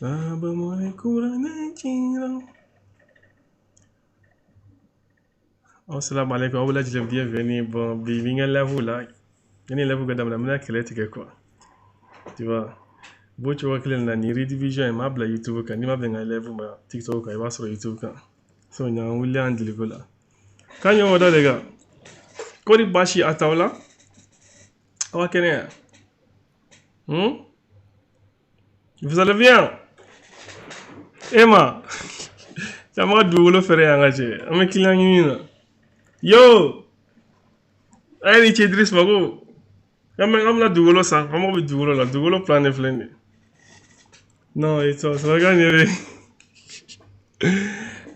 Daba mori kuranɛ cira. Assalamu alaikum, aw bɛɛ lajɛlen bienvenue. Bon, bi n ka live la, yanni live ka daminɛ, n bɛna kɛlɛ tigɛ quoi. Tu vois, b'o cogo kelen na nin rediffusion in n b'a bila YouTube kan, n'i ma bɛn n ka live ma TikTok kan, i b'a sɔrɔ YouTube kan. So ɲan wuli an diliko la. K'an ɲɔgɔn da les gars. Kɔri baasi a t'aw la? Aw ka kɛnɛ yan? Vous allez bien? Emma, caman ka dugukolo feere yan ka cɛ, an bɛ client ɲini na. Yo! A ye ni ce Idriss Mago. An bɛna dugukolo san, an mago bɛ dugukolo la, dugukolo plan de filɛ nin ye. Non, i tɔ ça va gagner.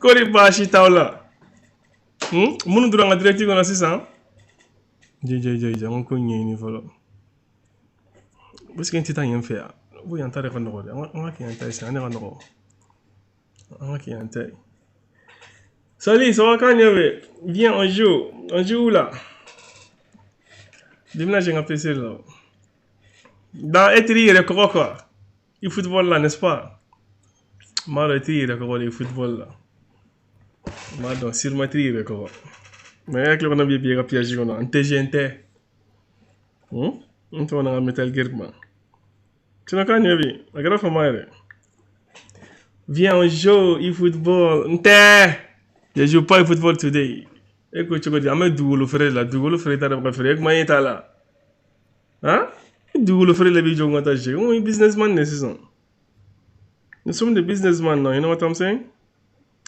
Kɔri baasi t'aw la? Minnu donna an ka direct kɔnɔ sisan. Jɛ jɛ jɛ, an ka ko ɲɛɲini fɔlɔ. Est-ce que n tɛ taa yen fɛ yan? Ko yan ta de ka nɔgɔ dɛ. An ka kɛ yan ta ye sisan, an de ka nɔgɔ. An ka kɛ yan ta ye. Salut, ça va quand même? Viens, on joue. On joue où là? Bimna, j'ai un PC là. Dans Etri, il y a quoi? Il football là, n'est-ce pas? Moi, Etri, il y a quoi le football là? Moi, donc, sûrement Etri, il y a quoi? Mais avec le on a bien piégé, on a un TGNT. On a un Metal Gear, man. Tu n'as qu'à n'y aller. Viens, on joue e-football. Nte! Je joue pas e-football today. Écoute, tu dis, mais dugukolo feere la, dugukolo feere ta de bɛ ka feere, e kuma e t'a la. Hein? Dugukolo feere la b'i jɔ ka taa jouer. On est businessman de sisan. Nous sommes des businessmen, non? You know what I'm saying?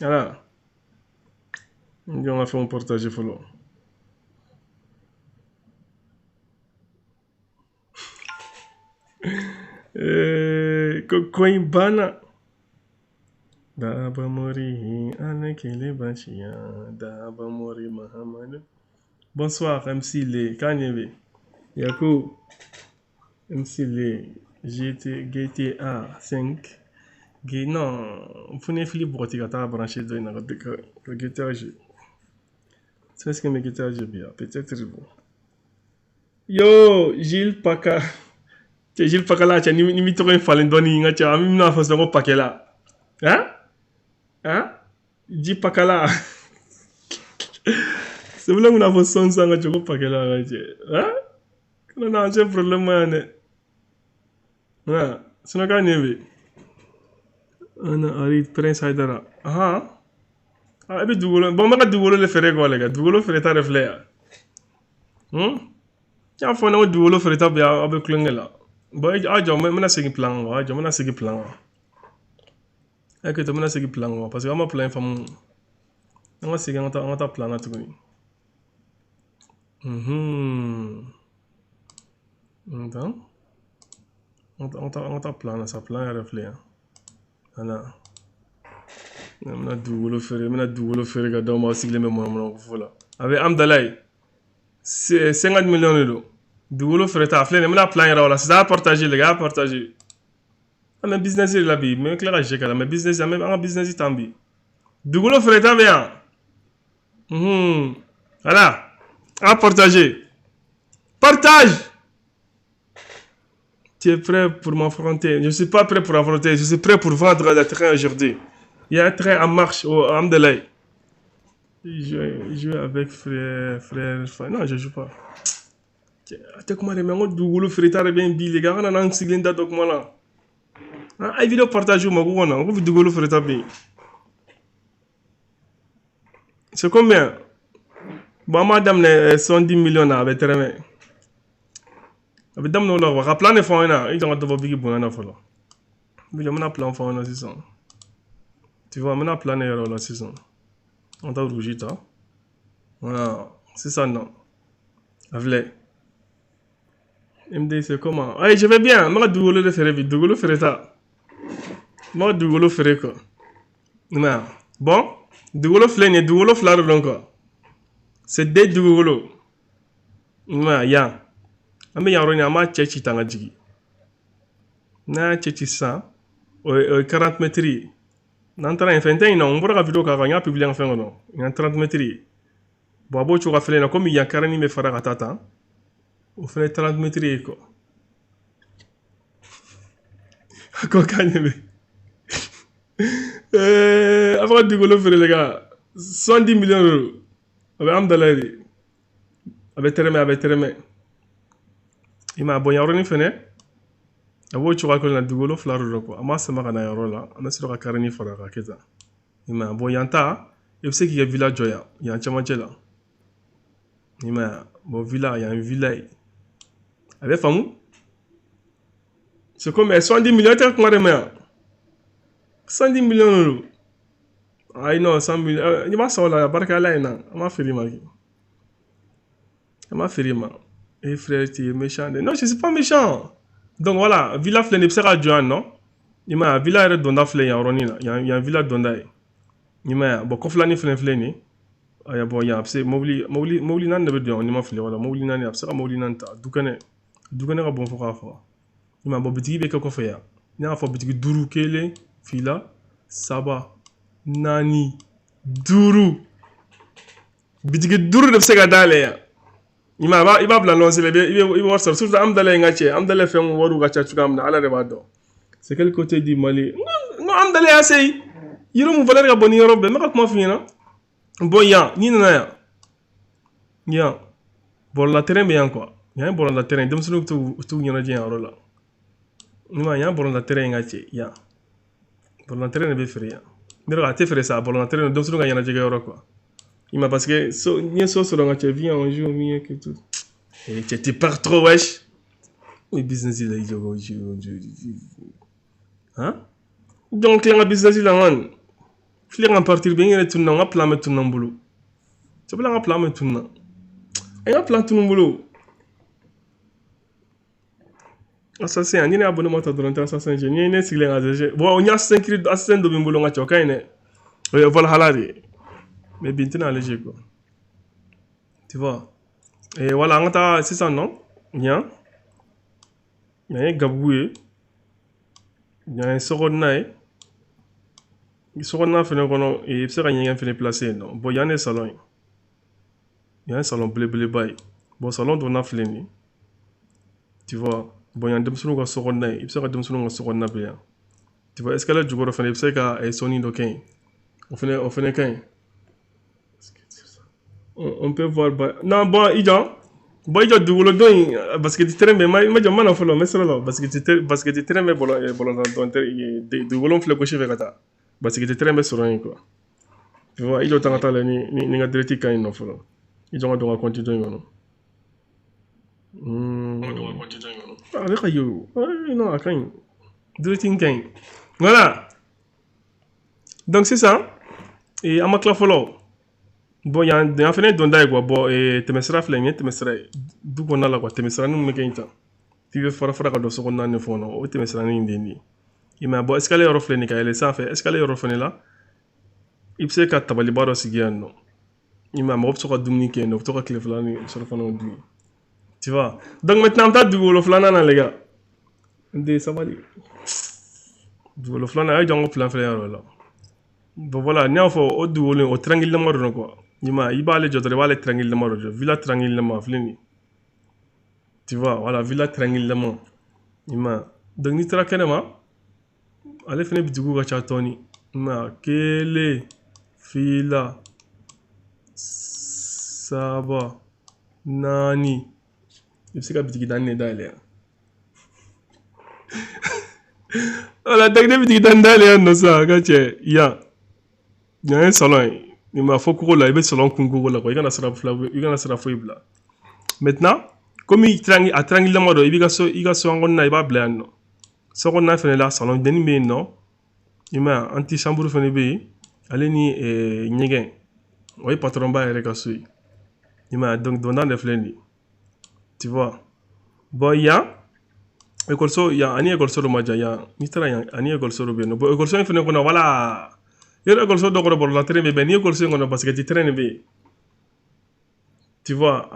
Voilà. N jɔ n ka fɛnw partager fɔlɔ. Ko in banna. Daba Mori, Anakele Bachia, Daba Mori Mahamadu. Bonsoir, MC Le, Kanyebe. Yaku, MC Le, GT, GTA 5. G, non, Fune Philippe Broti, ka branché de na GTA G. C'est ce que mes GTA G bien, peut-être bon. Yo, Gilles Paka. Gilles Pakala, tu ni mi tɔgɔ in falen dɔɔni n ka cɛ, an bɛna fɔ sisan ko Pakela. Hein? Hein? Ji Pakala. C'est vrai qu'on a fɔ sɔn sisan ka cɛ ko Pakela ka cɛ. Hein? Kana na an cɛ problème ma yan dɛ. Hein? Sinon k'a ɲɛ bɛ. Ana Arid Prince Haidara. Ahan. Ah, e bɛ dugukolo, bon n bɛ ka dugukolo de feere quoi les gars. Dugukolo feere ta de filɛ yan. N y'a fɔ ne ko dugukolo feere ta bɛ aw bɛ kulonkɛ la. Bon, a jɔ n bɛna segin plan kan, a jɔ n bɛna segin plan kan. E to n bɛna segin plan kan parce que an ma plan in faamu. An ka segin an ka taa plan na tuguni. Attends. An ka taa plan na sa, plan yɛrɛ filɛ yan. Voilà. N bɛna dugukolo feere, n bɛna dugukolo feere ka d'aw ma, aw sigilen bɛ mɔnɔmɔnɔ ko fɔ la. A bɛ Amdalaye. 50 millions de don. Dugukolo feere ta a filɛ nin ye, n bɛna plan yɛrɛ o la sisan, a y'a partager les gars, a y'a partager. An bɛ business de la bi, n bɛ tila ka jɛ k'a la, mais business, an bɛ an ka business tan bi. Dugukolo feere ta bɛ yan. Voilà. A partager. Partage. Tu es prêt pour m'affronter? Je ne suis pas prêt pour affronter, je suis prêt pour vendre le train aujourd'hui. Il y a un train en marche au Amdalaye. Je joue avec frère, frère, non, je joue pas. A tɛ kuma dɛ, mais n ko dugukolo feere ta de bɛ yen bi les gars, an kana n'an sigilen da dɔ kuma la. A ye vidéo partage u ma k'u ka na, ko dugukolo feere ta bɛ yen. C'est combien? Bon, an b'a daminɛ 70 millions na, a bɛ tɛrɛmɛ. A bɛ daminɛ o la quoi, ka plan de fɔ an ɲɛna, i jɔ n ka dɔ bɔ bigi bonya na fɔlɔ. N bɛna plan fɔ an ɲɛna sisan. Tu vois, n bɛna plan de yɛrɛ o la sisan. An ta rouge ta. Voilà, sisan nɔ. A filɛ. MD, c'est comment? Allez, je vais bien. N bɛ ka dugukolo de feere bi, dugukolo feere ta. N bɛ ka dugukolo feere quoi. Mais bon, dugukolo filɛ nin ye, dugukolo fila de don quoi. C'est deux dugukolo. Mais yan. An bɛ yan yɔrɔ in, an b'a cɛ ci tan ka jigin. N'an y'a cɛ ci sisan, o ye 40 mètres ye. N'an taara yen fɛn tɛ yen nɔ, n bɔra ka vidéo k'a kan, n y'a publier an ka fɛn kɔnɔ. Yan 30 mètres ye. Bon, a b'o cogoya fɛnɛ na, komi yan carré bɛ fara ka taa tan. O fɛnɛ ye 30 mètres ye quoi. A ko k'a ɲɛ bɛ. A bɛ ka dugukolo feere, les gars. 70 millions d'euros. A bɛ Hamdallaye de. A bɛ tɛrɛmɛ, a bɛ tɛrɛmɛ. I m'a ye, bon, yɔrɔnin fɛnɛ a b'o cogoya kelen na, dugukolo fila de don quoi. An b'a sama ka na yɔrɔ la, an bɛ sɔrɔ ka carré fara ka kɛ tan. I m'a ye, bon, yan ta, i bɛ se k'i ka villa jɔ yan, yan cɛmancɛ la. I m'a ye, bon, villa, yan ye villa ye. A bɛ faamu. C'est comme 70 millions, tɛ kuma de mɛn yan. 110 millions de don. Ayi, non, 100 millions n'i b'a san o la, barika Ala in na, an b'a feere i ma. An b'a feere i ma. Eh frère, tu es méchant. Non, je suis pas méchant. Donc voilà, villa filɛ nin ye, i bɛ se ka jɔ yan nɔ. I m'a ye, villa yɛrɛ donda filɛ yan yɔrɔnin na. Yan, yan villa donda ye. I m'a ye, bon, kɔfɛlanin fɛnɛ filɛ nin ye. Aya, bon, yan a bɛ se mobili naani de bɛ don yan, n'i ma fili. Wala mobili naani, a bɛ se ka mobili naani ta. Dukɛnɛ, dukɛnɛ ka bon fo k'a faga. I m'a ye, bon, bitigi bɛ kɛ kɔfɛ yan. N y'a fɔ bitigi duuru, kelen, fila, saba, naani, duuru. Bitigi duuru de bɛ se ka dayɛlɛ yan. I m'a ye, i b'a bila lɔnsi la, i bɛ wari sɔrɔ. Surtout Hamdallaye, n ka cɛ, Hamdallaye fɛn wariw ka ca cogoya min na, Ala de b'a dɔn. C'est quel côté du Mali? N ko Hamdallaye y'a se yɔrɔ mun valeur ka bon ni yɔrɔ bɛɛ. N bɛ ka kuma f'i ɲɛna. Bon, yan, n'i nana yan, yan bɔlɔla terrain bɛ yan quoi. Yan ye bɔlɔla terrain, denmisɛnninw bɛ t'u ɲɛnajɛ yan yɔrɔ la. I m'a ye, yan bɔlɔla terrain, ka cɛ, yan bɔlɔla terrain de bɛ feere yan. Ne yɛrɛ a tɛ feere sa, bɔlɔla terrain, denmisɛnninw ka ɲɛnajɛ kɛ yɔrɔ quoi. I m'a, parce que so n ye so sɔrɔ, n ka cɛ, viens, on joue mieux que tout. Eh cɛ, tu pars trop, wesh. Oui, business la, i jɔ hein. Donc tila n ka business la, n filɛ ka partir bɛ n yɛrɛ tununa, n ka plan bɛ tununa n bolo. Sabula n ka plan bɛ tununa, n ka plan tunu n bolo. Assassin, ani ne abonnement ta dɔrɔn tɛ assassin cɛ. Ni ye ne sigilen ka bon, n ye assassin kiri, assassin dɔ bɛ n bolo, n ka cɛ, o ka ɲi dɛ. O ye Valhalla de ye, mais bi n tɛna ale jouer quoi, tu vois. Et voilà, an ka taa sisan nɔ. Yan, yan ye Gabugu ye, yan ye sokɔnɔna ye. Sokɔnɔna fɛnɛ kɔnɔ, i bɛ se ka ɲɛgɛn fɛnɛ placer yen nɔ. Bon, yan de ye salon ye, yan ye salon belebeleba ye. Bon, salon donna filɛ nin ye, tu vois. Bon, yan denmisɛnninw ka sokɔnɔna ye, i bɛ se ka denmisɛnninw ka sokɔnɔna bɛ yan, tu vois. Escalier jukɔrɔ fɛnɛ, i bɛ se ka sɔnni dɔ kɛ yen, o fɛnɛ ka ɲi. On peut voir ba non, bon, i jɔ, bon, i jɔ dugukolo dɔ in, basket terrain bɛ ma jɔ, n ma na fɔlɔ, n bɛ sira la. Basket terrain bɛ bɔlɔ bɔlɔn dɔn dugukolo filɛ gauche fɛ ka taa, basket terrain bɛ sɔrɔ yen quoi, tu vois. I jɔ tan, ka taa lajɛ ni n ka direct ka ɲi nɔ fɔlɔ. I jɔ, ka don ka compte dɔ in kɔnɔ. A bɛ ka ye o. Non, a ka ɲi, direct in ka ɲi. Voilà, donc sisan an ma tila fɔlɔ. Bon, yan, yan fɛnɛ ye donda ye quoi. Bon, tɛmɛsira filɛ nin ye, tɛmɛsira ye du kɔnɔna la quoi. Tɛmɛsiranin min bɛ kɛ yen tan, f'i bɛ fara fara ka don so kɔnɔna ni fɛnw na, o tɛmɛsiranin in de ye nin ye. I m'a ye, bon, escalier yɔrɔ filɛ nin ye ka yɛlɛ sanfɛ. Escalier yɔrɔ fɛnɛ la, i bɛ se ka tabaliba dɔ sigi yan nɔ. I m'a ye, mɔgɔ bɛ se ka dumuni kɛ yen nɔ, u bɛ to ka tile fila ni surafanaw dun yen, tu vois. Donc maintenant, an bɛ taa dugukolo filanan na, les gars. N den, sabali. Dugukolo filanan, a ye jɔ, an ka plan filɛ yɔrɔ la. Bon, voilà, n y'a fɔ, o dugukolo in, o triangle lama dɔ quoi. I m'a ye, i b'ale jɔ dɔrɔn, i b'ale triangle lama dɔ jɔ, villa triangle lama filɛ nin ye, tu vois. Voilà, villa triangle lama. I m'a ye, donc n'i taara kɛnɛma, ale fɛnɛ bitigiw ka ca dɔɔni. I m'a ye, kelen, fila, saba, naani, i bɛ se ka bitigi naani de dayɛlɛ yan. Voilà, donc ne bitigi naani dayɛlɛ yan nɔ sisan, ka cɛ, yan, yan ye salon ye. I m'a fɔ kogo la, i bɛ salon kun kogo la quoi. I kana sira fila, i kana sira foyi bila. Maintenant, komi triangle, a triangle lama dɔ, i b'i ka so, i ka so kɔnɔna, i b'a bila yan nɔ. So kɔnɔna fɛnɛ la, salon denni bɛ yen nɔ. I m'a ye, antichambre fɛnɛ bɛ yen, ale ni ɲɛgɛn. O ye patron ba yɛrɛ ka so ye. I m'a ye, donc donda de filɛ nin ye, tu vois. Bon, yan ekɔliso, yan ani ekɔliso dɔ ma jan. Yan, n'i taara yan, ani ekɔliso dɔ bɛ yen nɔ. Bon, ekɔliso in fɛnɛ kɔnɔ, voilà, yɔrɔ ekɔliso dɔ kɔrɔ, bɔlɔla terrain bɛ bɛn ni ekɔliso in kɔnɔ, basket terrain de bɛ yen, tu vois.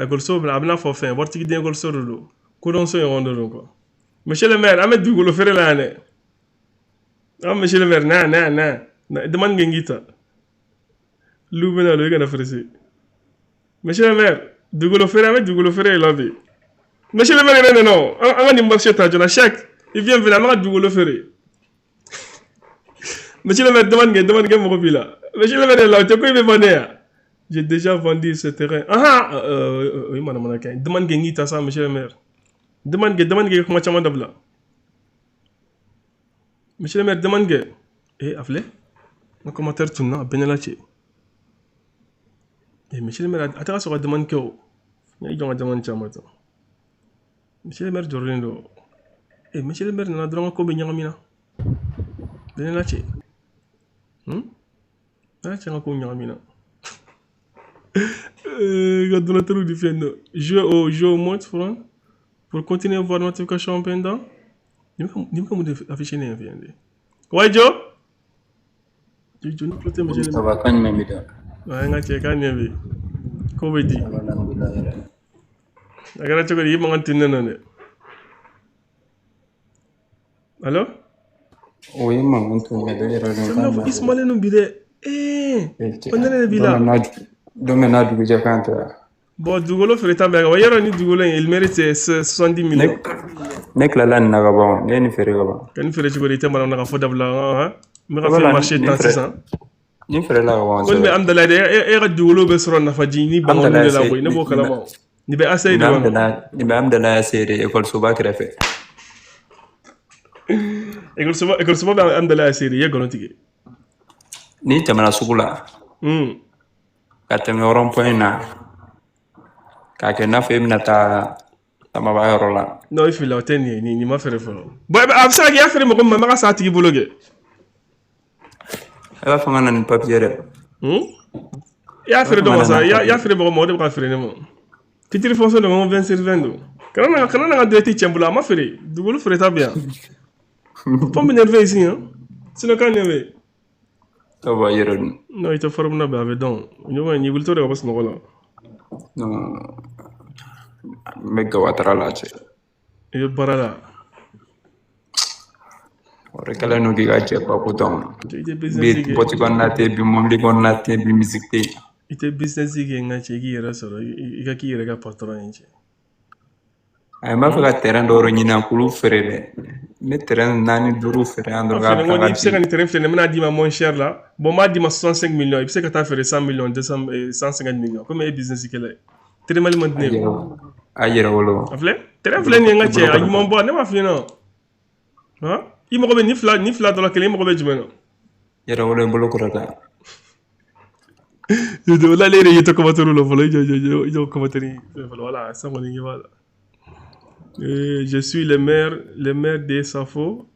Ekɔliso a bɛna fɔ fɛn waritigi ekɔliso de don, kodɔnso ɲɔgɔn de don quoi. Monsieur le maire, an bɛ dugukolo feere la yan dɛ. An, monsieur le maire, na na na, demande kɛ n k'i ta lu bɛna don, i kana pressé. Monsieur le maire, dugukolo feere, an bɛ dugukolo feere la bi. Monsieur le maire yɛrɛ nana o, an ka nin marché ta joona. Cheikh, i viens, venir, an bɛ ka dugukolo feere. Monsieur le maire, demande que mɔgɔ b'i la. Monsieur le maire, la, o tɛ ko i bɛ vendre yan. J'ai déjà vendu ce terrain. Ah, o ye manamana kɛ. Demande que n k'i ta sa, monsieur le maire. Demande que kuma caman dabila. Monsieur le maire, demande que. Eh, a filɛ. N ka commentaire tununa, a bɛɛ ne la cɛ. Eh, monsieur le maire, a tɛ ka sɔn ka demande kɛ o. N y'i jɔ n ka demande caman ta. Monsieur le maire jɔrɔlen don. Eh, monsieur le maire nana dɔrɔn, n ka ko bɛ ɲagami na. Bɛɛ ne la cɛ. Bɛɛ cɛ, n ka ko ɲagami na. Ka donateur di fɛn dɔ. Jouer au mode front pour continuer à voir notification pendant. Ni bɛ ka mun de afficher ne ɲɛ fɛn de? Ouais, Joe? Jo ni tulo tɛ monsieur le Ça maire. va, kan jumɛn bɛ da? Ouais, n ka cɛ, k'a ɲɛ bɛ. Ko bɛ di? Ça va, alhamdulillah yɛrɛ. A kɛra cogo di? I mankan tɛ ne na dɛ. Allo? O ye mankan tun bɛ dɛ yɛrɛ Cɛ, dɔn n bɛna kan fɔ i jumɛn sumalen don bi dɛ. Eh, ko nɛnɛ de b'i don la. bɛ n'a don bɛ n'a dugujɛ kan tɛ wa? Bon, dugukolo feereta bɛ wa yɔrɔ ni dugukolo in, il mérite 70 Ne millions. ne tilala nin na ka ban, ne ye nin feere ka ban. Ka nin feere cogo di? I tɛ mara ka fɔ dabila han. N bɛ ka fɛn Wala marché nin tan feere sisan. Nin feerela ka ban Ko nin bɛ sɛbɛ. Amdalaye dɛ, e ka dugukolo bɛ sɔrɔ nafaji ni bangɔni Amdalaye de la se koyi, ne b'o nin bɛ kalama o. Nin bɛ ACI nin de bɛ kɔnɔ. Amdalaye, nin bɛ Amdalaye seere ekɔlisoba kɛrɛfɛ. Ekɔlisoba bɛ Amdalaye seere, i ye nkalon tigɛ. N'i tɛmɛna sugu la ka tɛmɛ rond point na k'a kɛ i n'a fɔ e bɛna taa Samaba yɔrɔ la. Non, i filila, o tɛ nin ye, nin ma feere fɔlɔ. Bon, a bɛ se ka kɛ i y'a feere mɔgɔ min ma, a ma ka san a tigi bolo kɛ. E b'a fɔ n ka na ni papiye dɛ. I y'a I b'a feere fɔ dɔ n ka ma na sa, n'a i y'a papiye. feere mɔgɔ ma, o de bɛ ka feere ne ma. Titre foncier don, ko 20 sur 20 don. Kana na n ka direct tiɲɛ n bolo, a ma feere. Dugukolo feereta bɛ yan. Faut m'énerver ici, hein. Sinon kan ɲɛ bɛ. Ça va yɛrɛ dun. Non, i tɛ forme na bɛn, a bɛ dɔn. Ɲɔgɔn ye, wulitɔ de ka bɔ sunɔgɔ la. Non, n bɛ Gawatara la cɛ. I bɛ baara la. O de kɛlen don k'i ka cɛ ba ko tɔn. I tɛ Bi business kɛ. bɔti kɔnɔna tɛ, bi mobili kɔnɔna tɛ, bi musique tɛ yen. I tɛ business kɛ, n ka cɛ, i k'i yɛrɛ sɔrɔ, i ka k'i yɛrɛ ka patron ye, cɛ. A n b'a fɛ ka terrain dɔw ɲini a k'olu feere dɛ. N bɛ terrain naani duuru feere yan A dɔrɔn k'a feere bila n ko ka i bɛ se ka di. nin terrain filɛ nin ye, n bɛna d'i ma moins cher la. Bon, n b'a d'i ma 65 millions, i bɛ se ka taa feere 100 millions, 200, 150 millions. Komi e ye business kɛla ye. Terrain man di A ne ye. yɛrɛ a yɛrɛ wolo. A filɛ, terrain I filɛ bolo nin ye, n ka i cɛ, bolo a kɔrɔta. ɲuman bɔ, ne m'a f'i ɲɛna. Han? I mago bɛ nin fila dɔ la kelen, i mago bɛ jumɛn na? Yɛrɛ wolo, i bolo kɔrɔta. Wala ale yɛrɛ ɲɛ tɛ commentaire la fɔlɔ, i jɔ i jɔ i jɔ commentaire fɛn fɔlɔ, voilà, sisan kɔni ɲɛ b'a la. Je suis le maire de Safo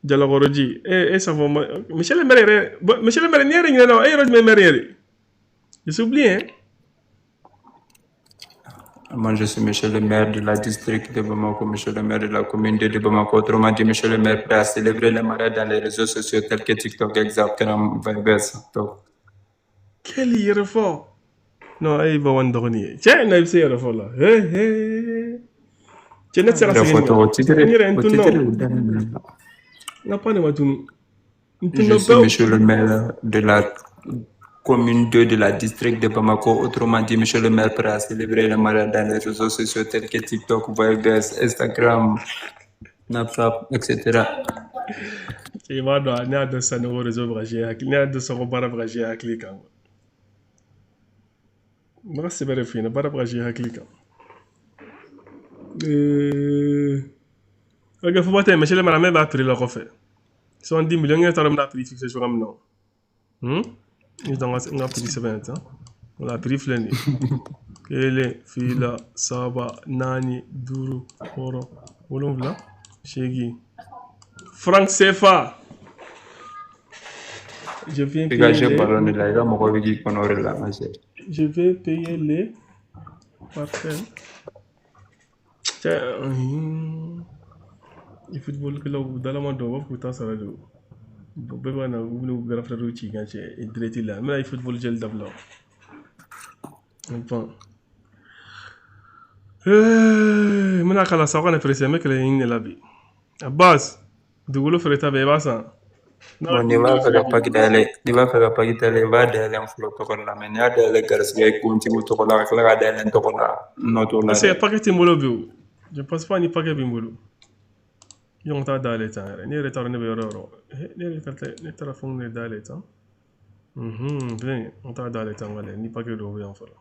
Jalakɔrɔji. Eh, eh, Safo, monsieur le maire yɛrɛ, bon, monsieur le maire, n'i yɛrɛ ɲinɛna, e yɛrɛ jumɛn maire yɛrɛ? Je suis oublié, hein. Moi, je suis monsieur le maire de la district de Bamako, monsieur le maire de la commune de Bamako. Autrement dit, monsieur le maire prêt à célébrer les mariages dans les réseaux sociaux tels que TikTok, Instagram, Viber, TikTok. Quel yɛrɛ fɔ? Non, e ye bawan dɔgɔnin ye. Cɛ, na i bɛ se yɛrɛ fɔ la. He he. Cɛ, ne tɛ se ka Yɛrɛ segin fɔ nin tɔgɔ kan. titre N yɛrɛ n o tununa titre o. N ka pan de ma tunu. N Je tununa suis pewu. monsieur le maire de la commune 2 de la district de Bamako. Autrement dit, monsieur le maire prêt à célébrer les mariages dans les réseaux sociaux tels que TikTok, Viber, Instagram, Snapchat, etc. I b'a dɔn, ne y'a dɔn sisan ne ko réseau bɛ ka jouer hakili, ne y'a dɔn sisan ko baara bɛ ka jouer hakili kan. N bɛ ka sɛbɛ de f'i ɲɛna, baara bɛ ka jouer hakili kan. Ok, fo tɛ, monsieur le maire, b'a prix la kɔfɛ. 70 millions, n yɛrɛ t'a dɔn n bɛna prix fixer cogoya min na o. N ka prix sɛbɛn yan tan. Voilà, prix filɛ nin ye. Kelen, fila, saba, naani, duuru, wɔɔrɔ, wolonwula, seegin. Franc CFA. Je viens I ka payer jouer les ballon de la, i ka mɔgɔ bɛ k'i kɔnɔ o de la, ma cɛ. Je vais payer les parcelles. Cɛ, i football kɛlaw dalama dɔn, u b'a fɔ k'u t'a sara de o. Bɛɛ b'a na, u bɛn'u grand frère ci kan, cɛ, direct la. N bɛna i football jɛli dabila o. Bon. N bɛna kala sa, aw kana pressé, n bɛ kɛlɛ ɲini de la bi. Abbas, dugukolo feereta bɛ, i b'a san. Bon, n'i b'a fɛ ka pack dayɛlɛ, n'i b'a fɛ ka pack dayɛlɛ, i b'a dayɛlɛ n fɔlɔ tɔgɔ la, mais n'i y'a dayɛlɛ garisɛgɛ kuntigiw tɔgɔ la, ka tila k'a dayɛlɛ n tɔgɔ la, nɔ t'o la Parce que dɛ. paquet tɛ n bolo bi o. Je pense pas ni paquet bɛ n bolo. Jɔn t'a dayɛlɛ tan yɛrɛ. Ne yɛrɛ t'a dɔn ne bɛ yɔrɔ o yɔrɔ. Ne yɛrɛ ne taara fɛnw de dayɛlɛ tan. Filɛ nin ye, n t'a dayɛlɛ tan ka lajɛ ni papiye dɔw bɛ yan fɔlɔ.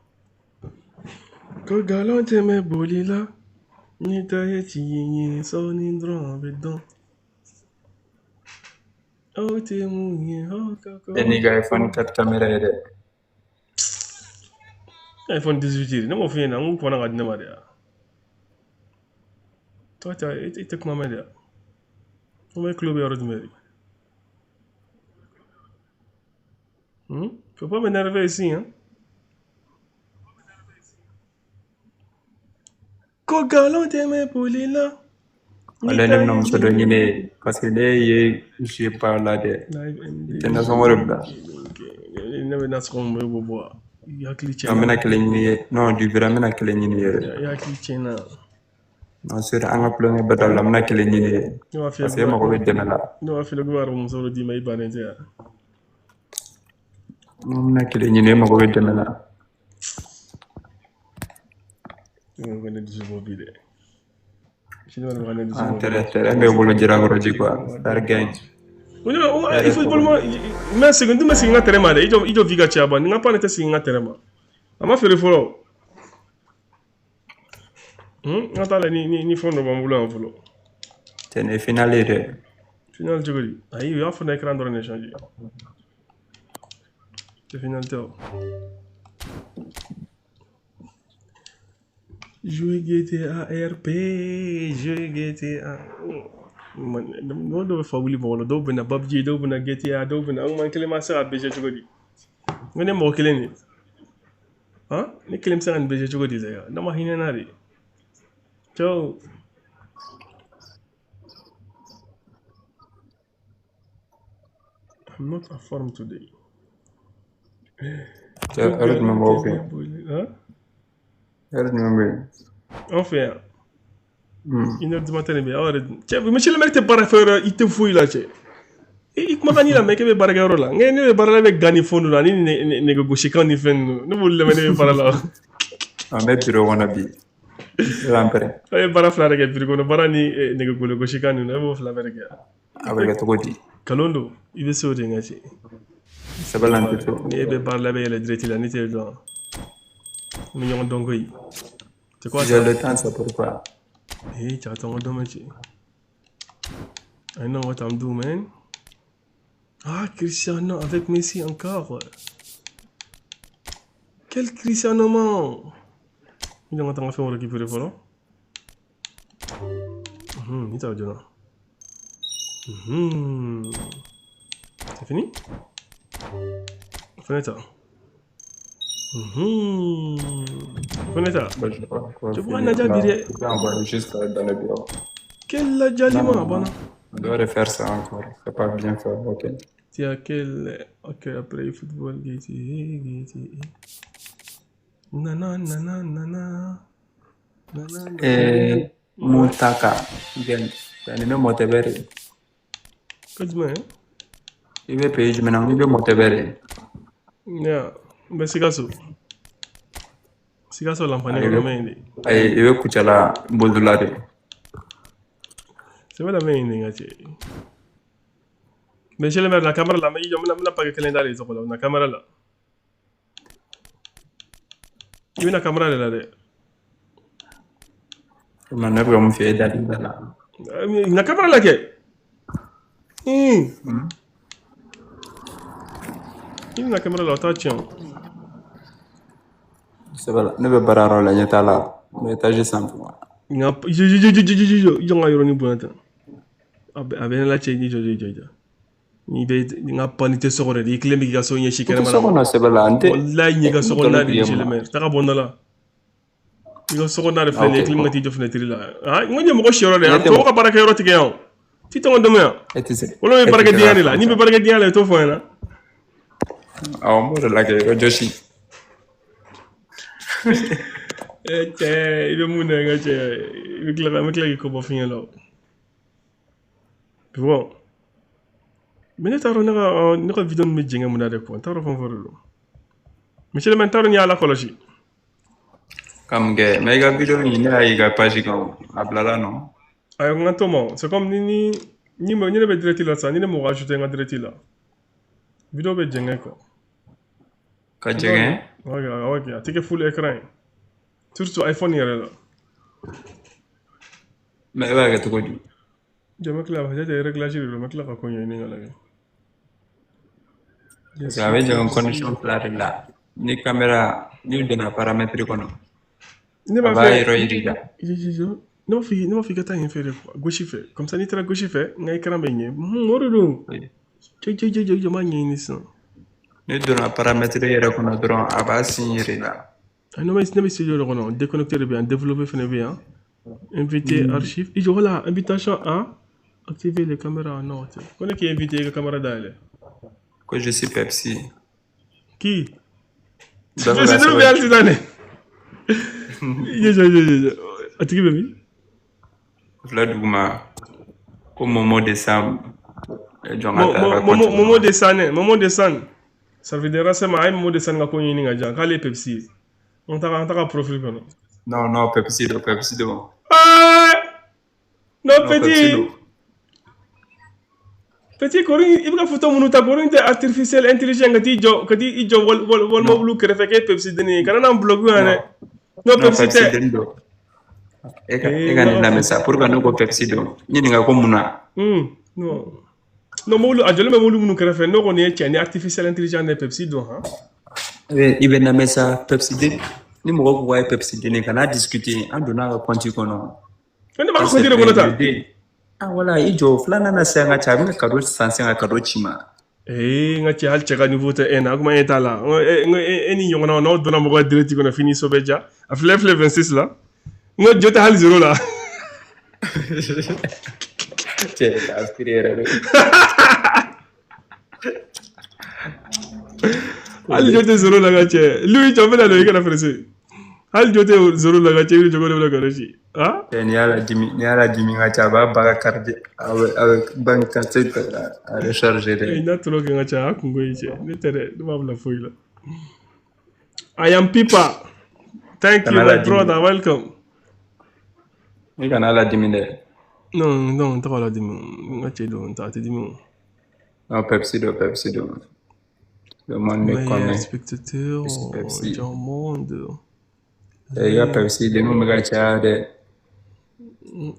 Ko galon tɛ mɛn boli la, ni ta ye tiɲɛ ye, sɔɔni dɔrɔn a bɛ dɔn. Aw tɛ mun ye, aw ka E n'i ka iPhone 4 caméra ye dɛ. iPhone 18 ne m'o f'i ɲɛna, n k'u kɔnna ka di ne ma de ya. Toi, i tɛ kuma mɛn de ya. Ko e tulo bɛ yɔrɔ jumɛn de? Faut pas m'énerver ici, hein. Ko galon tɛ mɛn boli la. Walayi ne bɛna muso dɔ ɲini ye parce que ne ye je par là dɛ. I tɛ nasɔngɔ de bila. Ne bɛ nasɔngɔ mun bɛ bɔ i hakili Non, n tiɲɛna. bɛna kelen ɲini ye. Non, du vrai n bɛna kelen ɲini ye. I hakili tiɲɛna. Non, sur an ka tulonkɛ bɛɛ dabila, n bɛna kelen ɲini ye. Ne b'a f'i ye Parce que e mago bɛ dɛmɛ la. Ne b'a f'i ye ko b'a muso dɔ d'i ma, i bannen tɛ yan. Non, n bɛna kelen ɲini, e mago bɛ dɛmɛ la. Ne ko ne dusu bɔ bi dɛ. Sini bɛ ka ne dusu Ah, bɔ bi terrain dɛ. terrain bɛ bolo Jalakɔrɔji quoi. Star gang. Il faut n bɛ segin, n tun bɛ segin n ka terrain ma dɛ. I jɔ vi ka caya ban. Ni n ka pan ne tɛ segin n ka terrain ma. A ma feere fɔlɔ. N ka taa lajɛ ni fɛn dɔ b'an bolo yan fɔlɔ. Cɛ nin ye finale ye dɛ. Final cogo di? Ayi, u y'a fɔ ne écran dɔrɔn de changer. Tɛ final tɛ o. Jouer GTA RP, jouer GTA. Mɔgɔ dɔw bɛ fa wuli mɔgɔ la, dɔw bɛ na PUBG, dɔw bɛ na GTA, dɔw bɛ na. An kelen ma se ka bɛɛ cogo di? N ko ne mɔgɔ kelen de. Han? Ne kelen bɛ se ka nin bɛɛ cogo di dɛ? Ne ma hinɛ n na de. Ciao. I'm not a form today. Cɛ heure jumɛn b'aw fɛ yen? Hein? Heure jumɛn bɛ yen? An fɛ yan. 1h du matin de bɛ yen. Aw yɛrɛ dun. Cɛ, monsieur le maire tɛ baara fɛ yɔrɔ, i tɛ foyi la cɛ. I kumakan ni lamɛn k'e bɛ baarakɛyɔrɔ la. N ko ne bɛ baara la, e bɛ gan ni fɛn ninnu ani nɛgɛgosikan ni fɛn ninnu. Ne b'olu lamɛn, ne bɛ baara la. An bɛ bureau kɔnɔ bi. Ne b'an pɛrɛn. A ye baara fila de kɛ, bureau kɔnɔ baara ni nɛgɛgosikan ninnu, e b'o fila bɛɛ de kɛ. A bɛ kɛ cogo di? Nkalon don, i bɛ se o de ŋa cɛ. Sɛbɛn la n tɛ to. Ni e bɛ baara la, e bɛ yɛlɛ direct la, ne t'e dɔn. An bɛ ɲɔgɔn dɔn koyi. C'est quoi J'ai ça? le temps, c'est pourquoi. Eh, cɛ, a tɛ ɲɔgɔn dɔn mɛ cɛ. I know what I'm doing, man. Ah, Cristiano avec Messi encore. Quel Cristiano, man. I jɔ n ka taa n ka fɛnw récupérer fɔlɔ. Ni ta joona. C'est fini? Fɛnɛ ta. Fɛnɛ ta. Bah, je n'ai pas encore Tu vois, fini. Nadia Là, Biré. je vais envoyer juste dans le bureau. Quel Non, ladialiment, non, non. abana. On doit refaire ça encore. C'est pas bien fait. Ok. Tu as quel. Ok, après football, GTA, GTA. Nana, nana, nana. Nana, nana. Et Ouais. Moutaka. Gang. Yani bɛ mɔtɛbɛri. Ko jumɛn? I bɛ pays jumɛn na? I bɛ mɔtɛbɛri. Ya, n bɛ Sikaso. Sikaso lanfani Ayi, i kɔnɔ bɛ mɛ yen de. ayi, i bɛ Kucala Bodula de. Sɛbɛn la mɛ yen de n ka cɛ. Monsieur le maire, la caméra la, i jɔ, n bɛna paquet kelen d'ale tɔgɔ la, na caméra la. I bɛna caméra de la dɛ. Mais ne bɛ ka mun f'i ye, e dalen t'a la. Na caméra la kɛ. I bɛna caméra la, o t'a tiɲɛ o. Sɛbɛn la, ne bɛ baara yɔrɔ la, ɲɛ t'a la. N bɛ étage sanfɛ. Nka jɔ jɔ jɔ jɔ jɔ jɔ, i jɔ n ka yɔrɔnin bonya tan. A bɛ ne la cɛ, i jɔ jɔ jɔ jɔ. N'i bɛ n ka pan, tɛ so kɔnɔ de, i kelen bɛ k'i ka so ɲɛsin N tɛ kɛnɛma so la. kɔnɔ sɛbɛn la, n tɛ. Walayi, n y'i ka N so nkalon kɔnɔna de, tigɛ monsieur mun le na? maire. Taga bɔ n da la. I ka so kɔnɔna de Ah, filɛ nin ye, i ok, kelen bɛ ka bon. t'i jɔ fenêtre la. Ah, n ko n ye mɔgɔ siyɔrɔ de Ɲɛ yan. tɛ Tubabu mɔgɔ. ka baarakɛyɔrɔ tigɛ yan o. T'i tɔgɔ dɔn yan. E tɛ se. Olu bɛ E tɛ se baarakɛdenya k'a de la. faamu N'i bɛ sa. baarakɛdenya la, i t'o fɔ n ɲɛna. Awɔ, n b'o de la kɛ, yɔrɔ jɔsi. Eh, cɛ, i bɛ mun na n ka cɛ? I bɛ tila ka n bɛ tila k'i kɔ bɔ fiɲɛ la o. Bon. Mais ne t'a dɔn ne ka vidéo ninnu bɛ jɛngɛ mun na de quoi. N t'a dɔn fɛn fɛn de don. Monsieur le maire, n t'a dɔn n'i y'a lakɔlɔsi. Ka mun kɛ? Mais i ka vidéo in, ne y'a ye i ka page kan o. A bilala nɔ. Ayi, n ka to ma, c'est comme ni ne bɛ direct la sisan, ni ne mɔgɔ ajouté n ka direct la, vidéo bɛ jɛngɛ quoi. Ka jɛngɛ? Ok, a tɛ kɛ full écran ye, surtout iPhone yɛrɛ la. Mais e b'a kɛ cogo di? Jɔ, n bɛ tila, peut-être réglage de don, n bɛ tila ka ko ɲɛɲini ka lajɛ. Parce que a bɛ jɛngɛ condition fila de la. Ni caméra, n'i donna paramètre kɔnɔ, Ne a b'a b'a fɛ yɔrɔ yir'i la. Ne b'a fɔ, ne b'a fɔ i ka taa yen fɛ de quoi, gauche fɛ. Comme ça n'i taara gauche fɛ, n ka écran bɛ ɲɛ. O de don. Cɛ cɛ cɛ cɛ, n b'a ɲɛɲini sisan. N'i donna paramètre yɛrɛ kɔnɔ dɔrɔn, a b'a sin yir'i la. Ah, ne bɛ studio de kɔnɔ, déconnecté de bɛ yan, développé fɛnɛ bɛ yan. Invité, archive. I jɔ la, invitation à activer les caméras, non tɛ. Ko ne k'i invité, i ka caméra dayɛlɛ. Ko je suis Pepsi. Qui? Bɛɛ bɛ ka Pepsi ninnu bɛ sɛbɛn. hali sisan de. I jɔ jɔ jɔ jɔ. A tigi bɛ min? Filɛ duguma ko Momo de Sam. Jɔn ka taa a ka Momo compte Momo kɔnɔ. de Sane, Momo de Sane. Ça veut dire renseignement, a ye Momo de Sane ka ko ɲini ka jan, k'ale ye Pepsi ye. An taga profil kɔnɔ. Non, non, Pepsi don, Pepsi don. Ah! Non, Non, Pepsi petit. don. Petit, kori i bɛ ka photo minnu ta, kori tɛ artificiel intelligent, ka t'i jɔ, ka t'i jɔ wal Non, mobili kɛrɛfɛ k'e Pepsi denni ye. Kana n'an bloquer yan dɛ. Non. Non, Non, Pepsi Pepsi tɛ. den don. E ka e Eh, ka n nin ka lamɛn sa, pour que ne ko Pepsi don. Ɲininka ko mun na? Non. Non, mobili a jɔlen bɛ mobili minnu kɛrɛfɛ, n'o kɔni ye tiɲɛ ni artificiel intelligent tɛ, Pepsi don han. I bɛ lamɛn sa, Pepsi den. Ni mɔgɔ ko k'a ye Pepsi den ye, kana discuter. An donna a ka compte kɔnɔ. Ne b'a Ko ka compte c'est de kɔnɔ le tan. den. Ah voilà, i jɔ filanan na sisan ka ca, a bɛna cadeau san sisan ka cadeau ci ma. Eh, n ka cɛ, hali cɛ ka niveau tɛ e na, kuma e t'a la. N ko e ni ɲɔgɔnnaw, n'aw donna mɔgɔ ka direct kɔnɔ, fini so bɛ ja. A filɛ 26 la. N ko jo tɛ hali zéro la. Cɛ, k'a firi yɛrɛ de. Hali jo tɛ zéro la, ka cɛ. Lui jɔ bɛna don, i kana pressé. Hali jo tɛ zéro la, ka cɛ, i ni jogo de bɛna cadeau ci. Ah? Cɛ, n'i y'a ladimi, n'i y'a ladimi ka ca, a b'a ba ka carte, a bɛ banque carte ta a recharger Eh, dɛ. n'a tora kɛ, n ka cɛ, a kungo ye cɛ. Ne tɛ dɛ, ne b'a bila foyi la. I am Pipa. Thank you, Kana my ladimi. brother. Welcome. I kana ladimi dɛ. Non, non, n tɔgɔ la dimi. N ka cɛ don, n t'a tɛ dimi o. Non, Pepsi don, Pepsi don. Le monde me Meilleur connaît. spectateur Je suis Pepsi. du monde. Eh, i ka Pepsi denninw bɛ ka caya dɛ.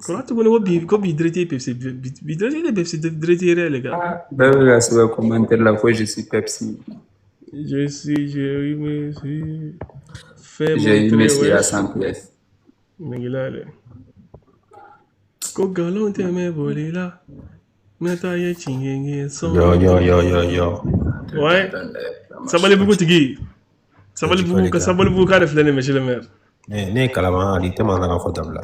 Kɔrɔ tuguni ko bi direct ye Pepsi, bi direct tɛ Pepsi direct yɛrɛ, les gars. Ah, bɛɛ bɛ ka sɛbɛn commentaire la ko je suis Pepsi. Je suis, je me suis fait J'ai eu montrer, Messi à wesh. 100 pièces. Nengila yɛrɛ. Ko nkalon tɛ mɛn boli la. Ne ta ye tiɲɛ ye Yo, sɔn. yo, yo, yo, yo. Ouais. Sabalibugu tigi. Sabalibugu ka Jika. Sabalibugu k'a de filɛ nin ye, monsieur le maire. Ne ye Kalaban ali tɛ mankan fɔ dabila.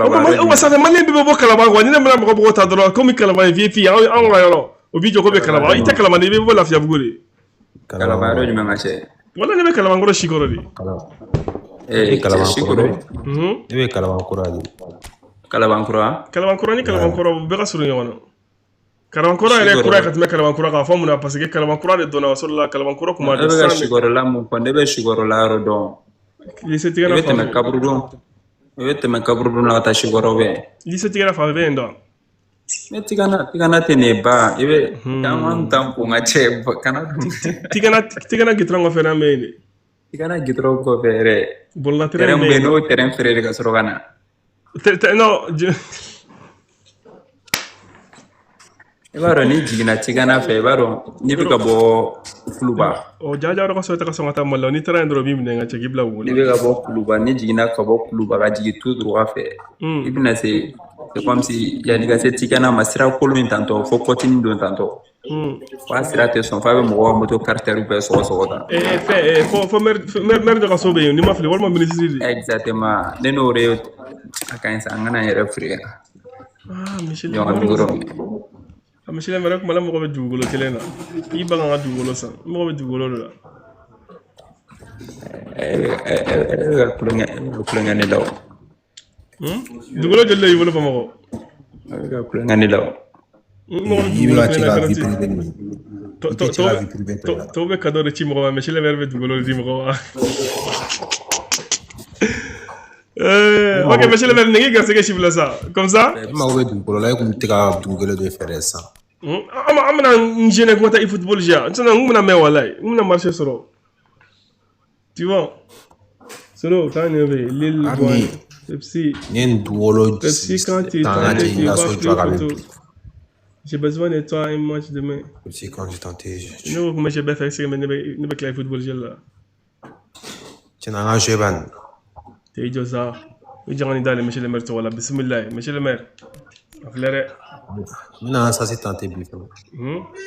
O Kalaban ma yɔrɔ o ma jumɛn? sanfɛ maliyɛn bɛɛ bɛ bɔ Kalaban quoi. Ni ne bɛna mɔgɔ mɔgɔ ta dɔrɔn komi Kalaban ye VIP ye, anw ka yɔrɔ. O b'i jɔ ko bɛ Kalaban Kalaban. I tɛ jumɛn? Kalaban, i bɛ bɔ Lafiyabugu de. Kalaban Kalaban yɔrɔ jumɛn ka cɛ? Wala ne bɛ Kalabankɔrɔ sikɔrɔ de. Kalaban. E Eh, cɛ Kalaban kɔrɔ Sikoro. ne bɛ Kalaban kura de. Kalaban kura. Kalabankɔrɔ ni Ouais. Kalabankɔrɔ u bɛɛ ka surun ɲɔgɔn na. Kalabankɔrɔ yɛrɛ ye kura ye Sikɔrɔ. ka tɛmɛ Kalabankɔrɔ kan, fɔ mun na? Parce que Kalabankɔrɔ de donna o sɔrɔ la, Kalabankɔrɔ kun b'a E dɔn bɛ ka sisan de. Sikɔrɔla mun fɔ, ne bɛ Sikɔrɔla yɔrɔ dɔn. Lycée I tigɛra bɛ fan tɛmɛ fɛ. kaburudon. I bɛ tɛmɛ kaburudon la ka taa Sikɔrɔ bɛ. Lycée tigɛra fan fɛ bɛ yen dɔn. Ne Tigana, Tigana tɛ nin ye ba. I bɛ an t'an ko n ka cɛ kana dun. Tigana gitɔrɔn kɔfɛ n'an bɛ yen de. Tigana gitɔrɔn kɔfɛ yɛrɛ. Bolola terrain Terrain bɛ bɛ yen yen, nɔ. n'o terrain feere de ka sɔrɔ ka na. Non, I b'a dɔn n'i jiginna Tigana fɛ, i b'a dɔn n'i bɛ ka bɔ Kuluba. O jaja yɔrɔ ka sɔrɔ i tɛ ka sɔn ka taa Mali la, n'i taara yen dɔrɔn, o b'i minɛ ka cɛ k'i bila wo N'i la. bɛ ka bɔ Kuluba, n'i jiginna ka bɔ Kuluba ka jigin tout droit fɛ, i bɛna se, c'est comme si yanni ka se Tigana ma, sira kolon in tantɔ fo kɔtini don tantɔ. F'a sira tɛ sɔn, f'a bɛ mɔgɔw ka moto carter bɛɛ sɔgɔ sɔgɔ tan. Eh, fɛn fo maire dɔ ka so bɛ yen, n'i ma fili, walima ministre de. Exactement. Ne n'o de ye a ka ɲi sa, an kana n yɛrɛ feere. Ah, monsieur le Ɲɔgɔn maire. micro minɛ. Ah, monsieur le maire, kuma la mɔgɔ bɛ dugukolo kelen na. I ba kan ka dugukolo san. N mɔgɔ bɛ dugukolo de la. E bɛ ka kulonkɛ, e bɛ ka kulonkɛ ne la o. Dugukolo joli de b'i bolo Bamakɔ? E bɛ ka kulonkɛ ne la o. N mɔgɔ bɛ I bɛ dugukolo ka kelen cɛ na ka vie garanti. privée nin. I tɛ cɛ ka vie privée to la. Tɔw bɛ cadeau de ci mɔgɔ ma, monsieur le maire bɛ dugukolo de di mɔgɔ ma. Ok, monsieur le maire, n'i garisɛgɛ si bila sa. Comme ça. E mago bɛ dugukolo la, e kun tɛ ka dugukolo de fɛɛrɛ sisan. An bɛna n gêner ko taa e-football jouer. Sinon n bɛna mɛn walayi. N bɛna marché sɔrɔ. Tu vois. Solo, quand il y avait Lille, Hali Pepsi. ni ye nin dugukolo Pepsi, quand tu tan ka tentais, ci tu n ka vas so plus jɔ ka bɛ photo. bi. J'ai besoin de toi un match demain. Pepsi quand tu tentais. Ne ko kuma cɛ bɛɛ fɛ, c'est que ne bɛ tila football jouer la. Tiɲɛna an ka jouer ban. Tɛ i jɔ sa. I jɔ ka nin d'ale monsieur le maire tɔgɔ la. Bisimilayi, monsieur le maire. A filɛ dɛ. N bɛna an sasi tenter bi fɛnɛ.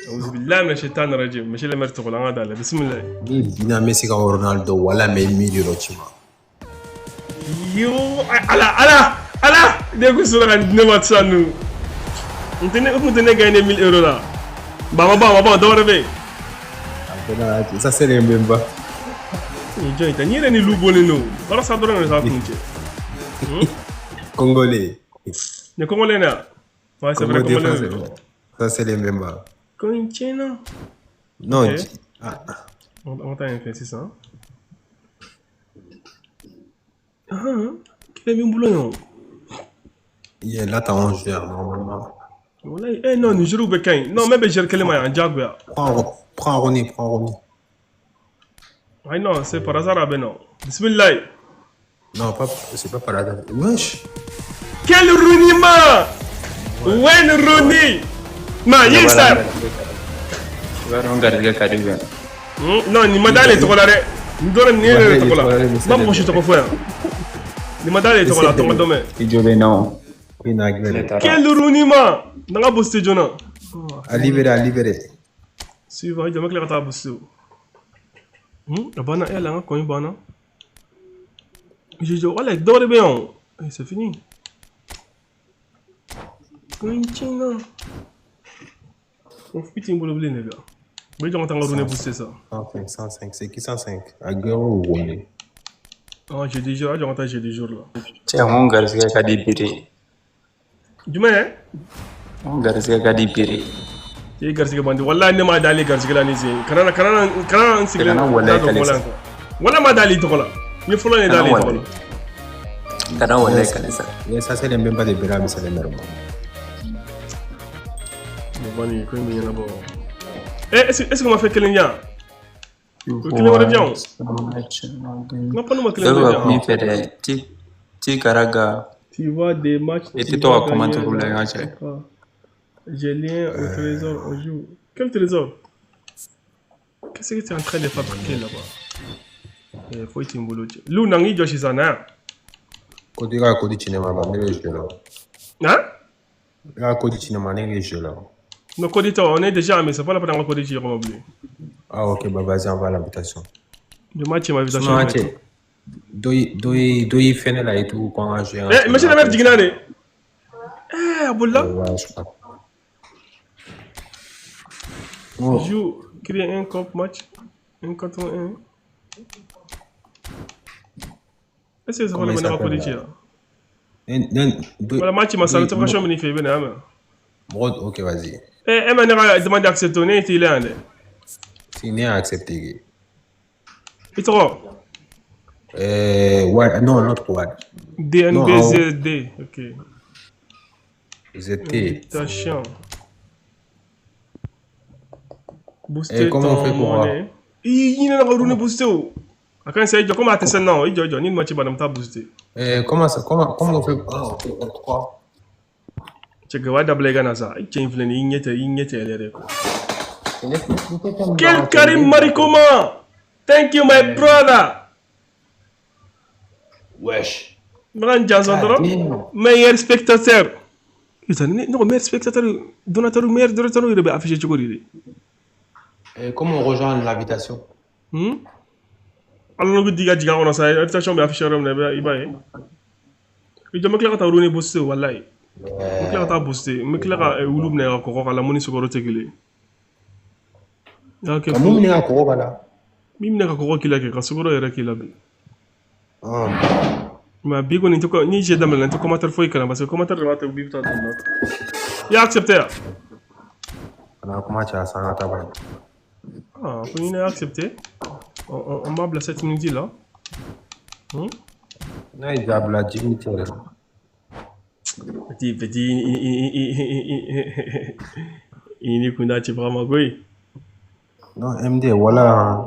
Auzu billahi mina shaitani rajim. Monsieur le maire tɔgɔ la, an ka d'ale. Bisimilayi. Ni binna Messi ka Ronaldo wala n bɛ 1000 euros ci ma. Yo, ala ala ala ne kun sɔrɔ ka di ne ma sisan nu. N tɛ ne kun tɛ ne gagner 1000 euros la. Baba ba baba dɔ wɛrɛ bɛ yen. A bɛna ça c'est les Mbemba. Ni jɔn in ta ni yɛrɛ ni lu bɔlen don. Walasa dɔrɔn de s'a kun cɛ. Congolais. Ni Congolais na. Ouais, c'est vrai, Congo Congolais. défense. Ça c'est les Mbemba. Ko in tiɲɛna. Non. Ok. Ah, On t'a fait sisan. Ah, kelen bɛ n bolo yan. Il est là, t'as 11 joueurs normalement. Walayi, eh non, nin joueur bɛɛ ka ɲi. Non, même bɛ joueur kelen ma yan, diyagoya. Prends Rooney, prends Rooney. Ayi non, c'est par hasard a bɛ nɔ. Bisimilayi. Non, pas, c'est pas par hasard. Wesh. Quel Rooney-ma! Wayne Rooney! Ma, yin star! I b'a dɔn garisɛgɛ ka di bɛn. Non, nin ma d'ale tɔgɔ la dɛ. Nin dɔrɔn nin yɛrɛ tɔgɔ la. N ma mɔgɔ si tɔgɔ fɔ yan. Nin ma d'ale tɔgɔ la, tɔgɔ dɔn mɛ. I jo bɛ na o. Il n'a Ne taara. Quel Rooney-ma! N'an ka booster joona. À libérer, à libérer. Suivant, i jɔ n bɛ tila ka taa booster o. A banna, e yala an ka kɔn in banna. Jɔ wala dɔ wɛrɛ bɛ yan o. Eh, c'est fini. Ko in tiɲɛna. O fit in bolo bilen de kan. N bɛ jɔ ka taa n ka Rooney booster sa. 105, 105. C'est qui 105? Aguero ou Rooney? Ah, jeudi jour, a jɔ ka taa jeudi jour la. Cɛ, n ko garisɛgɛ ka di bere. Jumɛn? N ko garisɛgɛ ka di bere. I garisɛgɛ man di walahi, ne m'a d'ale garisɛgɛ la ni sen kana na kana na kana na n sigilen Kana walahi da don kale kuma la sa. yan quoi. Walahi ma d'ale tɔgɔ la, n ye fɔlɔ de Kana d'ale tɔgɔ walahi. la. Kana walahi kale sa. Mais ça c'est les Mbemba de Bera, mais c'est les maires. Bon, ko in bɛ ɲɛnabɔ. Eh, est-ce que ma fɛn kelen di yan? O kelen wɛrɛ di yan o. N ka pano ma kelen Dɔw wɛrɛ bɛ di yan. min fɛ dɛ, ti ti karaga. Tu vois des matchs, I tu tɛ to vas ka gagner commentaire la n ka cɛ. dans. J'ai lien au trésor, on joue. Quel trésor? Qu'est-ce que tu es en train de fabriquer là-bas? Eh, foyi t'i bolo cɛ. Lu na n k'i jɔ sisan na yan. Côté ka code cinéma, ba, ne bɛ jouer là. Hein? I ka code cinéma, ne bɛ jouer là. Non, code tɛ, on est déjà, mais c'est pas la peine d'en code ci yɔrɔ ma bilen. Ah ok, bah vas-y, envoie l'invitation. Je match ma invitation. Sinon, cɛ, dɔ y'i fɛnɛ la et tout, ko an ka jouer. Eh, monsieur le maire jiginna de. Eh, a bolila. Ouais, je crois. Oh, Joue, créer un cop match. 1 contre 1. Est-ce que ça va comment le il mener à s'appelle code là? ci ya? Dɔ Voilà, match ma sa dɔ notification min fɛ i bɛ na yan mɛ. mɔgɔ, ok, vas-y. Eh, e ma ne ka demande accepter, ne t'i la yan dɛ. Si ne y'a accepté. I tɔgɔ? Ouais, non, l'autre, ouais. Non, en haut. DNBZD. Ok. ZT. Invitation. Et Booster comment on ton fait pour voir? monnaie. I ɲinɛ na ka Rooney booster o. A ka ɲi sa, i jɔ komi a tɛ sɛn na o. I jɔ i jɔ ni match banna n bɛ taa booster. Comment ça, comment on fait? Ah, ok, R3. Cɛ gaba dabila i ka na sa. I cɛ in filɛ nin ye, i ɲɛ tɛ i ɲɛ tɛ yɛlɛ dɛ quoi. Quel Karim Marikoma! Thank you, my brother! Wesh. N bɛ ka n jansan Ah, dɔrɔn. damn. Meilleur spectateur. Putain, ne ko meilleur spectateur, donateur, meilleur donateur yɛrɛ bɛ affiché cogo di de? Comment on rejoint l'invitation? Ala n'o bɛ di ka jigin a kɔnɔ sa, invitation bɛ affiché yɔrɔ min na, i b'a ye. I jɔ n bɛ tila ka taa Rooney booster walayi. N bɛ tila ka taa booster, n bɛ tila ka wulu minɛ ka kɔgɔ k'a la, mun ni sukaro tɛ kelen ye. I y'a kɛ Ka fo mun minɛ ka kɔgɔ k'a la? Min minɛ ka kɔgɔ k'i la kɛ, ka sukaro yɛrɛ k'i la bi. Ah. Mais bi kɔni tɛ ni jeu daminɛna n tɛ commentaire foyi kalan parce que commentaire de b'a to bi bɛ taa don na. I y'a accepté ya? Kana kuma caya sa, an ka taa ban. Ah, ko ni ne y'a accepté. On b'a bila 7 minutes la. N'a ye jabila Jimmy cɛ dɛ. Petit petit i ni kunda cibaga ma koyi. Non MD wala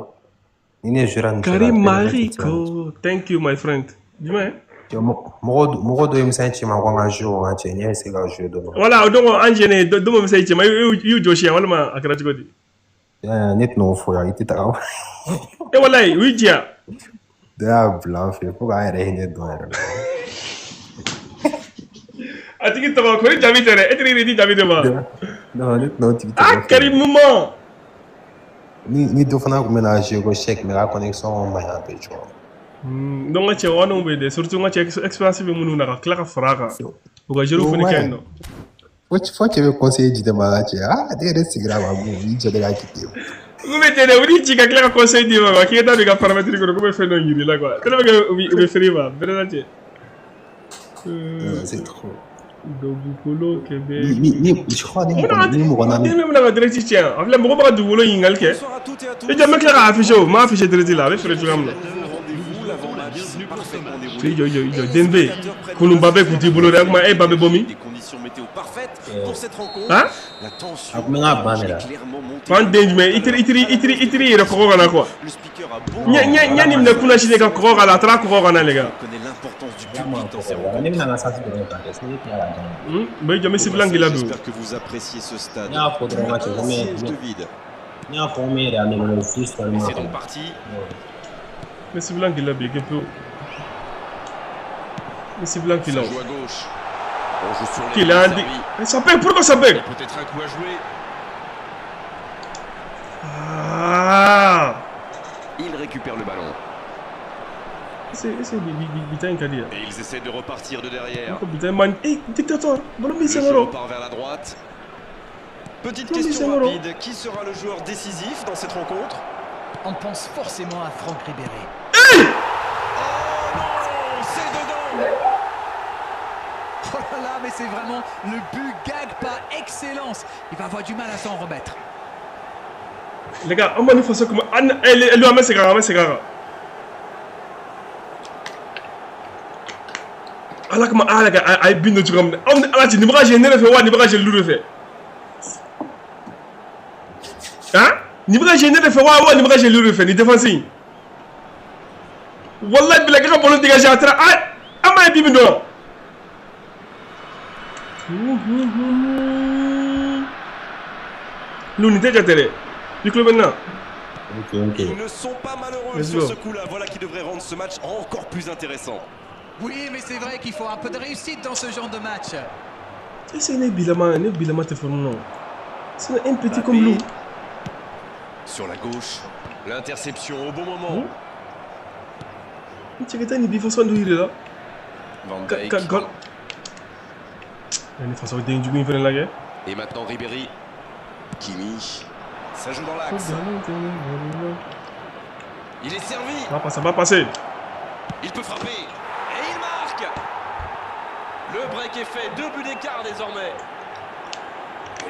ni ne jouera nin Karim Mariko, thank you my friend. Jumɛn? Mɔgɔ dɔ ye message ci n ma ko an ka jouer o ka cɛ n y'a essayer ka jouer dɔrɔn. Voilà, o don an gêné dɔ ma message ci ma i y'u jɔsi yan walima a kɛra cogo di? Ne tɛna o fɔ yan i tɛ taga. E walayi u y'i ci yan. Dɔ y'a bila an fɛ fo k'an yɛrɛ hinɛ dɔn yɛrɛ la. A tigi tɔgɔ ko ni jaabi tɛ dɛ, e tigi di jaabi de ma. Non, ne tɛna o tigi tɔgɔ Ah Karim Numa. Ni dɔ fana tun bɛna jouer ko Cheikh mais ka connexion ma ɲi un peu tu vois. Donc n ka cɛ wanaw bɛ yen dɛ, surtout n ka cɛ expérience bɛ minnu na ka tila ka fara a kan. U ka jeu fana ka ɲi nɔ. Fo cɛ bɛ conseil di ne ma ka cɛ ah ne yɛrɛ sigira ma bon i jɔ ne ka quitter. N bɛ ten dɛ, u b'i ci ka tila ka conseil d'i ma quoi, k'i ka taa don i ka paramètre kɔnɔ ko bɛ fɛn dɔ yir'i la quoi. Tellement que u bɛ feere i ma, bɛrɛ la cɛ. C'est trop. Dugukolo kɛmɛ. Ni je crois ni mɔgɔ naani. Ni min bɛna ka direct tiɲɛ, a filɛ mɔgɔ bɛ ka dugukolo ɲininkali kɛ. I jɔ n bɛ tila k'a afficher o, n m'a afficher direct la, a bɛ feere cogoya min na. I jɔ i jɔ i jɔ Denbe, kunun Mbappé kun t'i bolo dɛ, o tuma e ba bɛ bɔ min? Han? A kun bɛ n ka ban de la. Fan den jumɛn i teri i teri i teri i teri yɛrɛ kɔgɔ ka na quoi. Ɲɛ nin minɛ kunna sini ka kɔgɔ k'a la, a taara kɔgɔ ka na les gars. Ne bɛna n ka sasi dɔrɔn ta kɛ, ne tɛ ka dɔn. N bɛ jɔ n bɛ sifilan k'i la bi. Ne y'a fɔ dɔrɔn ka cɛ ko ne y'a fɔ n bɛ yɛrɛ améliorer juste seulement. N bɛ sifilan k'i la bi kɛ pewu. N bɛ sifilan k'i la o. Qu'il a dit. Ça bug, pourquoi ça bug? Peut-être un coup à jouer. Ah! Il récupère le ballon. C'est Bitan Kadia. Et ils essaient de repartir de derrière. Bitan man, hey, dictateur, ballon Le jeu repart vers la droite. Petite question rapide, qui sera le joueur décisif dans cette rencontre? On pense forcément à Franck Ribéry. Hey! Oh non, c'est dedans! Oh là là, mais c'est vraiment le but gag par excellence. Il va avoir du mal à s'en remettre. Les gars, on va nous faire comme lui, ala kama ala ka a ye bin dɔ cogoya min na anw ni ala cɛ nin bɛ ka ne de fɛ wa nin bɛ ka lu de fɛ han nin bɛ ka ne de fɛ wa nin bɛ ka lu de fɛ nin défense in walayi bila k'i ka ballon dégager a taara a an m'a ye bi min dɔn. Lu nin tɛ jate dɛ i tulo bɛ n na. Ok. Ils ne sont pas malheureux sur ce coup-là. Voilà qui devrait rendre ce match encore plus intéressant. Oui, mais c'est vrai qu'il faut un peu de réussite dans ce genre de match. C'est ne bilama te forme non. C'est un petit comme nous. Sur la gauche, l'interception au bon moment. Là. Van Dijk. Et maintenant Ribéry. Kimi. Ça joue dans l'axe. Il est servi. Ça va passer. Il peut frapper. Et il marque. Le break est fait. 2 buts d'écart désormais.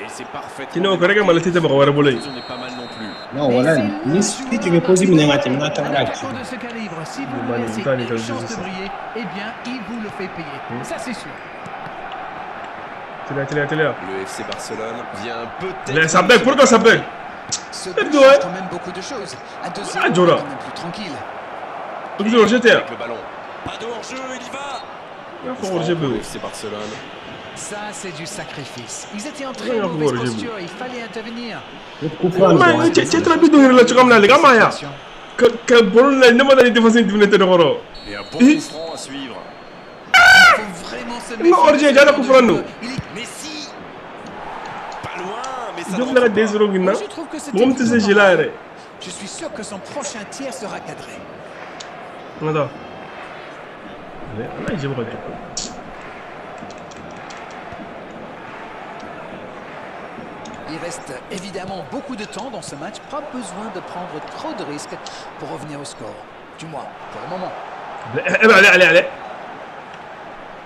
Et c'est parfait. On n'est pas mal non plus. Non, voilà. Si tu veux poser une de ce calibre, si vous lui laissez une chance de briller, eh bien, il vous le fait payer. Ça, c'est sûr. Le FC Barcelone vient peut-être. Ça bug, pourquoi ça bug? Ce but change quand même beaucoup de choses. À 2-0, on est quand même plus tranquille. Avec le ballon. Pas de hors-jeu, il y va. Le FC Barcelone. Ça, c'est du sacrifice. Ils étaient en très mauvaise posture, il fallait intervenir. Et un bon coup franc à suivre. Il faut vraiment se méfier. Messi. Pas loin, mais ça ne rentre pas. Je trouve que c'était Je suis sûr que son prochain tir sera cadré. Il reste évidemment beaucoup de temps dans ce match. Pas besoin de prendre trop de risques pour revenir au score. Du moins, pour le moment. Allez, allez, allez.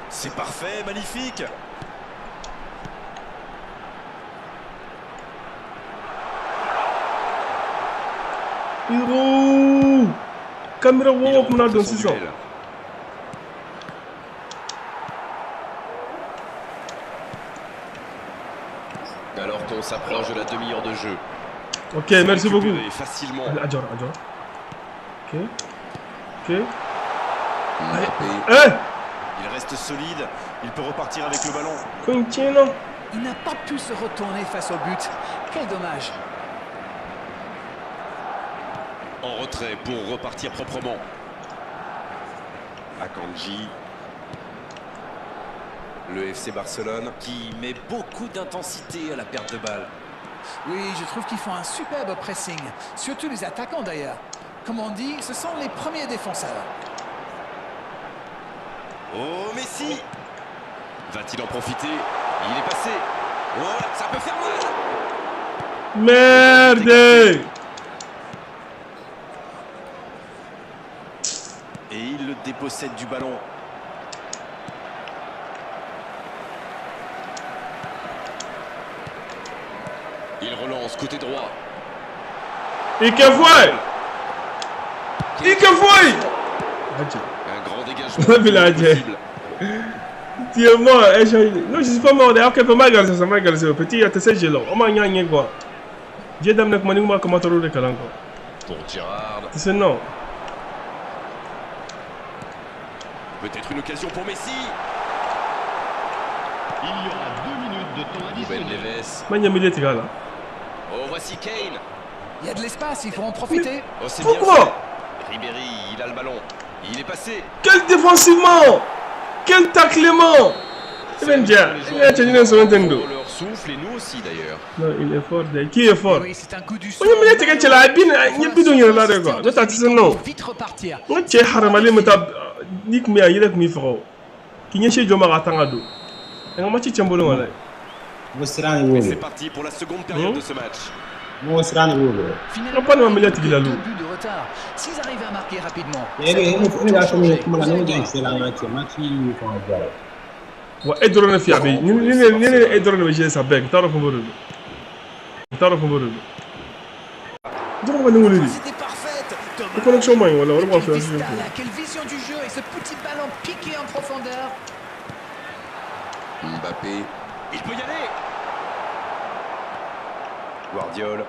C'est parfait, magnifique. Caméra walk, on a dans 6 ans. s'approche de la demi-heure de jeu. Ok, merci beaucoup. Facilement. Adjora, adjora. Ok. Ok. Mbappé. Il reste solide. Il peut repartir avec le ballon. Continue. Il n'a pas pu se retourner face au but. Quel dommage. En retrait pour repartir proprement. Akanji. Le FC Barcelone qui met beaucoup d'intensité à la perte de balle. Oui, je trouve qu'ils font un superbe pressing. Surtout les attaquants d'ailleurs. Comme on dit, ce sont les premiers défenseurs. Oh, Messi! Va-t-il en profiter? Il est passé. Oh, ça peut faire mal. Merde! Et il le dépossède du ballon. Il relance côté droit. Et que voit? Et que voit? Un grand dégagement. Tu es mort, non, je suis pas mort. Ok, pas mal, ça m'a galéré. Petit, tu sais, j'ai là. On m'a gagné quoi. J'ai d'amener comment comment tu roules le calan quoi. Pour Gérard. Tu sais non. Peut-être une occasion pour Messi. Il y aura 2 minutes de temps additionnel. Neves. Oh, voici Kane. Il y a de l'espace, il faut en profiter. Oh, c'est pourquoi bien. Ribéry, il a le ballon. Il est passé. Quel défensivement! Quel taclement! Leur souffle et nous aussi d'ailleurs. Non, il est fort. Qui est fort? Oui, c'est un coup du sort. Vite repartir. C'est parti pour la seconde période de ce match. Finalement, deux buts de retard. S'ils arrivent à marquer rapidement, c'était parfaite. Quelle vision du jeu et ce petit ballon piqué en profondeur. Mbappé, il peut y aller. Guardiola.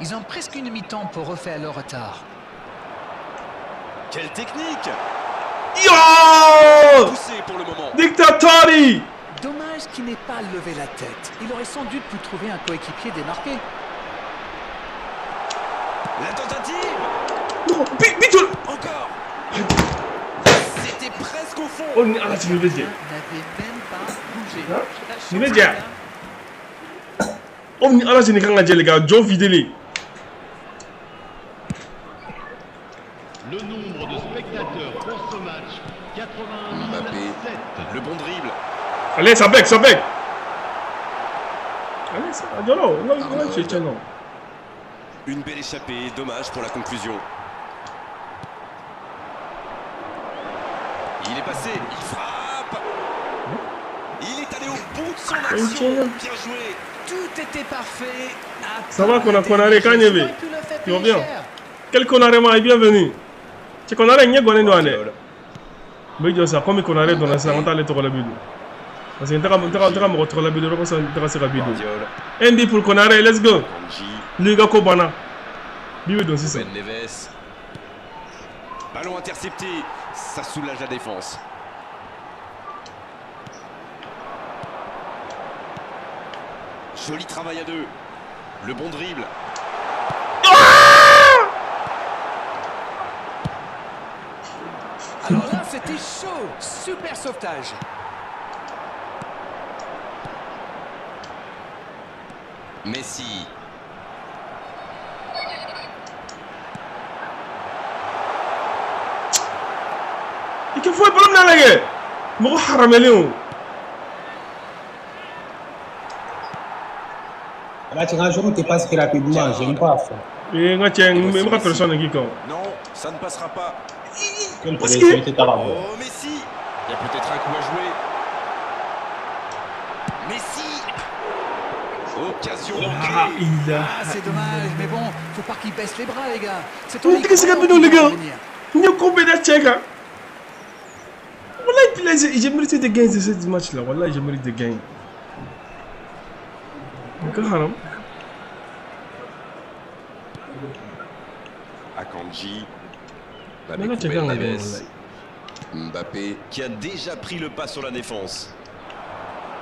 Ils ont presque une mi-temps pour refaire leur retard. Quelle technique! Yo! Poussé pour le moment. Dictatori! Dommage qu'il n'ait pas levé la tête. Il aurait sans doute pu trouver un coéquipier démarqué. La tentative! Non, bitoul! Encore! C'était presque au fond. Oh, ah, tu me veux dire. N'avait même pas bougé. Tu me veux dire. Oh, ala je ne kan ka jɛ les gars, Joe Fidele. Le nombre de spectateurs pour ce match, 81 Mbappé, le bon dribble. Allez, ça bec, ça bec. Allez, ça, non, non, non. Une belle échappée, dommage pour la conclusion. Il est passé, il frappe. Il est allé au bout de son action. Bien joué. Tout était parfait. Ça va qu'on a Konaré Kanyebe. Tu vas bien? Quel Konaré m'a bienvenu. Tu Konaré n'y a pas de mais ça comme Konaré dans la salle on t'a les trois la bidou. Parce que t'as me retrouver la bidou, t'as la bidou. Un but pour Konaré, let's go. Liga Kobana. Bibi dans six. Ballon intercepté, ça soulage la défense. Joli travail à deux. Le bon dribble. Ah! Alors là, c'était chaud. Super sauvetage. Messi. Et que faut le problème là, les gars? Moi, haramélé. Là, tu rajoutes, tu passes rapidement, j'aime pas ça. Et moi, tiens, même pas personne qui compte. Non, ça ne passera pas. Parce que... Oh, Messi! Il y a peut-être un coup à jouer. Messi! Occasion manquée. Ah, c'est dommage, mais bon, faut pas qu'il baisse les bras, les gars. C'est ton qu'est-ce qu'il y a les gars? Il y a combien de tchèques? Voilà, j'ai mérité de gagner ce match-là. Voilà, j'ai mérité de gagner. Ka haram. Akanji. Mais là, tu Mbappé, gagnes, Neves. Mbappé qui a déjà pris le pas sur la défense.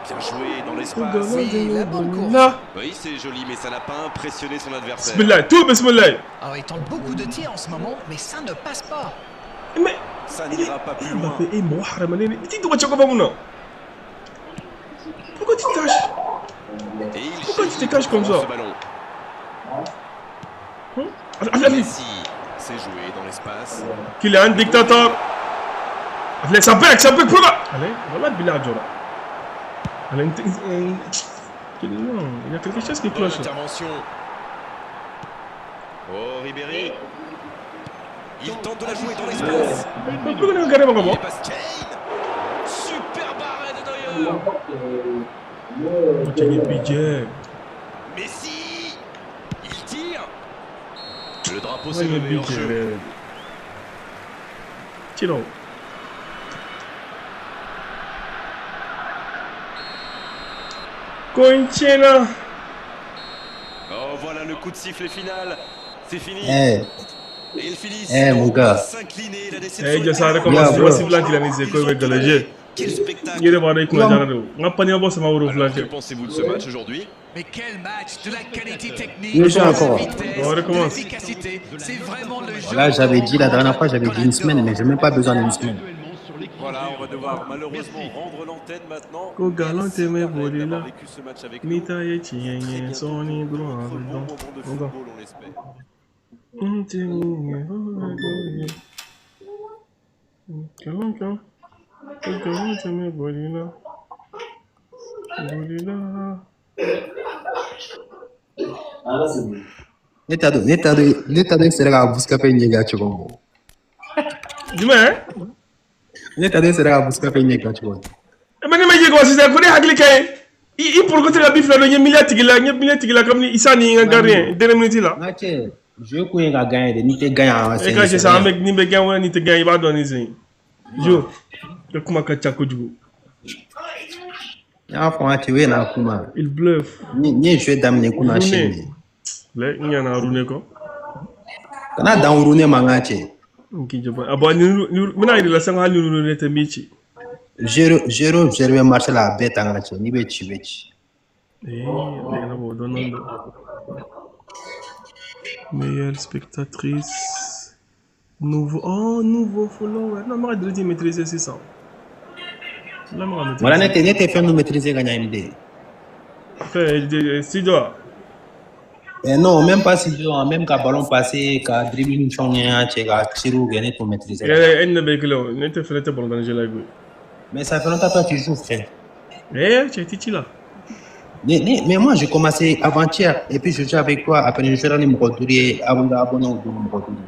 Bien joué dans l'espace. Oui, la bonne course. Là. Oui, c'est joli, mais ça n'a pas impressionné son adversaire. Bismillah, tout bismillah. Alors, il tente beaucoup de tirs en ce moment, mais ça ne passe pas. Mais Ça n'ira pas plus loin. Mbappé, eh, moi, haram, allez, tu dois checker comme ça. Pourquoi tu te caches? Et il Pourquoi tu te cherche caches comme ça? ce ballon. Allez, allez. Messi, c'est joué dans l'espace. Kylian, dictateur. Allez, ça bec, pourquoi? Allez, voilà, Bilal Jora. Allez, non, il y a quelque chose qui Bonne cloche. Là. intervention. Oh, Ribéry. Il tente de la jouer dans l'espace. Mais pourquoi on regarde Il moi? passe Kane. Super arrêt de Neuer. Budget. Messi. Il tire. Le drapeau s'est Ouais, levé hors jeu. budget. Tiro. Coincina. Oh, voilà le coup de sifflet final. C'est fini. Eh, Et ils finissent eh, mon donc gars. par s'incliner. La déception Eh, est je sais grande. comment Yeah, c'est bro. possible là qu'il a mis ses Ils couilles ont avec tout le donné. jeu. Quel spectacle. Il est pas avec moi, j'arrive. On a pas ni un boss, ma Alors, flancher. que pensez-vous de ce match aujourd'hui? Mais quel match! De la qualité technique, Je de joue la encore. vitesse, On de recommence. l'efficacité. C'est vraiment le jeu. Voilà, j'avais dit la dernière fois, j'avais dit une semaine, mais j'ai même pas besoin d'une semaine. Actuellement sur l'écran Voilà, géant. on va devoir malheureusement Merci. rendre l'antenne maintenant. Ko galante Merci me Darren bolila. d'avoir vécu ce match avec nous. Nita ye À très tiɲɛ bientôt sɔɔni pour dɔrɔn a d'autres bɛ bons dɔn. moments de Attends. football, on l'espère. N tɛ min ye, kalan kan. Ko galante me bolila. Bolila. Ne t'a dɔn, ne t'a dɔn, ne t'a dɔn i sera ka Buscapé ɲɛ ka cogo min. Jumɛn? Ne t'a dɔn i sera ka Buscapé ɲɛ ka cogo min. Eh, mais ne ma ye ko sisan ko ne hakili ka ɲi. I poroko tɛ ka bi fila dɔn n ye miliyari tigi la, n ye miliyari tigi la kabini Isa ni n ka gardien dernière minute la. N ka cɛ, jeu kun ye ka gagner de, n'i tɛ gagner a E ka c'est sisan an rien. bɛ ni bɛ gɛn wala ni tɛ gɛn i b'a dɔn ni sen. Jo, i kuma ka ca kojugu. N y'a fɔ n ka cɛ, o ye n'a kuma. Il bluffe. Ni ye jeu daminɛ kunna Rooney. sini de. Lɛ n ɲana Rooney kɔ. Kana dan Rooney ma n ka cɛ. N k'i jɔ a bɔn ni n bɛna yir'i la sisan ko hali ni Rooney tɛ min ci. Zéro zéro zéro bɛ marché la a bɛɛ ta n ka cɛ, n'i bɛ ci i bɛ ci. Eh, ale kana bɔ o dɔn dɔn. Meilleure spectatrice. Nouveau, oh, nouveau follower. Non, mais direct maîtriser sisan. Là, moi, Wala ne maîtriser. tɛ ne tɛ fɛn min maîtriser ka ɲa MD. Fɛn, studio. Eh non, même pas si même ka ballon passer, ka dribbling ni fɛnw kɛ n ka cɛ, ka tirw kɛ, ne t'o maîtriser ka ɲa. E ne bɛ kelen o, ne tɛ fɛnɛ tɛ ballon jɛ la koyi. Mais ça fait longtemps que toi tu joues, frère. Eh, cɛ ti ci la. Mais moi, j'ai commencé avant-hier et puis je joue avec toi. Après, je jouais ni mɔgɔ duuru ye, abonné abonné o don mɔgɔ duuru.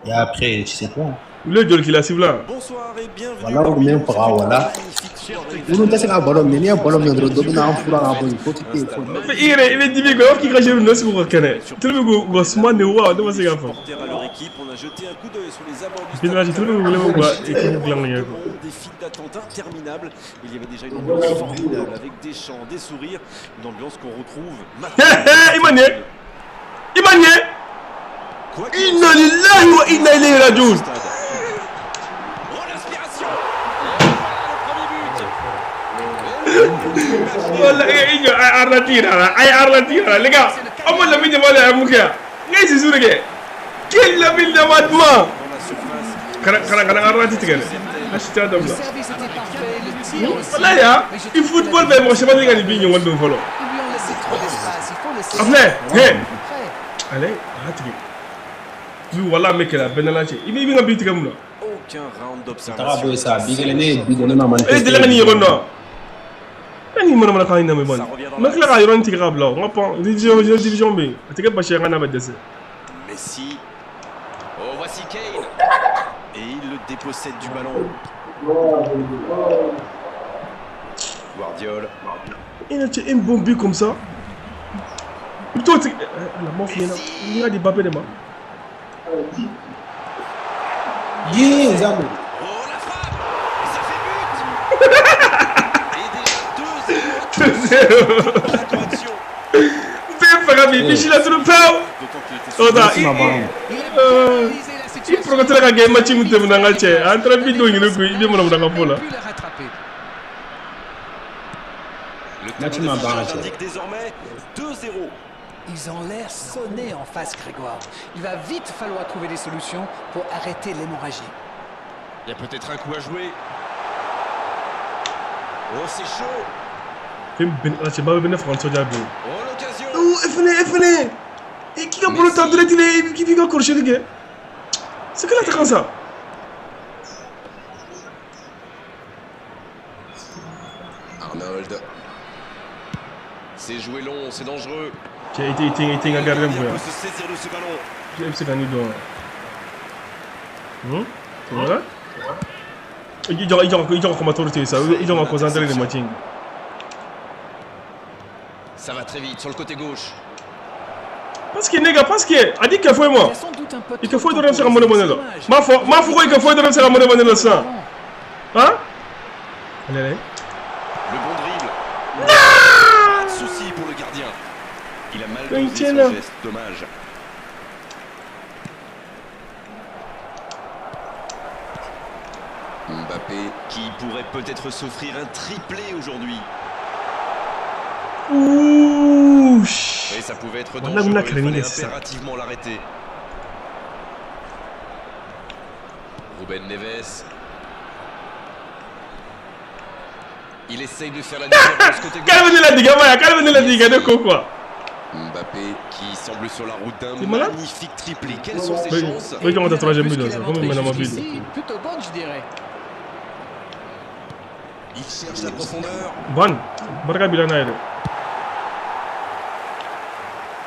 Et après, tu sais quoi. Olu ye joli k'i la sibilan? Bonsoir et bienvenue Voilà, o parmi bɛ n nous. faga C'est une wala. magnifique soirée Minnu tɛ se ka ballon minɛ, n'i ye ballon minɛ dɔrɔn dɔ bɛ na an fura ka bɔ yen, faut quitter, Un stade faut. I yɛrɛ i bɛ dimi quoi, i b'a fɔ k'i ka joueur ninnu sigi u ka kɛnɛ. Tulu bɛ k'u ka suma de wa, ne ma se k'a faamu. Supporters à leur équipe, on a jeté un coup d'œil sur les abords du Bi stade. na tulu bɛ wele k'u ka équipe dilan ka ɲɛ De quoi. monde, des files d'attente interminables. Il y avait déjà une ambiance formidable avec des chants, des sourires, une ambiance qu'on retrouve maintenant. I ma nin ye? I ma nin ye? Quoi qu'il en Inna soit, lillahi wa inna ilayhi rajiun. stade. Oh l'inspiration! Et voilà le premier but. Wala i jɔ a ye Arnati yira la, a ye Arnati yira la les gars. Aw ma Lamine Yamal ye mun kɛ yan? Ne ye Zizou de kɛ. Quel Lamine Yamal duman? Dans la surface, Kana kana kana Arnati tigɛ dɛ. A si t'a Le dabila. service était parfait, le tir aussi. Walahi ya, Mais je i trouve que la football bɛ mɔgɔ si ma deli ka nin bin ɲɔgɔn dun fɔlɔ. Ils lui ont laissé trop d'espace. Il faut laisser A filɛ, he. plus près. Ale, a y'a tigɛ. Bi wala an bɛ kɛlɛ a bɛɛ n'Ala cɛ. I bɛ ka bin tigɛ mun na? aucun round Taga d'observation. bɔ yen sa, bi kelen ne ye bi don ne ma E manifester. delila ka nin ɲɔgɔn dɔn wa? E ni manamanakan in lamɛn bani. N bɛ tila k'a yɔrɔnin tigɛ k'a bila o. N ka pan division division bɛ yen. A tɛ kɛ basi ye n ka n'a bɛ dɛsɛ. Messi. Oh, voici Kane. Et il le dépossède du ballon. Guardiol. I na cɛ un bon but comme ça. I bɛ t'o tigɛ. Ala m'o f'i ɲɛna. N y'a di Mbappé de ma. Yee, Zamu. Oh, la frappe. Et ça fait but. Et déjà 2-0. La correction. fɛ ka bin i b'i si latunu pewu. O ta i promettre ka kɛ match min tɛmɛna n ka cɛ an taara bi don ɲini kun i bɛ manamana ka fɔ la. Match ma ban cɛ. Désormais 2-0. Ils ont l'air sonnés en face, Grégoire. Il va vite falloir trouver des solutions pour arrêter l'hémorragie. Il y a peut-être un coup à jouer. Oh, c'est chaud. Oh, l'occasion. Oh, Efene. Et qui a pour le temps de l'été, qui vient accrocher les gars. C'est quel attaquant ça? Arnold. C'est joué long, c'est dangereux. Tiens, il a gardé un peu. Il peut se saisir de ce ballon. FC Gani doit. Voilà. Il a commenté ça. Il a concentré les matchs. Ça va très vite sur le côté gauche. Parce que nègre, parce que a dit qu'il faut moi. Il faut donner ça à mon bonheur. Ma foi, il faut donner ça à mon bonheur ça. Hein? Allez, allez. Le bon dribble. Pas de souci pour le gardien. Il a mal dosé son geste, dommage. Mbappé qui pourrait peut-être s'offrir un triplé aujourd'hui. Ouh. Et ça pouvait être dangereux, il fallait impérativement l'arrêter. Ruben Neves. Il essaye de faire la différence côté gauche. Calme la diga de quoi. Mbappé qui semble sur la route d'un magnifique triplé. Quelles sont ses chances? Oui, on a troisième but là. Plutôt bonne, je dirais. Il cherche la profondeur. Bon, Barca Bilana.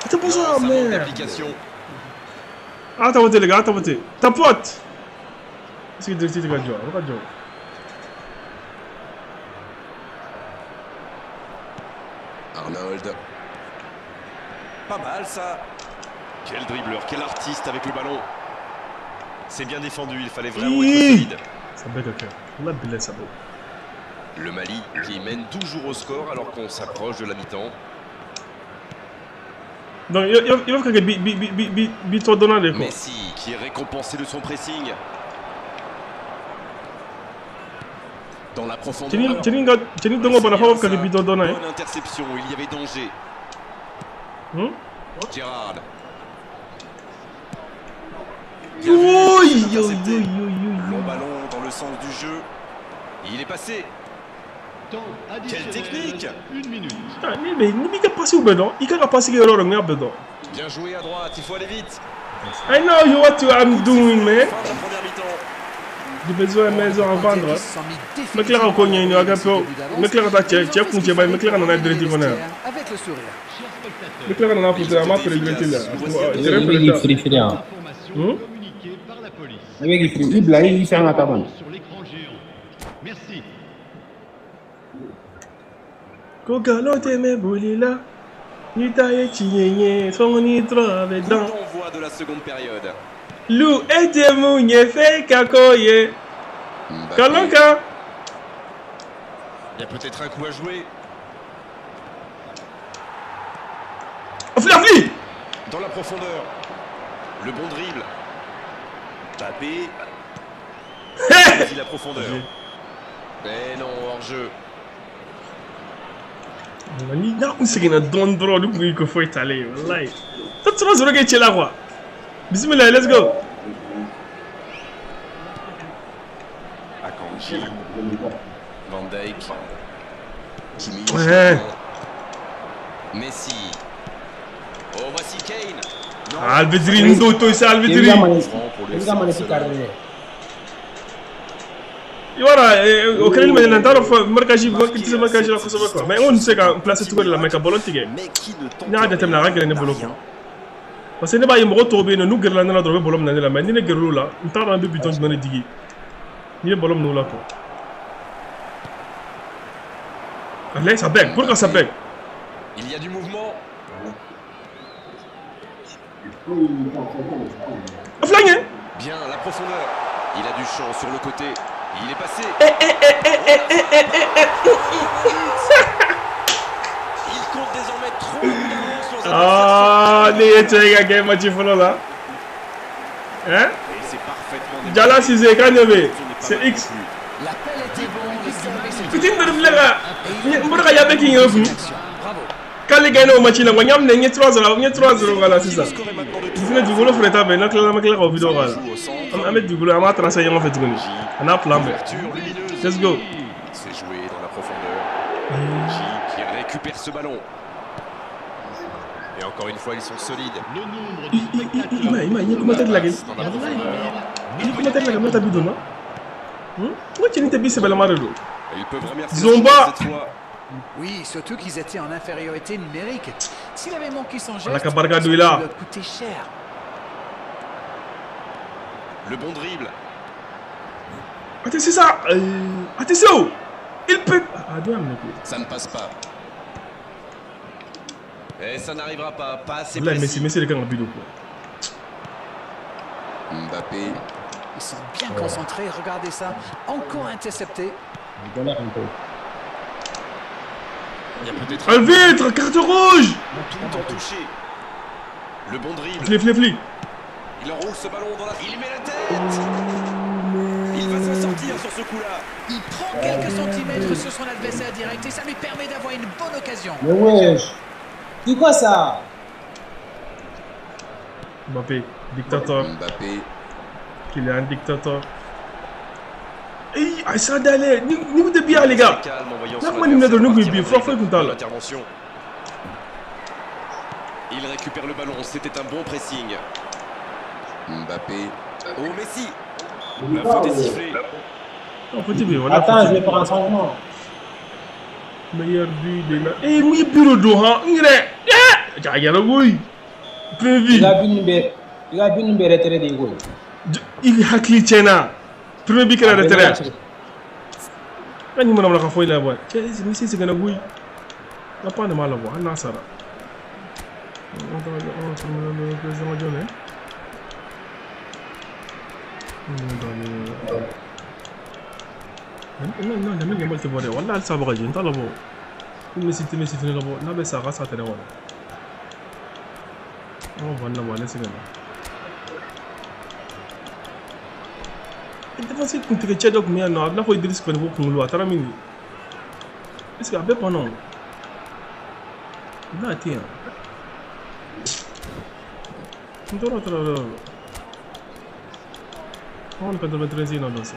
C'est pour ça, merde. Attends, les gars, attends, tapote. Est-ce que tu vas jouer? On va jouer. Arnold. Pas mal ça. Quel dribbleur, quel artiste avec le ballon. C'est bien défendu, il fallait vraiment être solide. Ça bug, ok. La belle, ça bug. Le Mali qui mène toujours au score alors qu'on s'approche de la mi-temps. Donc il va faire que bi donner quoi. Messi qui est récompensé de son pressing. Dans la profondeur. Bonne interception, il y avait danger. Gérard. Long ballon dans le sens du jeu. Il est passé. Quelle technique! Une minute. Mais il a passé où maintenant? Il a passé le. Bien joué à droite, il faut aller vite. I know you what I'm doing, man. J'ai besoin de maison à vendre. Mais clair, on connaît une agape. Mais clair, mais clair, on a avec le sourire. Mais clair, on a foutu la map pour le là. Merci. Kogalote me bolila, nitaye chienye, son nitro avec dents. Coup d'envoi de la seconde période. Lou etemu nyefe kakoye. Kalonka. Il y a peut-être un coup à jouer. Flavie. Dans la profondeur. Le bon dribble. Mbappé. La profondeur. Mais non, hors jeu. Bismillah, let's go. Akanji. Van Dijk. Kimmich. Ouais. Messi. Oh, voici Kane. Alvedri, Ndoto, c'est Alvedri. Voilà, au Kremlin, mais on sait qu'en place tout la mec à ballon tigé. N'a pas de la règle ne bolo. Parce que ne pas y me nous guerre la drogue ballon la mais ni ne guerre là, on t'a rendu buton de digi. Ni ballon nous là quoi. Allez, ça bec, pourquoi ça bec? Il y a du mouvement. Flingue. Bien la profondeur. Il a du champ sur le côté. Il est passé. Il compte désormais 3 buts d'avance sur Ah, ne ye cɛ ye ka kɛ match fɔlɔ la. Hein? Jala Cissé kan ɲɛ bɛ yen. C'est X. L'appel était bon, le service était Fitinin dɔ de filɛ ka n bɔra ka yabe k'i yɛrɛ kun. Bravo. K'ale gagné o match in na quoi. N y'a minɛ n ye 3-0 n ye 3-0 k'a la sisan. Le score est maintenant de 3. Fɛnɛ dugukolo fɛnɛ ta bɛn n'a tilala an bɛ tila k'o vidéo k'a la. Joue au centre. An bɛ dugukolo an b'a tracer ɲɔgɔn fɛ tuguni. A n'a plan bɛɛ. Ouverture lumineuse. Let's go. C'est joué dans la profondeur. J qui récupère ce ballon. Et encore une fois, ils sont solides. Le nombre de spectateurs I m'a ye i m'a ye n ye commentaire lajɛ. Dans la profondeur. N ye commentaire lajɛ n bɛ taa bi don na. N ko cɛnin tɛ bi sɛbɛlama de don. Et ils peuvent remercier Zomba. cette fois. Oui, surtout qu'ils étaient en infériorité numérique. S'il avait manqué son geste, Ala ka barika ça don i la. lui a coûté cher. Le bon dribble. A tɛ sisan a tɛ se o. Il peut. A dun y'a minɛ koyi. Ça ne passe pas. Et ça n'arrivera pas. Pas assez Walayi précis. Messi Messi de kan ka bi don quoi. Mbappé. Ils sont bien concentrés, regardez ça. Encore intercepté. Je galère un peu. Il y a peut-être Arbitre, carte rouge. tout en touché. Le bon dribble. Fli fli fli. Il enroule ce ballon dans la. Il met la tête. Il va s'en sortir sur ce coup-là. Il prend quelques centimètres sur son adversaire direct et ça lui permet d'avoir une bonne occasion. Mais wesh. C'est quoi ça? Mbappé, dictateur. Mbappé. Kylian, dictateur. Eh, a sera d'aller. Ni ni de bien les gars. Calme en voyant Là, son moi, il me donne adversaire une partir but, en fort, dribble. fort, content, là. L'intervention. Il récupère le ballon, c'était un bon pressing. Mbappé. Oh Messi. La faute est sifflée. Non, petit but, voilà. Attends, je vais faire un changement. Meilleur but de la. Eh, mi bureau do han. Ngre. Eh, ja yɛrɛ koyi. Premier Il but. a vu une belle, il a vu une belle retraite de goal. I hakili tiɲɛna. Premier but kɛra retraite. Ka ɲuman na ka fɔ i la bɔ. Cɛ, Messi sɛgɛnna koyi. Ka pan de m'a labɔ hali n'a sara. Président jɔn dɛ. Non, non, Lamine Yamal tɛ bɔ dɛ. Walahi halisa a bɛ ka jɛ n t'a labɔ. Ni Messi tɛ Messi fɛnɛ labɔ n'a bɛ sa a ka sa terrain kɔnɔ. An ka ban labɔ ale sɛgɛnna. Défense kuntigɛ cɛ dɔ tun bɛ yan nɔ a bɛ n'a fɔ Idriss Kɔnibo kunkolo a taara min de? Est ce que a bɛɛ panna o? N'a tɛ yan. N tɔɔrɔ taara yɔrɔ o yɔrɔ. An kɔni 93 in na dɔn sa.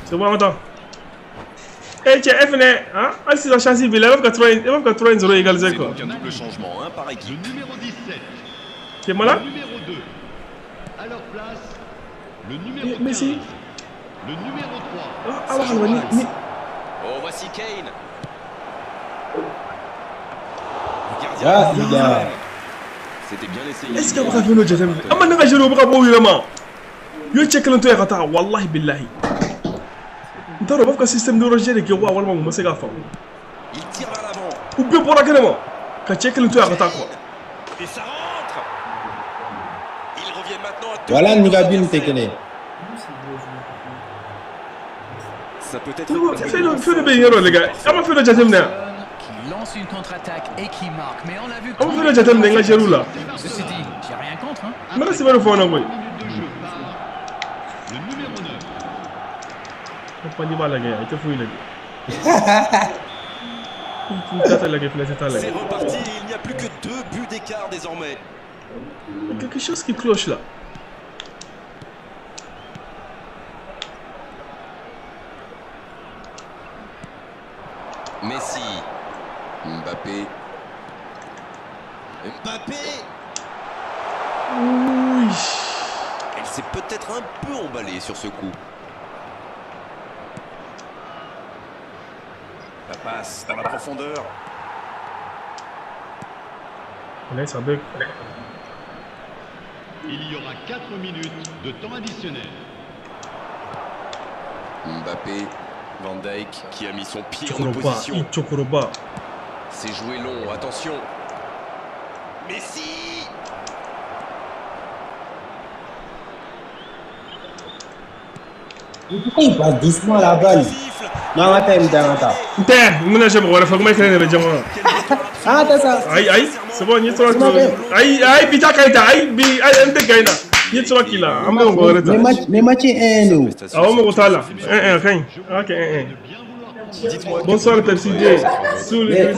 C'est bon, attends. Eh cɛ e fɛnɛ han hali sisan chance b'i la i b'a fɛ ka 3 i b'a fɛ ka 3-0 égaliser C'est quoi. donc un double changement, un par Le équipe. numéro 17. T'es malade? Le numéro 2. À leur place, le numéro Eh, Messi. 15. Le numéro 3. Ah, ah, ah, ni ni Oh, voici Kane. Le gardien. Ah, il a. C'était bien essayé. Est ce que a bɛ ka fɛn dɔ jateminɛ? An ma ne ka joueur u bɛ ka bɔ u yɛrɛ ma. U ye cɛ kelen to yen ka taa walahi bilahi. N t'a dɔn u b'a fɛ ka système de rejet de kɛ wa walima u ma se k'a faamu. Il tire vers l'avant. U bɛɛ bɔra kɛnɛ ma ka cɛ kelen to yen a ka taa quoi. Et ça rentre. Ils reviennent maintenant à deux Voilà, buts de Nigabine l'adversaire. Tekele. Ça peut être Fɛn dɔ fɛn dɔ bɛ yen yɔrɔ les gars. An ma fɛn dɔ jateminɛ yan. Qui lance une contre-attaque et qui marque. Mais on l'a vu. An ma fɛn dɔ jateminɛ n ka joueur la. Ceci dit, j'ai rien contre. Hein. N bɛ ka sɛbɛn dɔ fɔ an na koyi. Minute de jeu par le numéro 9. Ko pandi b'a lajɛ i tɛ foyi lajɛ. I t'a lajɛ fɛnɛ tɛ t'a C'est lajɛ. reparti, il n'y a plus que deux buts d'écart désormais. Il y a quelque chose qui cloche là. Messi. Mbappé. Mbappé. Oui. Elle s'est peut-être un peu emballée sur ce coup. La passe dans la profondeur. Allez, ça bug. Il y aura 4 minutes de temps additionnel. Mbappé. Van Dijk qui a mis son pied en Cɛkɔrɔba, opposition. i cɛkɔrɔba. C'est joué long, attention. Messi. Mais pourquoi il passe doucement la balle? Siffle. Non, attends, attends, attends. N tɛ n bɛna se mɔgɔ wɛrɛ fɛ kuma kelen de bɛ jɛn kɔnɔ. Quelle victoire absolue. Ah, t'as ça. Aïe, aïe, c'est bon, il y a 3 Aïe, aïe, Pita Kaita, aïe, bi, aïe, MD Kaina. Il y a 3 qu'il a. Mais match 1 1. Ah, on me là. 1 1, rien. Ok, 1 1. Bonsoir Pepsi D. Sous le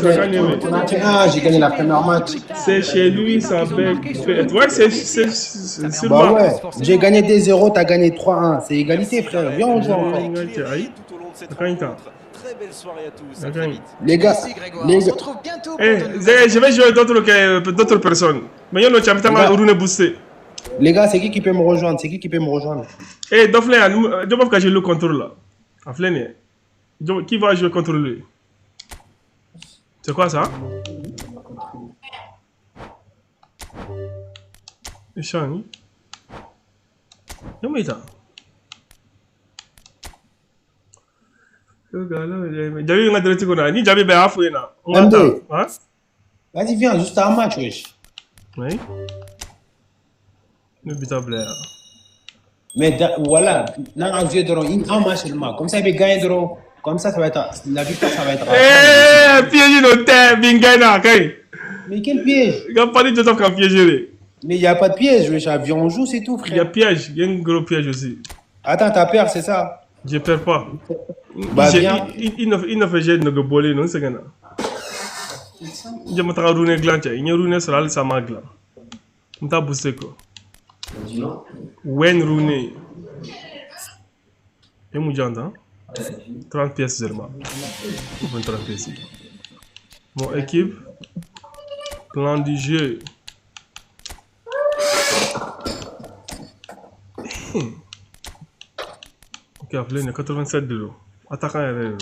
Ah, j'ai gagné la première match. C'est chez lui, ça bec. Ouais, c'est bah ouais, j'ai gagné 2-0, t'as gagné 3-1. C'est égalité, frère. Viens, on joue encore. Très belle soirée à tous. Les gars, les gars. Eh, je vais jouer d'autres personnes. Mais il y a un boosté. Les gars, c'est qui peut me rejoindre? C'est qui peut me rejoindre? Eh, Doflin, je vais cacher le contrôle là. Qui va jouer contre lui? C'est quoi ça? Échange. Non mais ça. Jabi nga direct ko na ni Jabi ba afu na. Hein? Vas-y viens, juste un match wesh. Oui. Ne bita blaire. Mais voilà, n'a un vieux un match seulement. Comme ça il va gagner drone. Comme ça, ça va être la victoire, ça va être. Eh, piège no terre, bingana, kay. Mais quel piège? Il n'y a pas de Joseph qui a piégé. Mais il n'y a pas de piège, wesh, avion, on joue, c'est tout, frère. Il y a piège, il y a un gros piège aussi. Attends, t'as peur, c'est ça? Je perds pas. Bah, bien. Il ne fait jamais de bolé, non, c'est gana. Je me trace roune gland, il y a roune sur la sama gland. On t'a boosté quoi. Wen roune. Et mon janda. 30 pièces seulement. 30 pièces. Mon équipe. Plan du jeu. Ok, appelé 87 de l'eau. Attaquant est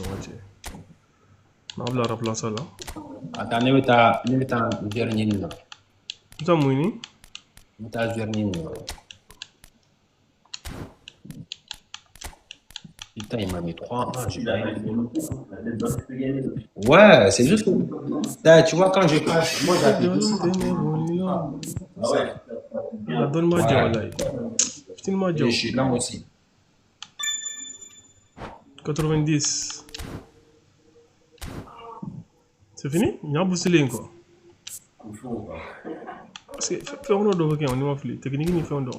on va remplacer là. Attends, ne vais pas dernier là. Tu as mouini? Dernier. Putain, il m'a mis 3-1. Ouais, c'est juste que. Là, tu vois, quand je passe, moi j'appuie. Ah ouais. Donne-moi ouais. Je suis là aussi. 90. C'est fini? Il y a un boosté quoi. Parce que fait on doit on est technique ni fait on doit.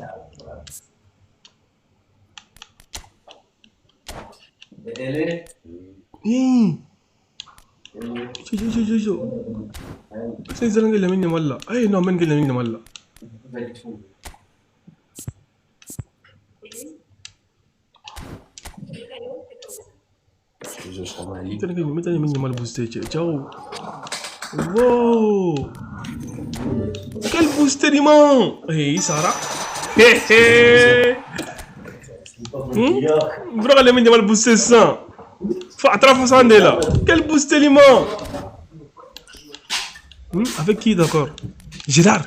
C'est zalanga lamine malla. Ay non men lamine malla. Wow! Quel booster immense! Hey Sarah! Hey hey! Vraiment lamine mal booster ça. Là. Quel booster immense! Avec qui d'accord? Gérard!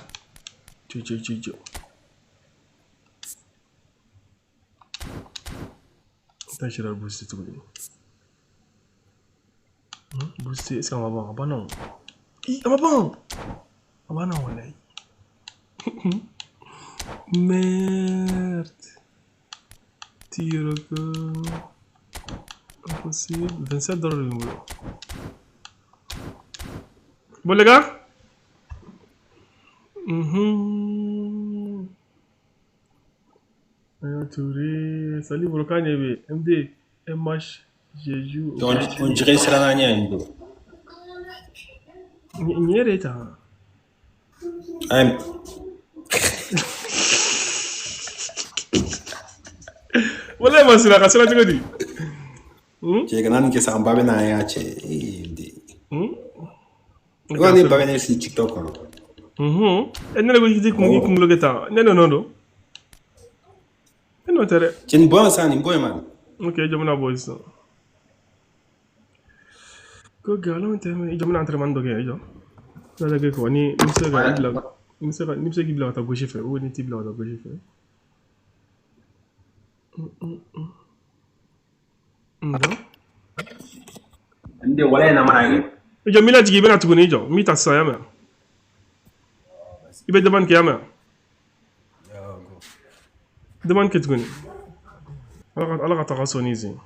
Attends, Gérard booster tout. Booster, est-ce qu'on va voir? Ah bah non. Ah bah bon! Ah bah non, là. Merde. Tire que. Impossible. 27 $ le numéro. Bon les gars. Touré. Salut Volcan MD MH Jeju. On dirait Sranania Ndo. Nyereta. I'm. Wala masila kasila cogo di? Cɛ kana nin kɛ sa n ba bɛ na yan cɛ ee wa ne ba bɛ ne si TikTok kɔnɔ. E ne ko k'i kunkolo kɛ tan ne nɔ don. Ne nɔ tɛ dɛ. Cɛ nin bɔ yan sa nin bɔ yen man. Ok jamana bɔ sisan. Ko galon tɛ mɛ jamana entraînement dɔ kɛ jɔ. N'a kɛ kɔ ni n bɛ se ka i bila ni bɛ se k'i bila ka taa gauche fɛ ou ni t'i bila ka taa gauche fɛ. N de wala na mana ye. I jɔ n b'i lajigin i bɛna tuguni i jɔ n b'i ta sisan y'a mɛn. I bɛ demande kɛ y'a mɛn. Demande kɛ tuguni. Ala ka taga sɔnni sen.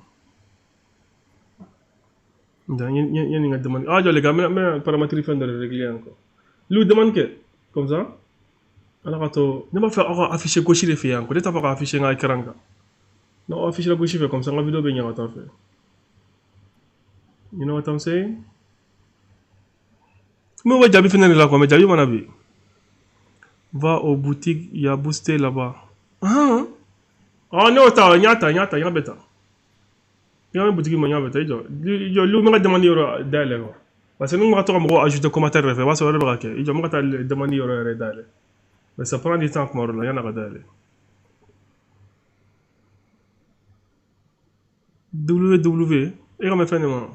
N ye nin ka demande. Ah, jɔ les gars, n bɛna paramètre fɛn dɔ de régler encore. Lu demande kɛ comme ça. Ala ka to ne b'a fɛ aw ka afficher gauche de fɛ yan quoi. Ne t'a fɛ ka afficher n ka écran kan. N'aw afficher la gauche fɛ comme ça, n ka vidéo bɛ ɲɛ ka taa fɛ. You know what I'm saying? Mais bɛ jaabi fɛnɛ de la quoi, mais jaabi mana bi. Va aux boutiques, il y a boosté là-bas. Ah, ah, ne y'o ta, n y'a ta, n y'a ta, n y'a bɛɛ ta. I ka boutique ma, n y'a bɛɛ ta, i jɔ. I jɔ, lu n bɛ ka demande yɔrɔ dayɛlɛ quoi. Parce que ni n ka to ka mɔgɔw ajouter commentaire yɛrɛ fɛ, i b'a sɔrɔ o de bɛ ka kɛ. I jɔ, n bɛ ka taa demande yɔrɔ yɛrɛ dayɛlɛ. Mais ça prend du temps kuma dɔ la yan'a ka dayɛlɛ. WW, e ka mɛn fɛn de ma.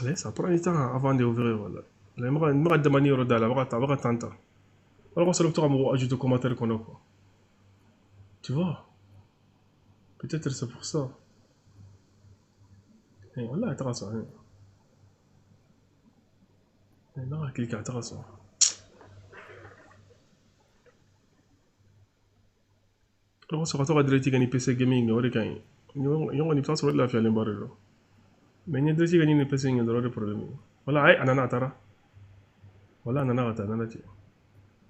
Allez, ça prend du temps avant d'ouvrir, voilà. N bɛ ka demande yɔrɔ dayɛlɛ, a bɛ ka taa, a bɛ ka temps ta. Wala ko sɔrɔ bɛ to ka mɔgɔw ajouter commentaire kɔnɔ quoi. Tu vois? Peut-être c'est pour ça. Eh, voilà, a tɛ ka sɔn. Eh, n'a ka cliquer, a tɛ ka sɔn. O sɔrɔ ka to ka direct kɛ ni PC gaming ye, o de ka ɲi. Ɲɔgɔn kɔni, i bɛ taa sɔrɔ o de lafiyalenba de don. Mais n ye direct kɛ ni PC ye dɔrɔn, o de problème ye. Voilà, ayi, a nana, a taara. Voilà, a nana ka taa, a nana ten.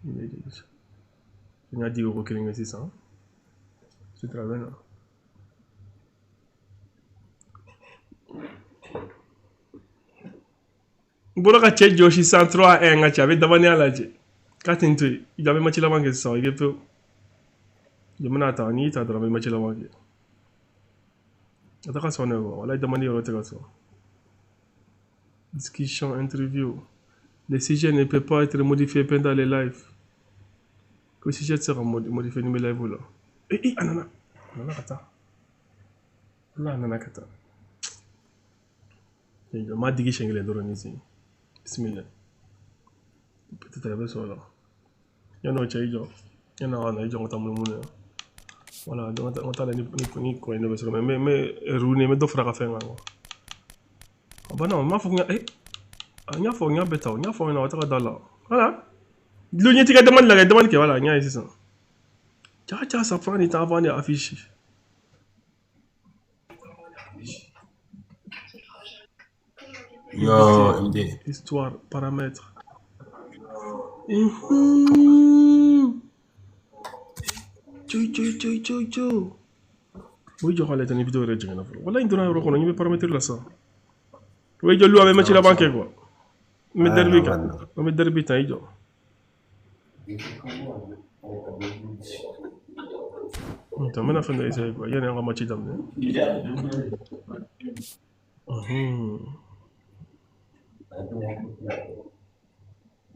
N y'a digi ko kelen kɛ sisan. Sutura bɛ na. N bɔra ka cɛ jɔsi sisan 3-1 n ka cɛ, a bɛ dabaniya lajɛ. K'a tɛ n to yen. I bɛ match laban kɛ sisan, i bɛ pewu. Jɔ n bɛna ta, n'i y'i ta dɔrɔn, n bɛ match laban kɛ. A tɛ ka sɔn dɛ, walayi demande yɔrɔ tɛ ka sɔn. Discussion, interview. Le sujet ne peut pas être modifié pendant les lives. Ko sujet tɛ se ka modifier ni bɛ live la. Eh, eh, a nana. A nana ka taa. Walayi a nana ka taa. N m'a digi siɲɛ kelen dɔrɔn ni sen. Bismillah. Peut-être a bɛ sɔn o la. Yan'o cɛ, i jɔ. Yan'a ka na, i jɔ n ka taa munumunu yan. Voilà, donc n ka taa lajɛ ni coin dɔ bɛ sɔrɔ. Mais n bɛ roux n bɛ dɔ fara ka fɛn kan quoi. Ah bah non, n m'a fɔ ko eh, n y'a fɔ n y'a bɛɛ ta o, n y'a fɔ aw ɲɛna o tɛ ka da la. Voilà. Lu ɲɛ t'i ka demande lajɛ, demande kɛ, voilà, n y'a ye sisan. Ja ja, ça prend du temps avant d'afficher. Yo, MD. Histoire, paramètres. Cu cu cu cu cu. O jɔ k'ale ta ni vidéo yɛrɛ jiginna fɔlɔ. Walayi n donna yɔrɔ kɔnɔ, n ɲɛ bɛ paramètre la sisan. O ye jɔ lu, a bɛ match laban kɛ quoi. N bɛ derby kan. An bɛ derby ta, i jɔ. Attends, n bɛna fɛn dɔ essayer quoi, yanni an ka match daminɛ.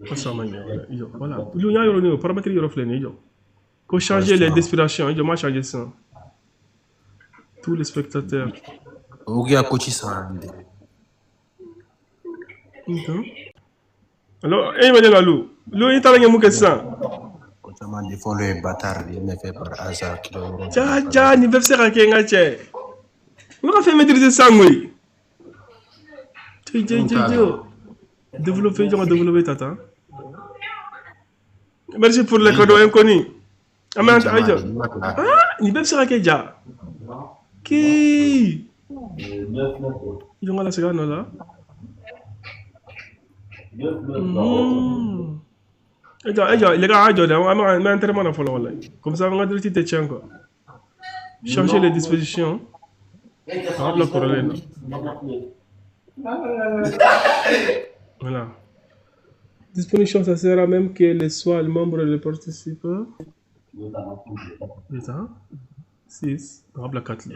Ko ça ma ɲɛ, voilà, i jɔ. Voilà. Lu n y'a yɔrɔ nin o paramètre yɔrɔ filɛ nin ye, i jɔ. Ko changer les dispositions, i jɔ, n m'a changer sisan. Tous les spectateurs. O k'i ka coach sara MD. Alors, e ɲɛ bɛ ne la Lu. Lu, i taara ɲɛ mun kɛ sisan? Ko caman défend le bâtard, il me fait par hasard kilo. Ja ja, nin bɛɛ bɛ se ka kɛ n ka cɛ. N bɛ ka fɛn maîtriser sisan koyi. Cɛ cɛ cɛ cɛ. Développer, jɔ ka développer ta tan. Merci pour les cadeaux inconnus. An bɛ an jɔ. Ah, nin bɛɛ bɛ se ka kɛ ja. Kii. Jɔn ka lasegin a nɔ la. E jɔ, e jɔ, les gars, a jɔ dɛ, an bɛ entraînement na fɔlɔ walayi. Comme ça, an ka direct tɛ tiɲɛ quoi. Changer les dispositions. A ka bila kɔrɔlen na. Voilà. Disposition, ça sera même que les soient le membre de participants. Attends. 6. On va 4 là.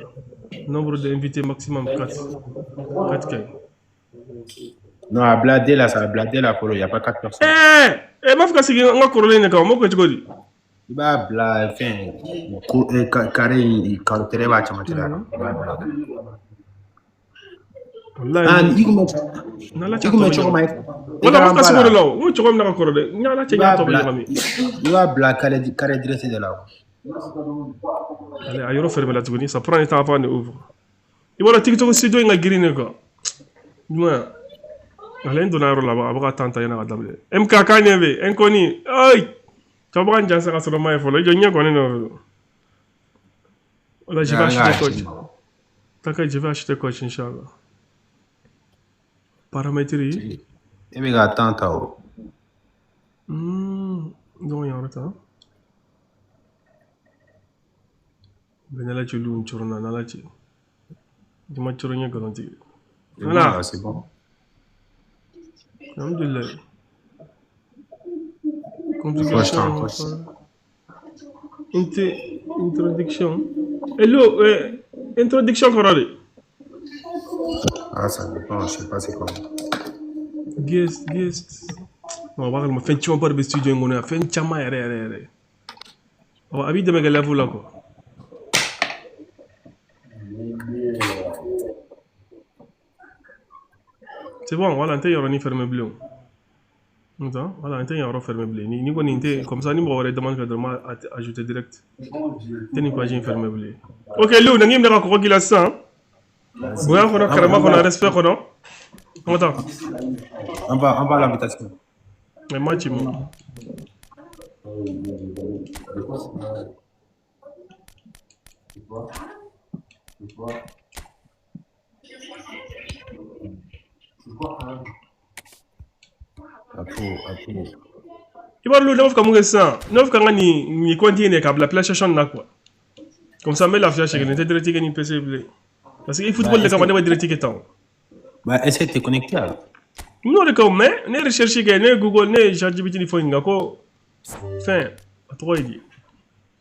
Nombre d'invités maximum 4. 4 k. Non, à Bladé là, ça a Bladé là, il n'y a pas 4 personnes. Eh, eh, m'a fɔ ka segin n ka kɔrɔlen de kan, o m'o kɛ cogo di? I b'a bila fɛn carré in carré b'a cɛmancɛ la. I b'a bila. Wallahi. Ah, i kun bɛ N'Ala i cɛ kun bɛ tɔ bɛ cogo min ɲagami. Wala ma ka sigi o de la o. N ko cogo min na ka kɔrɔ dɛ. N y'Ala cɛ i n y'a b'a tɔ bɛ bila ɲagami. i b'a bila carré direct de la. Allez, a yɔrɔ fermé la tuguni, ça prend du temps avant de ouvre. I b'a dɔn TikTok studio in ka girin de quoi. Jumɛn? Ale n donna yɔrɔ la, a bɛ ka temps ta yan'a ka daminɛ. MK k'a ɲɛ bɛ inconnu. Ayi! Cɛw bɛ ka n jansa ka sɔrɔ n ma ye fɔlɔ. I jɔ n ɲɛ kɔni nɔfɛ. Wala je vais acheter coach. T'inquiète, je vais acheter coach, Inch'Allah. Paramètres. E bɛ ka temps ta o. Donc, il y a un retard. Ben ala ci lu corona n'ala ci. Jama coronya nkalon tigɛ. C'est bon, Voilà. là, c'est bon. Alhamdulillah. Coach, Configuration. coach. Introduction. Hello, introduction kɔrɔ de. Ah, ça dépend, je sais pas c'est quoi. Guest, guest. Non, b'a kalama fɛn caman ba de bɛ studio in kɔnɔ yan, fɛn caman yɛrɛ yɛrɛ yɛrɛ. Ɔ, a b'i dɛmɛ kɛ live la quoi. C'est bon, voilà, n tɛ yɔrɔnin fermé bilen o. Attends, voilà, n tɛ yɔrɔ fermé bilen. Ni kɔni n tɛ comme ça ni mɔgɔ wɛrɛ demande kɛ dɔrɔn n b'a ajouter direct. N tɛ nin page in fermé bilen. Ok, Lou, na ngi minɛ ka kɔgɔ k'i la sisan. Bonya kɔnɔ, karama kɔnɔ, respect kɔnɔ. An ka taa. On va à l'invitation. Mais ma ci ma. Apo, apo. I b'a dɔn Lou, ne b'a fɛ ka mun kɛ sisan? Ne b'a fɛ ka n ka nin compte in de k'a bila PlayStation na quoi. Comme ça, n bɛ lafiya siɲɛ kelen, n tɛ direct kɛ ni PC bilen. Parce que Bah, football de est-ce kama que, ne bɛ direct kɛ tan o. bah, est-ce que tu es connecté alors? N'o de kama, mais ne ye recherche kɛ, ne ye Google, ne ye ChatGPT ni fɛnw ɲininka ko fɛn, a tɔgɔ ye di?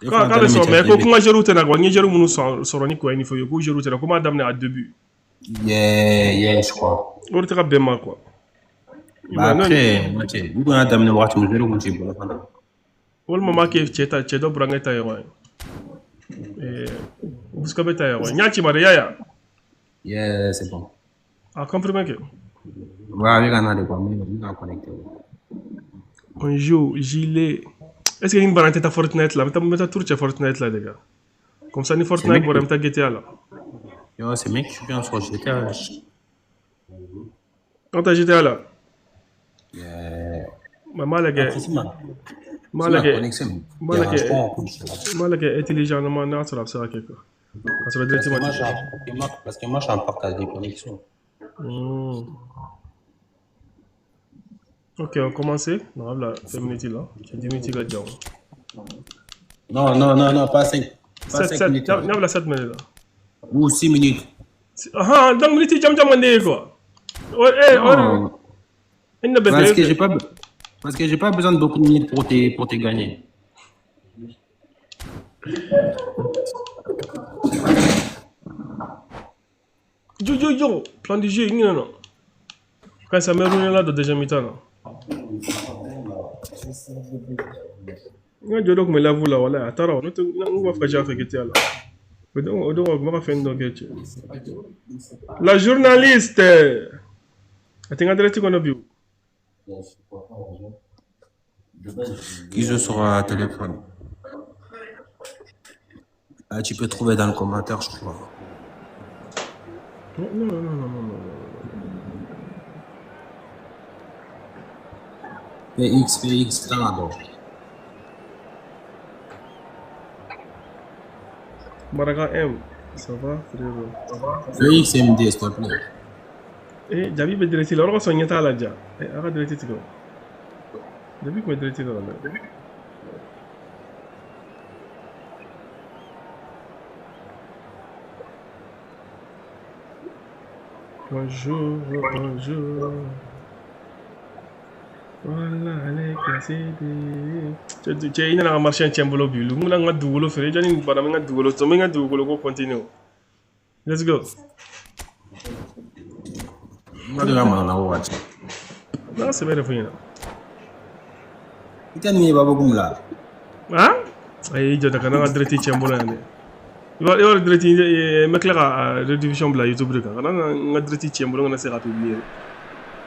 E K'a fana k'a bɛ dalen bɛ sɔn, mais ko ChatGPT. ko n ka géré tɛ na quoi, n ye géré minnu sɔrɔ ni quoi ni fɛnw ye, k'u géré tɛ na, ko n b'a daminɛ à début. Yeah, yeah, je crois. O de tɛ ka bɛn ma quoi. I Bah, m'a ye, n'o après, moi, tu sais, vu qu'on a daminɛ wagati min, zéro kun t'i bolo fana. walima n b'a kɛ cɛ ta cɛ dɔ burankɛ ta ye quoi. Busca bɛ ta ye quoi. N y'a ci ma dɛ, i y'a ye wa? Yeah, c'est bon. A confirmé kɛ. Ouais, avec un de quoi, mais on a connecté. Bonjour, gilet. Est-ce que nin bana tɛ taa Fortnite la? N bɛ taa tour cɛ Fortnite la les gars. Comme ça ni C'est Fortnite mec, bɔra n bɛ taa GTA la. yo, c'est mec, je viens sur GTA. An taa GTA la. Yeah. Mais m'a lajɛ, Après, si ma, m'a si ma lajɛ, connexion me m'a dérange lajɛ, pas, on peut jouer. m'a lajɛ intelligemment n'a sɔrɔ a bɛ se ka kɛ quoi. Ka sɔrɔ Parce direct que ma moi, ci. j'ai un, parce que moi, je suis en partage de connexion. Ok, on commence. Non, là, 5 minutes là. C'est 10 minutes là, déjà. Non, non, non, non, pas 5. Pas 7, 5 7. minutes. hein. N y'a 7 minutes là. Ou 6 minutes. Ah, donc minute jam jam man quoi. Oh, eh, oh, Non, il ne parce que bɛ j'ai pas, parce que j'ai pas besoin de beaucoup de minutes pour te gagner. Jo, jo, jo. Plan du jeu, non, non. Quand ça met là de deuxième mi-temps là. N ka jɔ dɔ tun bɛ live la walayi a taara o n'o tɛ n b'a fɛ ka ja fɛ GTA la. O don o tun bɛ ka fɛn dɔ kɛ cɛ. La journaliste. A tɛ n ka direct kɔnɔ bi o. Qui joue sur un téléphone. Ah, tu peux trouver dans le commentaire, je crois. Non, non, non, non, non, non. PX, PX, là, bon. Maraga M, ça va frérot. PX, MD, s'il te plaît. Eh, jaabi bɛ direct la, o yɔrɔ ka sɔrɔ ɲɛ t'a la ja. Eh, a ka direct tigɛ o. Jaabi tun bɛ direct la dɛ. Bonjour, bonjour. Voilà, aleka sidi. Cɛ i nana ka marché tiɲɛ n bolo bi. Lu n bɛna n ka dugukolo feere. Jɔnni nin bana n bɛ n ka dugukolo sɔrɔ, n bɛ n ka dugukolo ko continue. Let's go. Moi, je vais m'en avoir. N ka sɛbɛn de fɔ n ɲɛna. I tɛ nin ye Babakou la. Han? Ayi, i jɔ ka na n ka direct tiɲɛ n bolo yan dɛ. I b'a dɔn direct n bɛ tila ka rediffusion bila YouTube de kan. Kana n ka direct tiɲɛ n bolo n kana se ka publier.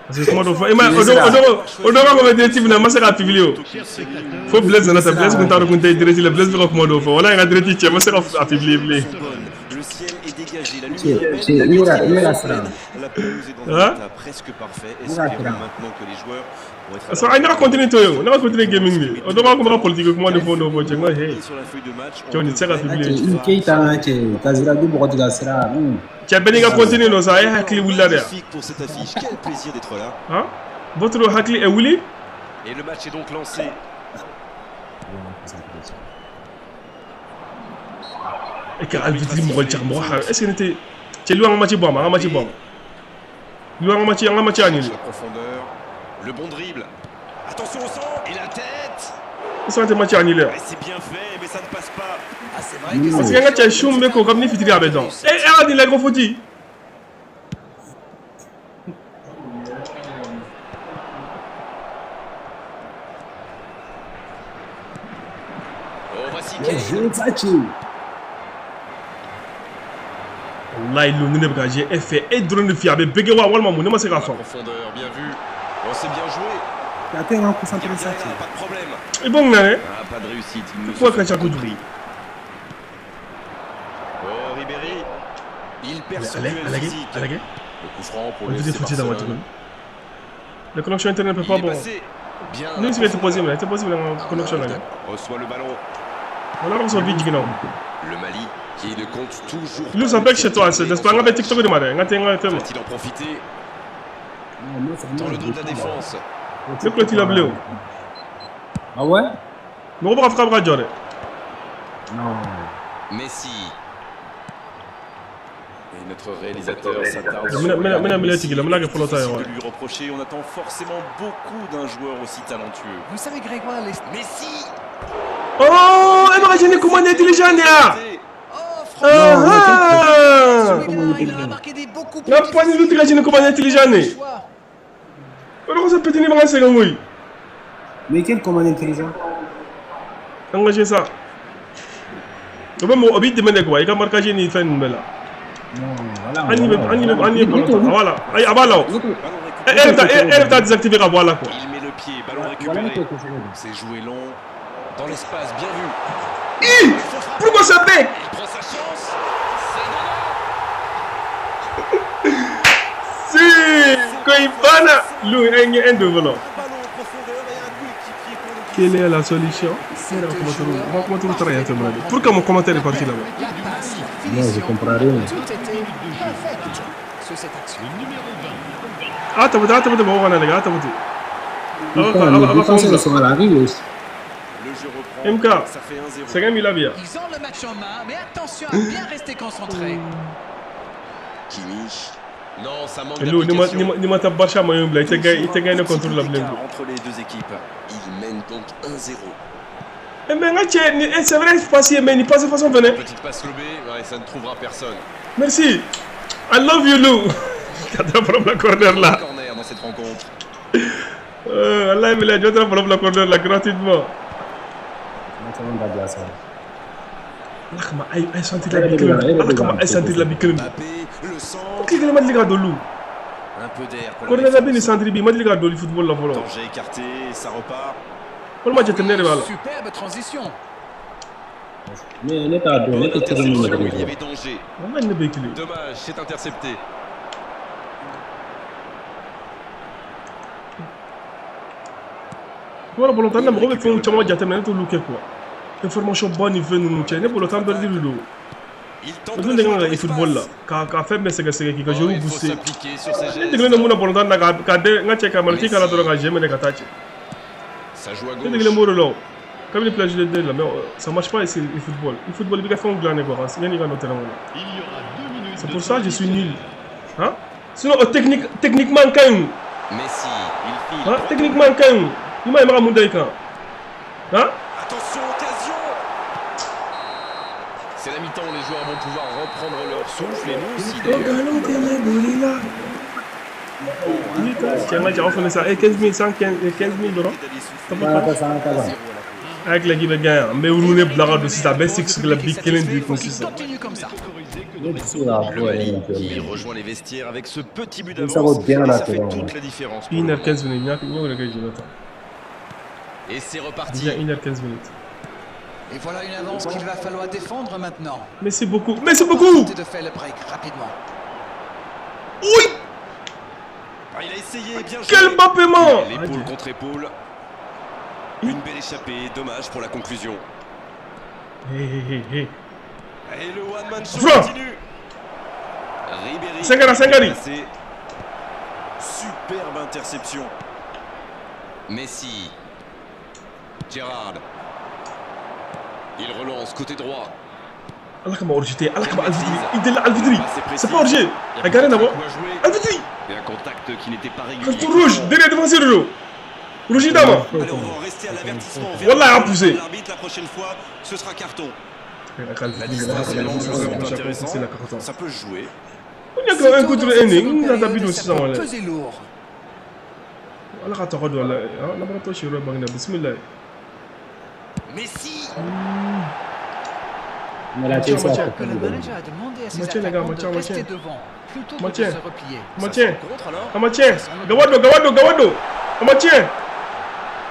Parce que kuma dɔ fɔ, i ma o don o don o don b'a fɔ direct min na n ma se ka publier o. Chers spectateurs, Fo Blaise nana ta, Blaise kun t'a dɔn kun tɛ direct la, Blaise bɛ ka kuma dɔw fɔ. Walayi n ka direct tiɲɛ n ma se ka a publier bilen. Sont bonnes. Le ciel est dégagé, la Cɛ lumière est cɛ belle, i la yɛrɛ i météo yɛrɛ est siran. pleine, la pelouse est dans un Han? état presque parfait. I yɛrɛ Espérons siran. maintenant que les joueurs So I never continue to you. Never continue gaming me. O dɔgɔ kuma politique kuma de fɔ dɔ fɔ cɛ n ko hey. Cɛ nin tɛ se ka publier. Keita cɛ Kazira du mɔgɔ tigɛ sira. Cɛ bɛɛ n'i ka continue don sa e hakili wulila de. Pour cette affiche, quel plaisir d'être là. Hein? Votre hakili est wuli? Et le match est donc lancé. E ka arbitre mɔgɔ ja mɔgɔ ha est-ce que ne tɛ cɛ lu an ka match bɔ a ma an ka match bɔ a ma. Lu an ka match an ka match annulé. Le bon dribble. Attention au sang et la tête. Ils sont match annulé. C'est bien fait mais ça ne passe pas. Ah c'est vrai que parce que nga cɛ su min bɛ ko kabini fitiri a bɛ dɔn. E e a ni lɛgɛ foti. Oh voici Kane. Wallahi lu ne bɛ ka jouer e fɛ e dɔrɔn de fi a bɛ bɛgɛ wa walima mun ne ma se k'a faamu. Profondeur, bien vu. Oh, c'est bien joué. T'as un concentré ça. Pas de problème. Et bon, là, ah, pas de réussite. Pourquoi quand ça coûte prix? Oh, Ribéry. Il perd son duel physique. Le coup franc pour le FC Barcelone. La connexion internet n'est pas bon. Bien. Nous, c'est possible, c'est possible la connexion là. Reçoit le ballon. Voilà, on s'en vite, non. Le Mali qui ne compte toujours. Nous, ça bec chez toi, c'est pas un TikTok de madame. Va-t-il en profiter? Dans le dos de la défense. C'est quoi tu l'as bleu? Ah ouais? Mais on va frapper Johnny. Non. Messi. Et notre réalisateur s'attarde. De lui reprocher, on attend forcément beaucoup d'un joueur aussi talentueux. Vous savez Grégoire, les... Messi. Oh, imagine comment il est intelligent là. Ah! Il a marqué des beaucoup plus. La poignée de l'imagine comment il est intelligent. Alors ça peut tenir un second oui. Mais quel commande intelligent? Engagez ça. Donc même au demande quoi, il a marqué ni fin là. Non, voilà. Ani voilà. Aïe abalo. Elle t'a désactivé à voilà quoi. Il met le pied, ballon récupéré. C'est joué long dans l'espace, bien vu. Hi! Pourquoi ça bec? Il prend sa chance. C'est si! Koibana, Lou, un de. Quelle est la solution? Pourquoi mon commentaire est parti là-bas? Non, je comprends rien. Attends, attends, attends, les gars, attends. MK, c'est quand même il a bien. Ils ont le match en main, mais attention à bien rester concentré. Kimmich. Non, ça manque d'application. Ni ma tabacha maillot blanc, il te gagne contre la blinde. Entre les deux équipes, ils mènent donc 1-0. Mais c'est vrai, c'est mais il passe de façon venait. Petite passe lobée, ouais, ça ne trouvera personne. Merci. I love you, Lou. Quatre problème la corner là. Corner dans cette rencontre. Allah, il a déjà problème la corner là gratuitement. Allah, ay sentir la biclum. Allah, ay sentir la biclum. Le centre. Qui est le match de Lou? Un peu d'air pour la défense. Corner centre bi match de football là voilà. Danger écarté, ça repart. Pour le match était voilà. Superbe transition. Mais n'est pas donné il y avait danger. Dommage, c'est intercepté. Voilà pour l'entendre, mais on fait un jatemɛ to luke quoi. Information bonne il veut nous tiens pour l'entendre perdre le. Il On est dans football là. Ka fɛn bɛɛ sɛgɛsɛgɛ k'i ka joueur booster. Ne degelen don mun na balontan na ka den n ka cɛ ka maliti k'a la dɔrɔn ka jeu minɛ ka taa cɛ. Ça joue à Ne gauche. degelen b'o de la o. Kabini plage de la mais ça marche pas ici le football. Le football i bɛ ka fɛnw dilan de quoi yanni i ka n'o terrain kɔnɔ. C'est pour ça que je suis nul. Hein? Sinon techniquement n ka ɲi. Messi, il file. Hein? Techniquement n ka ɲi. I m'a ye n bɛ ka mun da i kan. Hein? Attention, occasion. C'est la mi-temps, les joueurs vont pouvoir reprendre leur souffle et nous aussi d'ailleurs. Tiens, là, j'ai refait ça. 15 000, 115, 15 000 dollars. Avec l'équipe gagne, mais où on est blague de 6 à 6 la big killing du consistant. Continue comme ça. Le Mali qui rejoint les vestiaires avec ce petit but d'avance. Et ça fait toute la différence. 1h15 minutes, il y a Et c'est reparti. 1h15 minutes. Et voilà une avance qu'il va falloir défendre maintenant. Mais c'est beaucoup, mais c'est beaucoup. De faire le break rapidement. Oui. Ah, il a essayé, bien joué. Quel Mbappé, man. L'épaule contre épaule. Une belle échappée, dommage pour la conclusion. Hey, hey, hey, hey. Et le one man show Flo. continue. Ribéry. Sangari, Sangari. Superbe interception. Messi. Gérard. Il relance côté droit. Allah kama orjité, Allah kama Alvidri. Il est Alvidri. C'est pas orjé. Regardez d'abord. Alvidri. Et un contact qui n'était pas régulier. Carton rouge, derrière défenseur rouge. Rouge d'abord. Allez, on va en rester à l'avertissement. Wallah a poussé. L'arbitre la prochaine fois, ce sera carton. La distance et l'enjeu sont intéressants. Ça peut se jouer. On y a un contre un, on a d'habitude aussi ça. Peser lourd. Allah ka tɔgɔ don a la, labaratɔ siyɔrɔ bangena bisimilayi. Messi. Que le manager a demandé à ses Mathieu, les gars, attaquants de Mathieu, rester Mathieu. devant plutôt que de Mathieu. se replier. Mathieu. Contre alors. Amatien, Gawado, Gawado, Gawado. Amatien.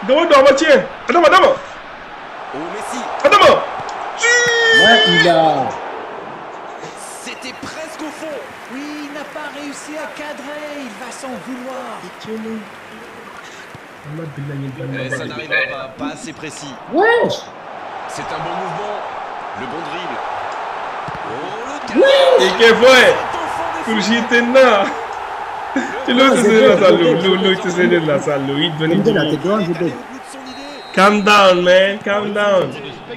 Gawado, Amatien. Adama, Adama. Oh Messi. Adama. Ouais, il a. C'était presque au fond. Oui, il n'a pas réussi à cadrer, il va s'en vouloir. Et ça n'arrivera pas, pas assez précis. Wesh. C'est un bon mouvement. Le bon dribble. Oh le Et que foi? Kurusi tɛ n na. Lo tɛ se la sa lo lo lo tɛ se ne la sa lo i dɔnni MD là, jugu. t'es devant, je Allez bug. au bout de son idée. Calm down, man. Calm down.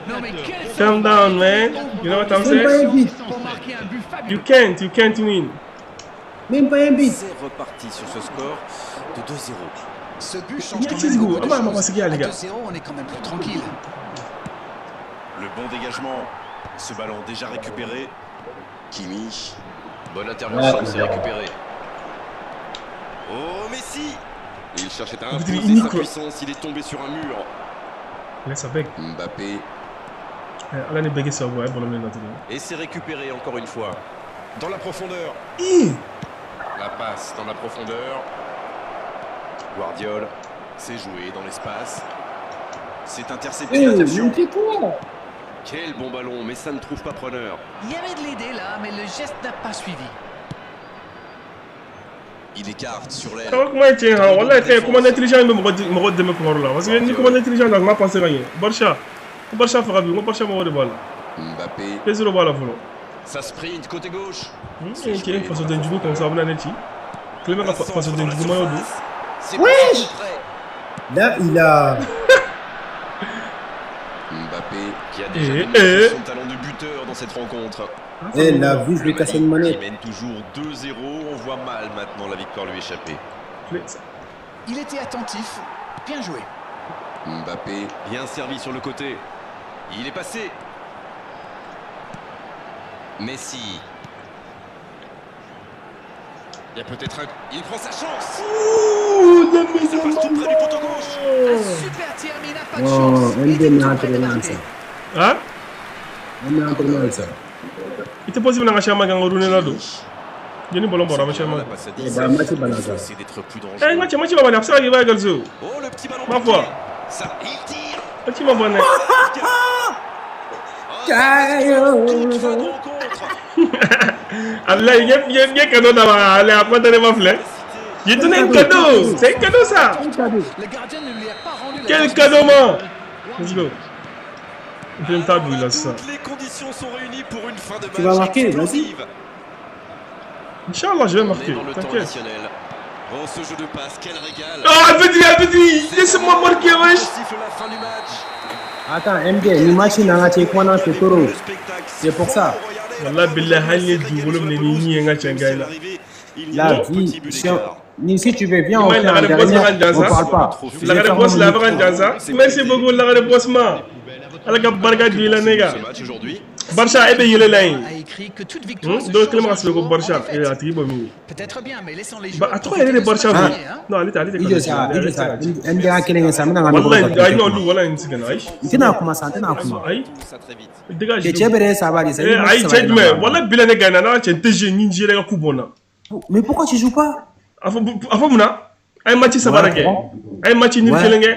Non mais quel Calm down, man. You know what I'm Même pas saying? un but. pour marquer un but fabuleux. You can't win. Même pas un but. C'est reparti sur ce score de 2-0. Ce but change Il y a quand six même goals. beaucoup de Ah, bah, choses. bah, c'est qui, les À gars. 2-0, on est quand même plus tranquille. Le bon dégagement. Ce ballon déjà récupéré. Kimi. Bonne intervention, Ouais. c'est récupéré. Oh Messi. Il cherchait à Vous dites imposer sa unique, quoi. puissance, il est tombé sur un mur. Laisse avec. Mbappé. Ala ni bɛɛ kɛ sababu ye a ye ballon minɛ na tuguni. Et c'est récupéré encore une fois. Dans la profondeur. Ih. La passe dans la profondeur. Guardiol. C'est joué dans l'espace. C'est intercepté. Eh, Attention. mais fais quoi? Quel bon ballon, mais ça ne trouve pas preneur. Il y avait de l'idée là, mais le geste n'a pas suivi. Il écarte sur l'aile. Kaba kuma ye tiɲɛ ye han walayi fɛn commande intelligent bɛ mɔgɔ dɛmɛ kuma dɔ la parce que ni commande intelligent na kuma passer ka ɲɛ Barça ko Barça faga bi ko Barça mɔgɔ de b'a la Mbappé. Pedro b'a la fɔlɔ. Ça sprint côté gauche. E cɛ fasoden jugu comme ça a bɛna ne ci. Tile bɛ ka fasoden jugu maillot don. C'est Wesh. tout près. Là, il a. Mbappé qui a déjà Eh, démontré eh. son talent de buteur dans cette rencontre. Eh, la vue, je lui ai Le cassé une Mali manette. qui mène toujours 2-0. On voit mal maintenant la victoire lui échapper. Il était attentif, bien joué. Mbappé bien servi sur le côté. Il est passé. Messi. Il y a peut-être un... Il prend sa chance. Ouh, la Ça maison passe tout près du poteau gauche. Un super tir, mais il n'a pas de Oh, chance. Il MD était m'a tout près de entraîné marquer. ça. Han? On m'a entraîné ça. I tɛ possible na ka Sharma kan ka Rooney la don. Jeni ballon bɔra a bɛ Sharma. La passe à Eh 10. ben, match Il faut balance. essayer d'être plus Eh n dangereux. ka cɛ match ma ban dɛ a bɛ se ka kɛ i b'a égaliser o. Oh, le petit ballon Ma piqué. foi. Ça, il tire. Match ma ban dɛ. Oh, ça passe toute fin de rencontre. Ablaye n ye cadeau d'a ma ale a compte ne ma filɛ. J'ai donné un cadeau. C'est un cadeau ça. Le gardien ne lui a pas rendu la Quel tâche cadeau facile. man. Let's go. N fɛnɛ bɛ taa dugu la sisan. Toutes les conditions sont réunies pour une fin de match Tu vas marquer, vas-y. explosive. Inch'Allah, je vais On est marquer. dans le temps T'inquiète. additionnel. Oh, ce jeu de passe, quel régal. Oh, Alvedri, Alvedri, laisse-moi marquer, wesh. Siffle la fin du match. Attends, MD, ni match n'a pas quoi c'est trop. Le spectacle, C'est pour ça. Wallah, billah, hali ye dugukolo minɛ ni ɲi ye n ka cɛ nka ye la. La vie, si tu veux, viens, on Ouais, fait un la réponse dernier, la on Jansa. parle pas. Je La vais faire réponse mon la micro. vraie Jansa. Merci beaucoup la réponse ma. Ala ka barika don i la ne kan. Ce match aujourd'hui, Barça e bɛ yɛlɛ la yen. A écrit que toute victoire se Dɔw change kelen bɛ un ka sɛbɛn ko jour en Barça. défaite. Eh, a tigi bɔ min ye. Peut-être bien, mais laissons les Ba joueurs a tɔgɔ yɛrɛ de profiter de ce Barça match koyi. gagné, hein. Non, ale tɛ ale tɛ I jɔ sa, i jɔ sa. MD y'a kelen kɛ sa, n bɛna n ka micro Wallahi ta. ayi non olu wallahi n tɛ se ka na ayi. N tɛna kuma sa, n tɛna kuma. Ayi. ça très vite. Dégage. Cɛ bɛrɛ ye saba de sa, i Eh, bɛ ayi saba cɛ de jumɛn? la. Wallahi bilahi ne gagne n'a cɛ n tɛ jouer ni n jouer ka coup bɔ n na. Mais pourquoi tu joues pas? A fɔ mun na? An ye match saba de kɛ. An ye match ni Ouais. kelen kɛ.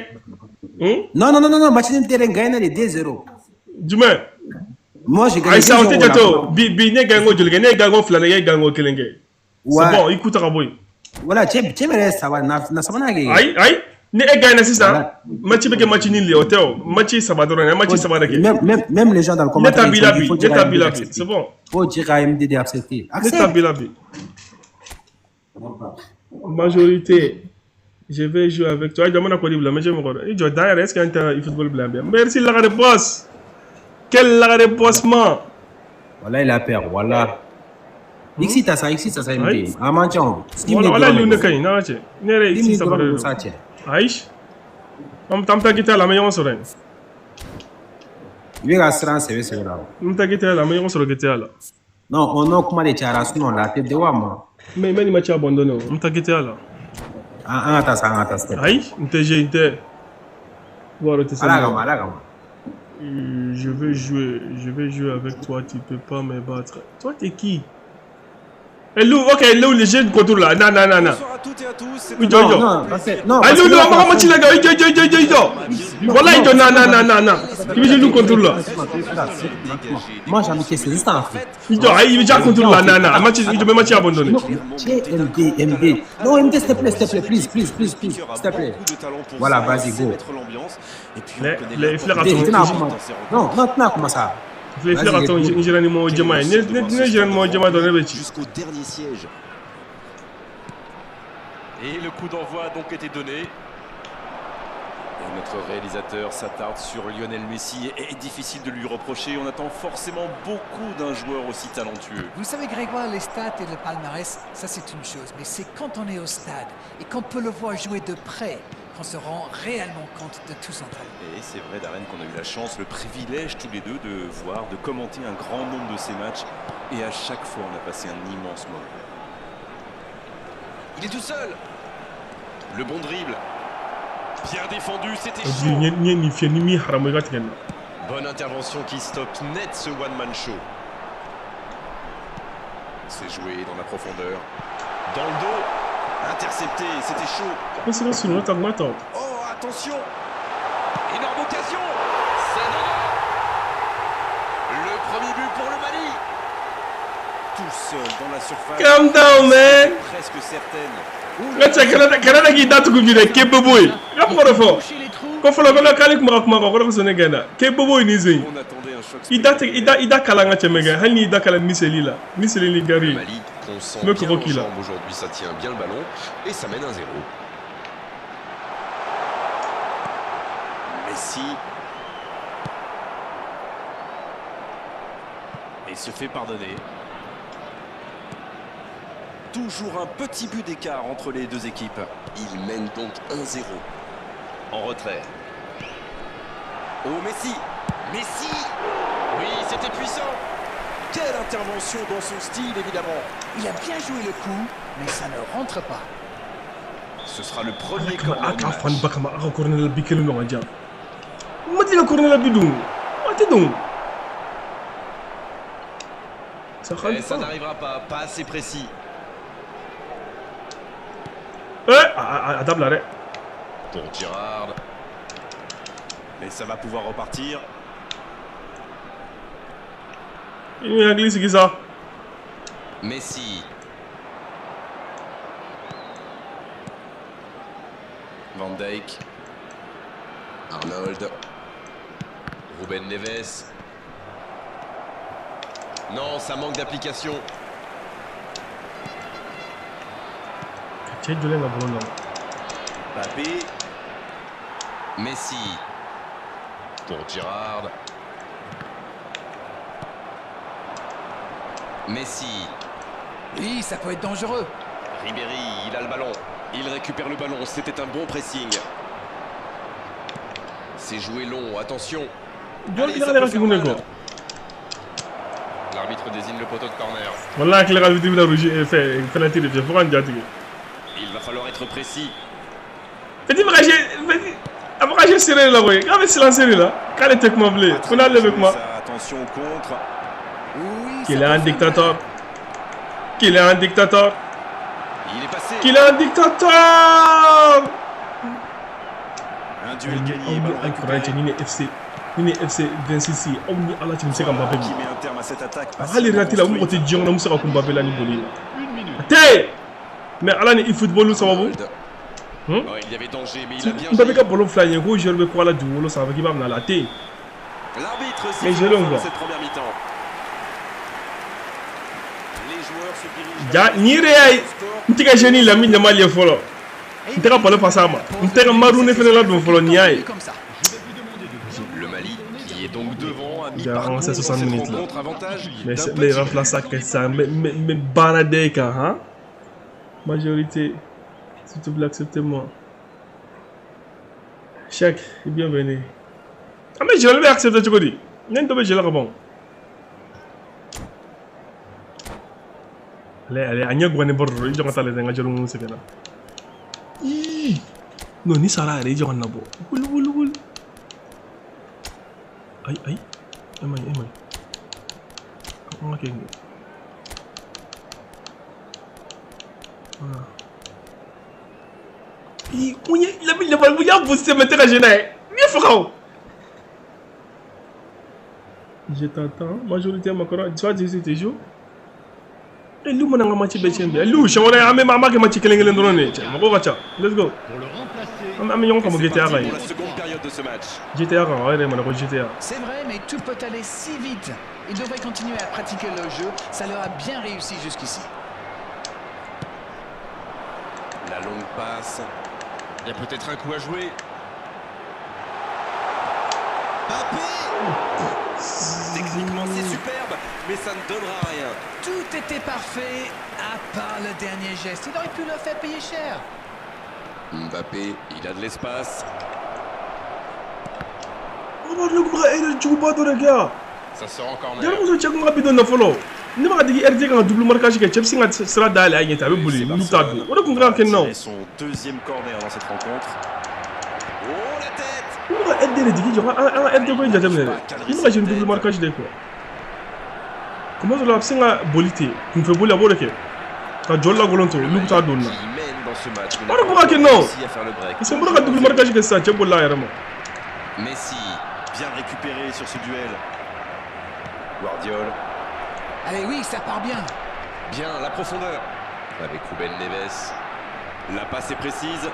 Hmm? Non, non, non, non, non, match ni terrain gagné de 2-0. Jumɛn? Moi, j'ai gagné Ayi sa o tɛ 2-0 jate o. là. Bi bi ne gagne ko joli kɛ? Ne ye gagne ko fila de kɛ, e ye gagne ko kelen kɛ. C'est Ouais. bon, i ku ta ka bɔ yen. Voilà, cɛ bɛ saba na sabanan kɛ. Ayi ayi, ni e gagne sisan, match bɛ kɛ match nul ye, o tɛ o. Match saba dɔrɔn, ye match saba de kɛ. Même les gens dans le Ne commentaire, ta ils bi ont la dit, bi, faut ne dire ta à bi MD la bi, d'accepter. c'est bon. Faut dire à MD d'accepter. Ne ta Accepte. bi la bi. Majorité, je vais jouer avec toi. Jamana ko di bila, mais je me kɔrɔ. I jɔ dan yɛrɛ, est-ce que an tɛ football bila bien? Merci la réponse. Quelle la réponse, man? Voilà, il a peur, voilà. Ici, t'as ça, ici, t'as ça, MD. Ayi. A man ca o. 10 Wala minutes wala dɔrɔn lu de ne don. ka ɲi, n'a cɛ. Ne yɛrɛ 10 ye minutes saba dɔrɔn de de don don. sa cɛ. Ayi. An bɛ taa an bɛ taa guitare la, an bɛ ɲɔgɔn sɔrɔ yen. I bɛ ka siran sɛbɛ sɛbɛ la o. An bɛ taa guitare la, an bɛ ɲɔgɔn sɔrɔ guitare la. Non, o n'o kuma de cayara, sinon la a tɛ de wa ma. Mais ni match abandonné o, an bɛ taa guitare la. An ka taa sa, an ka taa s'il te plaît. Ayi, n tɛ jouer, n tɛ. Wɔrɔ tɛ se Ala ne kama, ma. Ala kama. Je vais jouer avec toi, tu peux pas me battre. Toi, t'es qui? Eh, Lou, ok, Lou, les jeunes contour là. Non, non, non, non. Bonsoir à toutes et à tous. C'est Oui, un Jojo. Non, non, parce que non, Ayi, parce Lou, que Lou, là, an b'a ka match la gars. Jɔ, jɔ, jɔ, jɔ, jɔ. Voilà, jɔ, non, non, non, non, non. I bɛ jouer Lou contour là. Moi, j'ai envie que c'est ça en fait. I jɔ, ayi, i bɛ jouer contour là. Non, non, match, i jɔ bɛ match abandonné. Non, cɛ MD, MD. Non, MD, s'il te plaît, s'il te plaît, please, please, please, please, s'il te plaît. Beaucoup de talent pour Voilà, ça, vas-y, il sait go. mettre l'ambiance. Et puis on Les, connaît les filɛ ka MD, tɔn, i tɛna kuma. Non, non, tɛna kuma sa. filɛ filɛ ka Vas-y, tɔn, go. n géré ni mɔgɔ jɛman ye. Ne géré ni mɔgɔ jɛman dɔrɔn, ne bɛ ci. Jusqu'au dernier siège. Et le coup d'envoi a donc été donné. Et notre réalisateur s'attarde sur Lionel Messi. Et difficile de lui reprocher, on attend forcément beaucoup d'un joueur aussi talentueux. Vous savez, Grégoire, les stats et le palmarès, ça c'est une chose. Mais c'est quand on est au stade et qu'on peut le voir jouer de près qu'on se rend réellement compte de tout son talent. Et c'est vrai, Darren, qu'on a eu la chance, le privilège tous les deux de voir, de commenter un grand nombre de ces matchs. Et à chaque fois, on a passé un immense moment. Il est tout seul. Le bon dribble. Bien défendu, c'était Bi chaud. n ye n ye nin fiyɛ ni min haramu i ka tigɛ nin na. Bonne intervention qui stoppe net ce one-man show. C'est joué dans la profondeur. Dans le dos. Intercepté, c'était chaud. Ko se ka surun ne ta kuma tɔ. Oh, attention. Énorme occasion. C'est dedans. Le premier but pour le Mali. Tout seul dans la surface. Calm down, man. Presque certaine. N ka cɛ kana kana k'i da tugu bi dɛ, k'e bobo ye. I ka kuma dɔ fɔ. Toucher les trous, Ko fɔlɔ ko k'ale kun bɛ ka kuma kan, ko ne ko sɔn ne gɛnna. K'e bobo ye nin sen in. On attendait un choc I da tigɛ, i da kalan ka cɛmɛ kɛ, hali n'i da kalan miseli la. Miseli ni gari Le ye. Mali qu'on sent Me bien en croquis, là. jambes aujourd'hui, ça tient bien le ballon et ça mène 1-0. Messi. Et se fait pardonner. Toujours un petit but d'écart entre les deux équipes. Il mène donc 1-0. En retrait. Oh Messi. Messi. Oui, c'était puissant. Quelle intervention dans son style, évidemment. il a bien joué le coup, mais ça ne rentre pas. Ce sera le premier Kama corner a du ka match. fa ni ba kama a ka corner la bi kelen ɲɔgɔn jan. Ma deli ka corner la bi dun. A tɛ don. Ça Et rentre ça pas. n'arrivera pas, pas assez précis. Eh, a dabila dɛ. Pour Girard. Mais ça va pouvoir repartir. I ni hakili sigi sa. Messi. Van Dijk. Arnold. Ruben Neves. Non, ça manque d'application. Ka cɛ jɔlen ka bolo la. Mbappé. Messi. Pour Girard. Messi. Oui, ça peut être dangereux. Ribéry, il a le ballon. Il récupère le ballon. C'était un bon pressing. C'est joué long, attention. Jɔn Allez, i ça ka peut faire kun ne mal. kɔ. L'arbitre désigne le poteau de corner. Walahi a tila ka arbitre bɛna rouge fɛn penalty de fiyɛ fo ka n ja tigɛ. Il va falloir être précis. Petit bɛ ka jouer, petit a bɛ ka jouer serré de la koyi. K'a bɛ silencieux de la. K'ale tɛ kuma bilen. Ko n'ale bɛ kuma. Ça, attention au contre. Oui, ça Qu'il est peut un faire dictateur. mal. Qu'il est un dictateur. Il est passé. Qu'il est un dictateur. Un duel gagné. Aw ni Ballon an kɔrɔ récupéré. cɛ ni ne FC ni ne FC 26 ye aw ni Ala cɛ bɛ se ka Mbappé Qui bi. met un terme à cette attaque Hali patiemment Rati la o mɔgɔ tɛ construite. diɲɛ kɔnɔ mun bɛ se ka kun Mbappé la ni boli ye. Une minute. A tɛ yen. Mais ala ni e-football sababu. Il y avait danger, mais il a bien. Mbappé ka ballon fila ye ko joueur bɛ kɔ la dugukolo sanfɛ k'i b'a minɛ a la a tɛ yen. L'arbitre Mais siffle je la le fin de vois. cette première mi-temps. Les joueurs se dirigent Ja vers nin yɛrɛ y'a ye n tɛ ka jeune Lamine Yamal ye fɔlɔ. N tɛ ka ballon passer a ma. N tɛ ka Maroune fɛnɛ ladon fɔlɔ nin y'a ye. Comme ça. Le Mali qui est donc devant à Ja, mi-parcours on dans sait cette 60 minutes, là. rencontre, avantage Mais d'un les petit remplaçants kɛ sisan n bɛ baara da i kan han. Majorité, s'il te plaît, acceptez-moi. Cheikh, bienvenue. Ah mais je vais accepter cogo di? Ne ni dɔ bɛ jeu la ka ban. Allez, allez, a ɲɛ guwanen bɔ dɔrɔn i jɔ ka taa lajɛ n ka jɔli mun sɛgɛnna. Ii! Non, ni sara yɛrɛ i jɔ ka na bɔ. Wuli wuli wuli. Ayi ayi. E ma ɲi e ma ɲi. An ka kɛ nin ye. Voilà. Ii, mun ye Lamine Yamal mun y'a boosté mais tɛ ka jouer n'a ye. N ye faga o. Je t'entends. Majorité Macron, tu vas dire si tu joues. Eh, Lou mana n ka match bɛɛ tiɲɛ bi. Lou, siɲɛ wɛrɛ an bɛ an b'a kɛ match kelen kelen dɔrɔn de ye. Cɛ, mɔgɔw ka ca. Let's go. Pour le remplacer, An bɛ ɲɔgɔn faamu C'est GTA parti kan pour ye. la seconde période de ce match. GTA kan, o yɛrɛ mana ko GTA. C'est vrai, mais tout peut aller si vite. Ils devraient continuer à pratiquer leur jeu. Ça leur a bien réussi jusqu'ici. La longue passe. Il y a peut-être un coup à jouer. Mbappé. Techniquement, c'est superbe, mais ça ne donnera rien. Tout était parfait, à part le dernier geste. Il aurait pu leur faire payer cher. Mbappé, il a de l'espace. Omar ne kun bɛ ka erreur juguba dɔ de kɛ yan. Ça sort encore Jaramuso cɛ kun ka bidon na fɔlɔ. Ne b'a ka digi RD kan ka double marquage kɛ, cɛ bɛ sin ka sira dayɛlɛ a ɲɛ ten a bɛ boli, olu t'a don. O de kun kan ka kɛ nin na o. Son deuxième corner dans cette rencontre. Oh la tête. N bɛ ka RD de digi jɔ, an ka RD ko in jateminɛ dɛ. N bɛ ka jouer ni double marquage de ye quoi. Kuma dɔ la a bɛ sin ka boli ten, kunfɛ boli a b'o de kɛ. Ka jɔli lankolon to, olu bɛ taa don na. Qui mène dans ce match. Mais O de n'a kun ka pas kɛ nin na o. réussi à faire le break. Parce que n bɔra ka double marquage kɛ sisan, cɛ bolila a yɛrɛ ma. Messi, bien récupéré sur ce duel. Guardiol, Allez, oui, ça part bien. bien la profondeur. Avec Ruben Neves. La passe est précise.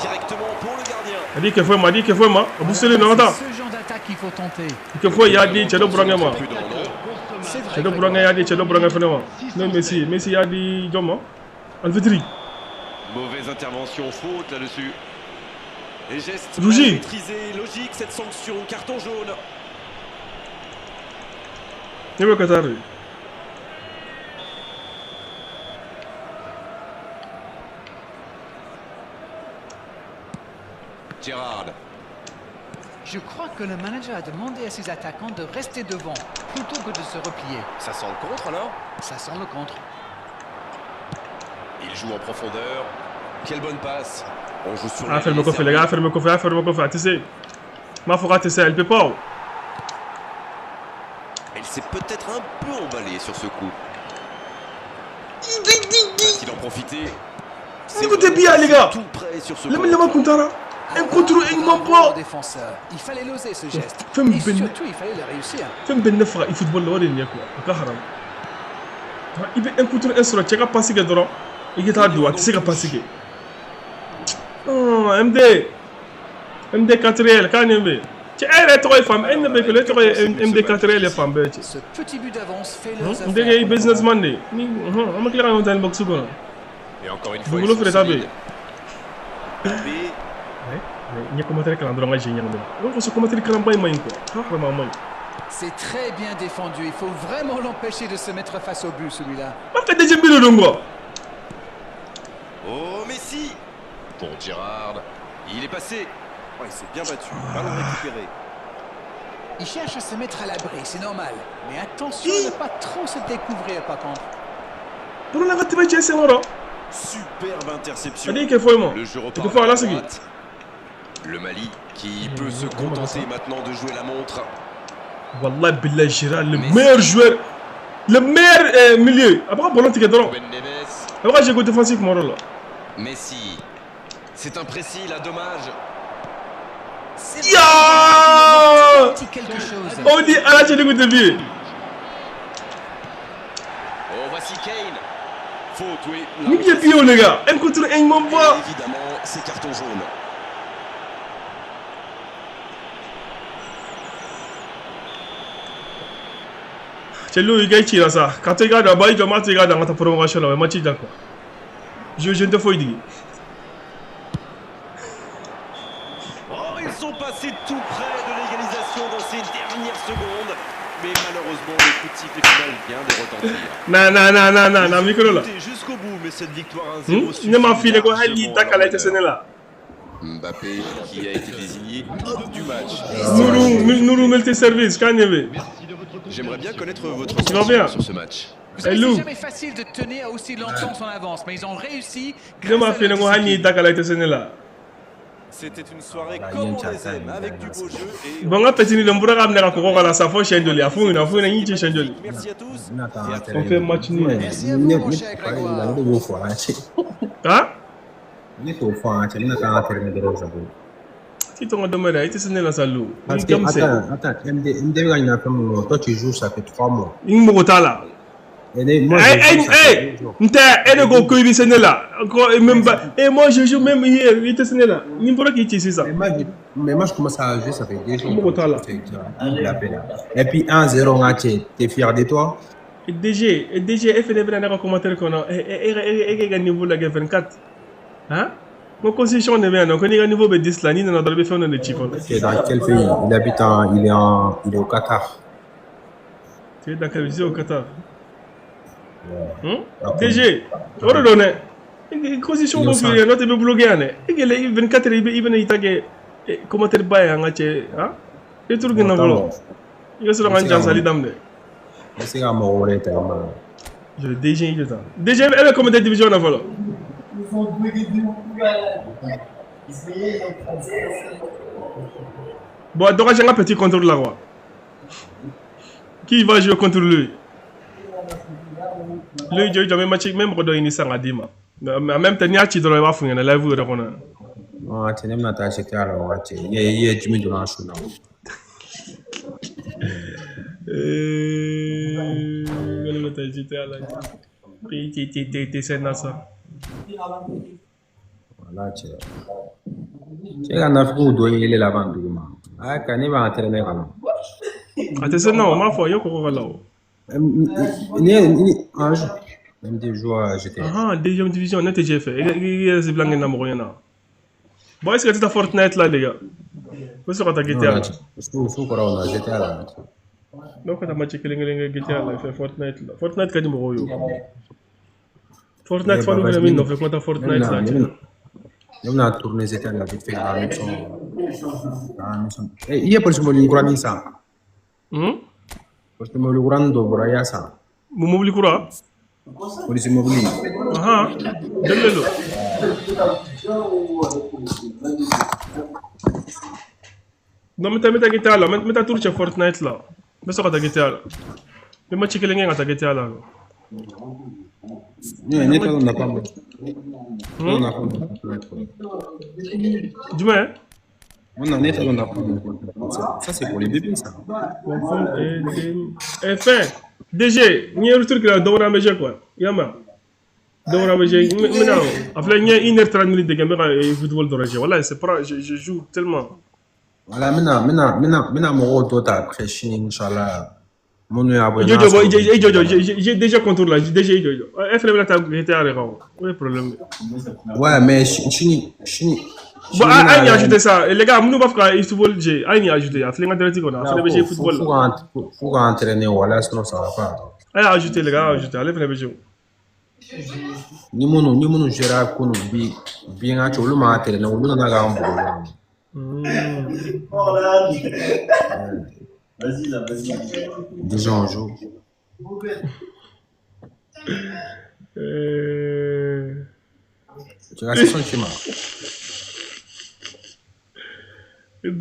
Directement pour le gardien. A di kɛ foyi ma, a di kɛ foyi ma. A bɛ selen nɔ ka taa. C'est ce genre d'attaque qu'il faut tenter. Kɛ foyi y'a di cɛ dɔ burankɛ ma. Prudent, non? C'est vrai. Cɛ dɔ burankɛ y'a di cɛ dɔ burankɛ fɛnɛ ma. N'o ye Messi ye, Messi y'a di jɔn ma? Alfitiri. Mauvaise intervention, faute là-dessus. Et geste Rougi. maîtrisé, logique cette sanction, carton jaune. Ne bɛ Qatar de. Gérard, Je crois que le manager a demandé à ses attaquants de rester devant plutôt que de se replier. ça sent le contre alors? Ça sent le contre. Il joue en profondeur. Quelle bonne passe. On joue sur A fermé kɔfɛ, les gars, a fermé kɔfɛ, a fermé kɔfɛ, a tɛ se. N m'a fɔ k'a tɛ se, elle peut pas o. Elle s'est peut-être un peu emballée sur ce coup. Va-t-il en profiter? C'est Écoutez vraiment bien, les gars. tout près sur ce Lamine Yamal contre. kun taara. Un contre un ɲuman bɔ. Au défenseur. Il fallait l'oser ce geste. Fais me Et bénir. surtout, il fallait le réussir. Fɛn bɛ ne faga i football la o de ye nin ye quoi. A ka haram. I bɛ un contre un sɔrɔ cɛ ka passe kɛ dɔrɔn i ka taa don a tɛ se ka passe kɛ. Non, MD. MD 4L k'a nin bɛ. Cɛ e yɛrɛ tɔgɔ ye fan e ne bɛ kɛ e tɔgɔ ye MD 4L ye fan bɛɛ cɛ. Ce petit but d'avance fait leurs N denkɛ i affaires. businessman de ye. Ni an bɛ tila ka ɲɔgɔn ta inbox kɔnɔ. Et encore une fois, Dugukolo ils sont feere ta bɛ yen. solides. Mbappé, N ye commentaire kalan dɔrɔn n ka jeu ɲagami na. O kosɔn commentaire kalanba in man ɲi quoi. Ha vraiment a man ɲi. C'est très bien défendu. Il faut vraiment l'empêcher de se mettre face au but, celui-là. N b'a fɛ deuxième but de don quoi. Oh Messi. Pour Gérard. Il est passé. Oh, il s'est bien battu. Ballon récupéré. Il cherche à se mettre à l'abri, c'est normal. Mais attention à ne pas trop se découvrir, par contre. Ballon la ka tɛmɛ cɛ senkɔrɔ. Superbe interception. A di kɛ foyi ma. Le jeu I repart kɛ foyi a à la lasegin. droite. Le Mali qui peut se vraiment contenter ça. maintenant de jouer la montre. Wallah billah Gérard le meilleur joueur, le meilleur milieu. A b'a ka ballon tigɛ dɔrɔn. Ruben Neves. A bɛ ka jouer défensif kuma dɔ la. Messi. C'est imprécis là, dommage. C'est Ya! un petit quelque chose. On dit ala cɛ ni kun tɛ bi ye. Oh, voici Kane. Faute, oui. Ni bien bio les gars. Un contre un, il m'envoie. Évidemment, c'est carton jaune. Chez lui, il est là ça. Quand tu regardes là-bas, il doit regarder dans ta prolongation là, match d'accord. Je ne te faut dire. Oh, ils sont passés tout près de l'égalisation dans ces dernières secondes. Mais malheureusement, le coup de sifflet final vient de retentir. Non, non, non, non, non, non, micro là. Jusqu'au bout, mais cette victoire 1-0 Ne m'a filé quoi, il t'a calé ce là. Mbappé qui a été désigné homme du match. Nourou multi-service, quand il y. J'aimerais bien connaître votre sentiment sur ce match. C'est jamais facile de tenir aussi longtemps son avance, mais ils ont réussi. C'était une soirée comme on les aime, avec du beau jeu et... Bon, Merci à tous. On fait match nul. Merci à vous, mon cher Grégoire. Hein? Parce que, attends, MD, toi tu joues, ça fait 3 mois. Et moi je joue même hier, il était là. Mais moi je commence à jouer, ça fait 2 jours. Et puis 1-0, tu es fier de toi? DG, FNB n'a pas commenté qu'on a niveau la 24. Hein? Mon constitution est bien, donc on est au niveau 10 là, ni dans notre fait on est chiffre. C'est dans quel pays? Il habite en, il est au Qatar. Tu es dans quel pays au Qatar? DG, on redonne. Constitution bon fait, notre bloqué et que les 24 il il tag commentaire bail en hein? Et tout le monde il va se rendre en salle d'amde. C'est un mot Je DG il est DG elle est commentaire division là voilà. Bon, donc j'ai un petit contrôle là quoi. Qui va jouer contre lui? Lui, je vais match même quand il est Dima. En même temps, il y a qui doit avoir fait un live ou quoi. Non, tu n'aimes pas acheter alors, il y a du de la chose. Voilà, tu es en Afrique où il est là-bas. Ah, quand il va entraîner là. Attention, non, ma foi, il y a quoi là. Même des joueurs, j'étais. Ah, deuxième division, on a déjà fait. Il y a des blancs dans le Bon, est-ce que tu as Fortnite là, les gars? Où est-ce que tu as GTA là? Où GTA là. Donc, on a matché que les GTA là, fait Fortnite là. Fortnite, qu'est-ce que tu Fortnite, faut nous faire fait quoi Fortnite là? On a tourné GTA là, vite fait la maison. Il y a pour ce moment une ça. Parce que mobili kura dɔ bɔra i y'a san. Mun mobili kura? Polisi mobili. Ahan, joli de don? Non, n bɛ taa GTA la, n bɛ taa tour cɛ Fortnite la. N bɛ sɔrɔ ka taa GTA la. N bɛ match kelen kɛ ka taa GTA la. Ne t'a dɔn nafa min. Jumɛn? Non, ça c'est pour les bébés ça. Et fin, DG, il y a un truc là, Dora Meje quoi. Yama. Dora Meje, maintenant, après il y a 1h30 de caméra et football d'origine. Voilà, c'est pas, je joue tellement. Voilà, maintenant, mon rôle après Chine, Inch'Allah. Mon j'ai déjà contrôle là, j'ai déjà. Où est le problème? Ouais, mais Chine. Bon, aïe, ajouter ça. Les gars, nous, on va faire football, j'ai aïe, ajouter. Afin football. Faut entraîner, voilà, sinon ça va pas. Aïe, ajouter, les gars, ajouter. Allez, venez, jouer. Ni mon gérard, qu'on oublie, bien, tu le m'as entraîné, on nous a un problème. Vas-y, là, vas-y. Déjà, on joue. Tu restes son schéma. Il y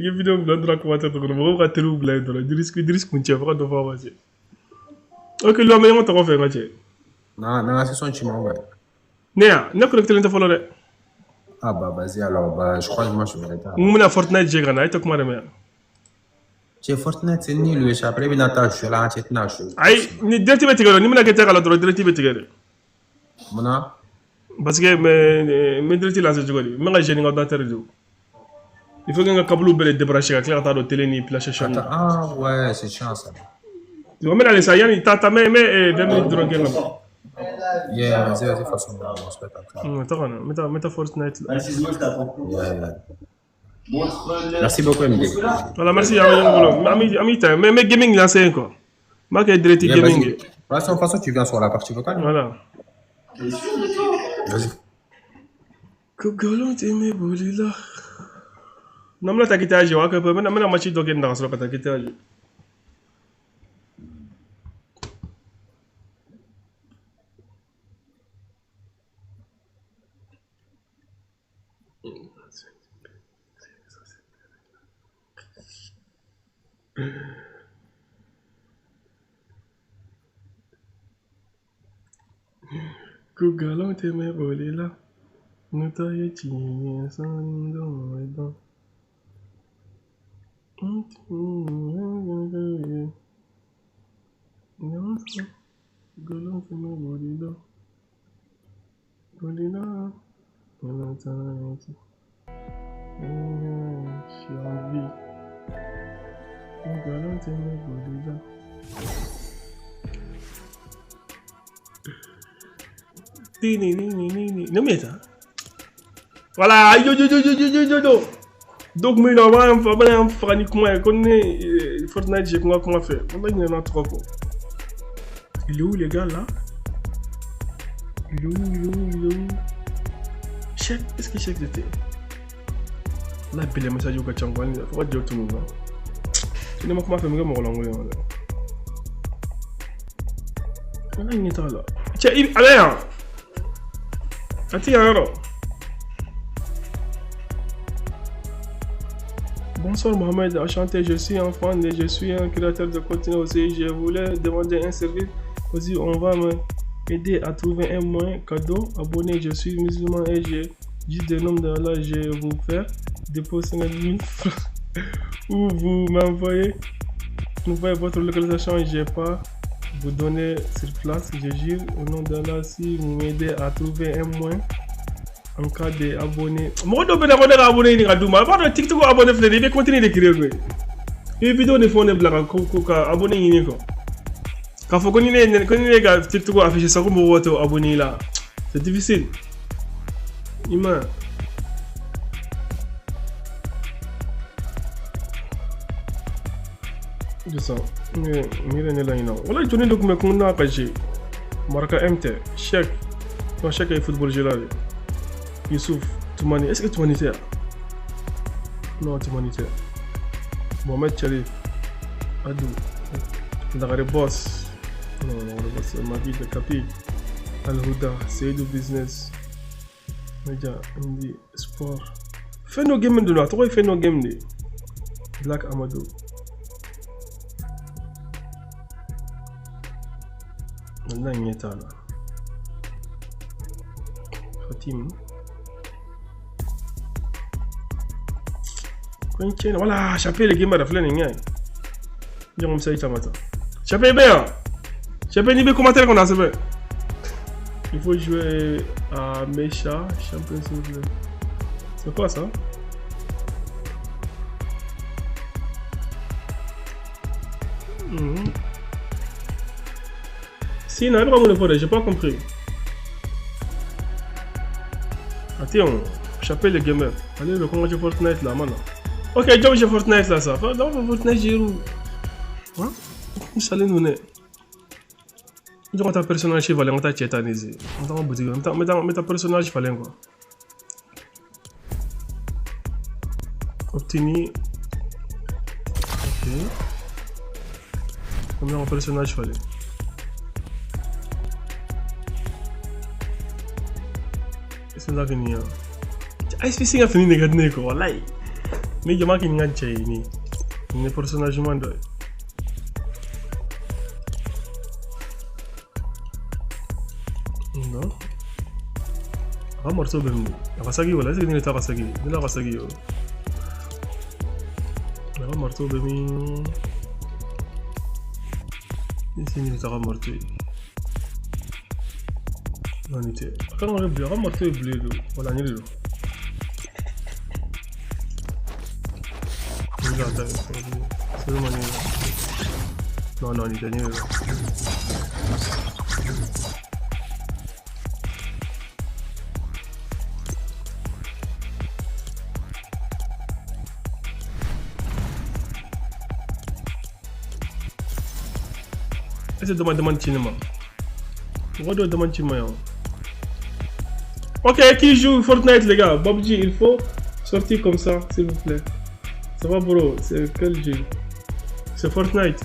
a une vidéo où on a commencé à on va te rouler là, risque qu'on tient pas de voir passer. Ok, là mais on t'a refait match. Non, non, c'est son schéma ouais. Néa, n'a connecté l'interphone. Ah bah vas-y alors, bah je crois que moi je vais arrêter. Nous on a Fortnite j'ai gagné, tu comment mais. J'ai Fortnite c'est nul, après bien attends, je suis là, c'est nul. Aïe, ni direct bɛ tigɛ ni bɛna kɛ tɛ ka la dɔrɔn direct bɛ tigɛ dɛ. Munna? Parce que mais direct lancer cogo di? N bɛ ka jeune ka ordinateur de. Il faut que n ka câble bɛɛ de débrancher ka tila ka taa don télé ni PlayStation. Attends, ah ouais, c'est chiant ça. Tu vois, mais allez ça, yanni ta ta mais 20 minutes dɔrɔn kɛ ka ban. Yeah, vas-y, vas-y, de toute façon, on se met après. Attends, mets ta Fortnite là. Yeah. Merci beaucoup, MD. Voilà, merci, ami, mais gaming lancé quoi. Ma kɛ direct Yeah, gaming. vas-y. De toute façon, tu viens sur la partie vocale. Voilà. Vas-y. Kugolo tɛ bolila. N'an bɛna taa kitaaje wa kɛ n bɛna match dɔ kɛ nin na ka sɔrɔ ka taa kitaaje. Kugalo tɛ bolila. N'o ye tiɲɛ sani dɔn dɔn. Voilà, yo yo yo yo yo yo yo. Donc, mais on va faire ni comment connaît Fortnite, j'ai comment faire. On va y en a trois quoi. Il est où les gars là? Il est où, il est où, il est où? Check, est-ce que check était? Là, il y a message au Kachangwani, faut dire tout le monde. Il m'a comment faire mais comment l'anglais là. On a une état là. Tiens, allez hein. Attends alors. Bonsoir Mohamed, enchanté, je suis un fan et je suis un créateur de contenu aussi. Je voulais demander un service aussi, on va m'aider à trouver un moyen cadeau. Abonné, je suis musulman et j'ai juste des noms d'Allah, je vais vous faire déposer 50 000 francs ou vous m'envoyez votre localisation, je vais pas vous donner sur place. Je jure au nom d'Allah si vous m'aidez à trouver un moyen. En cas d'abonné. Moi, je suis abonné à abonné. TikTok abonné, il va continuer d'écrire. Il vidéo ne font pas abonné. Quand faut qu'on ait TikTok affiché ça comme abonné là, c'est difficile. Ima. Je sens. Mais voilà, je suis document qu'on a pagé. Marca MT, chèque. Non, chèque est football gelé. Youssouf, Toumani, est-ce que Toumani c'est? Non, Toumani c'est. Mohamed Chalif, Adou, Dagare Boss, non, non, Boss, Mavid Kapi, Al-Huda, Seydou Business, Media, Indi, Sport. Fais nos games de là, toi, fais nos games de Black Amadou. Là, il y a là. Fatim. Voilà, chapé les gamers de Fleming. Chapé bien. Chapé ni commentaire qu'on a fait. Il faut jouer à Mesha, Champions League. C'est quoi ça? Si, non, pas mon j'ai pas compris. Attends, chapé les gamers. Allez, le comment je Fortnite là maintenant. Ok, donc j'ai Fortnite là ça. Donc Fortnite j'ai où? Hein? Ça allait nous né. Donc ta personnage fallait on t'a chétanisé. On t'a boutique, on t'a personnage fallait quoi. Obtenu. Ok. Combien de personnage fallait? C'est là qu'il y a. SPC a fini de gagner quoi. Là. Mais je marque une grande chaîne. Ni personnage man. Non. Ah morceau bemni. Akasagi wala c'est ni Akasagi. Ni la Akasagi. Ah morceau bemni. Ni c'est ni ta morceau. Non, nin tɛ. A kan ka kɛ bleu, a ka marteau ye bleu don. Voilà, nin de don. Nin de ta ye. C'est vraiment nin de. Non, non, nin tɛ, nin de don. Est-ce que demande ci ne ma? Mɔgɔ dɔ demande ci ma yan. Ok, qui joue Fortnite les gars? PUBG, il faut sortir comme ça, s'il vous plaît. Ça va bro, c'est quel jeu? C'est Fortnite.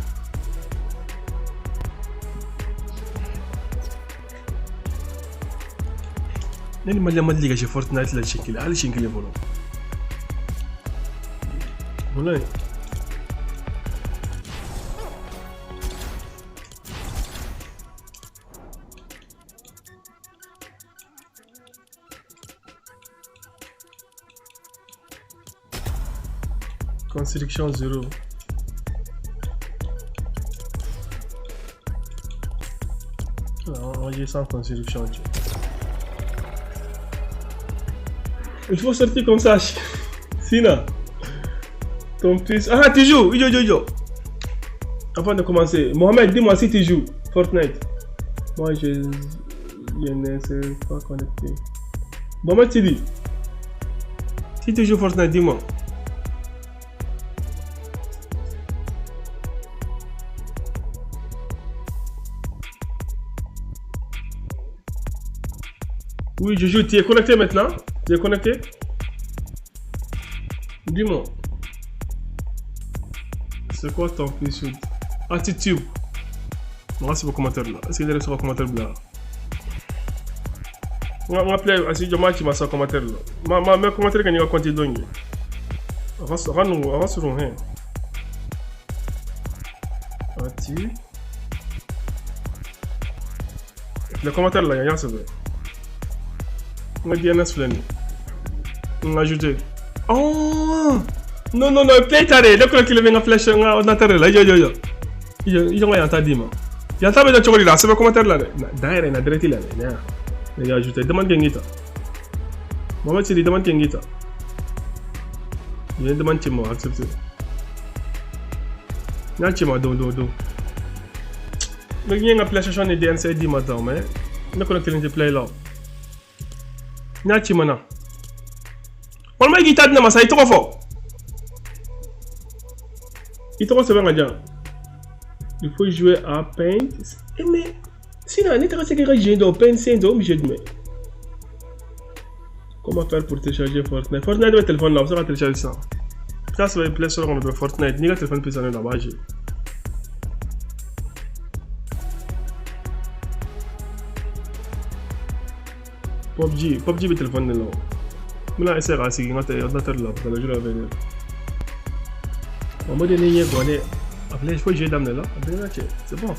Ne ni maliyɛn ma deli ka se Fortnite la siɲɛ kelen, hali siɲɛ kelen fɔlɔ. Walayi. Construction 0. On va sans construction. Il faut sortir comme ça. Sina. Ton fils. Ah, tu joues. Yo, yo, yo. Avant de commencer, Mohamed, dis-moi si tu joues Fortnite. Moi, je ne sais pas connecté. Mohamed, tu dis. Si tu joues Fortnite, dis-moi. Oui, je joue. Tu es connecté maintenant? Tu es connecté? Dis-moi. C'est quoi ton plus? Attitude. Moi, c'est vos commentaires là. Est-ce qu'il y a des commentaires là? On va appeler ainsi je match ma commentaire là. Ma mes commentaires quand il va compter donc. Avance sur rien. Attitude. Le commentaire là, il y a ça. On va DNS flanny. On va ajouter. Oh non non non, play tare, le connecter le flèche on ordinateur là. Yo yo yo. Yo yo yanta di ma. Yanta be da cogo la, sɛbɛn commentaire la dɛ. Dan yɛrɛ na direct la dɛ. Ne y'a ajouter demande kɛ n Mohamed Sidi demande kɛ n ta. Ye demande ci ma accepter. N'a ci ma do do do. Ne n ka PlayStation ni DNC di ma dan mais ne connecter ni play la. N'a ci ma na. Walima i k'i ta di ne ma sa i tɔgɔ fɔ. I tɔgɔ sɛbɛn ka jan. Il faut jouer à Paint. Eh mais sinon, ne taga se kɛ ka jeu dɔ Paint 5 o jeu jumɛn? Comment faire pour télécharger Fortnite? Fortnite bɛ téléphone la, a bɛ se ka télécharger sisan. I bɛ taa sɔrɔ Play Store kɔnɔ dɔrɔn Fortnite, n'i ka téléphone puissant don a b'a jouer. PUBG, PUBG bɛ téléphone de la o. N bɛna essayer k'a sigi n ka ordinateur la dans le jour à venir. Bon, moi, de ne ɲɛ gɔnɛ. Après, il faut jouer daminɛ la, a bɛɛ cɛ, c'est bon.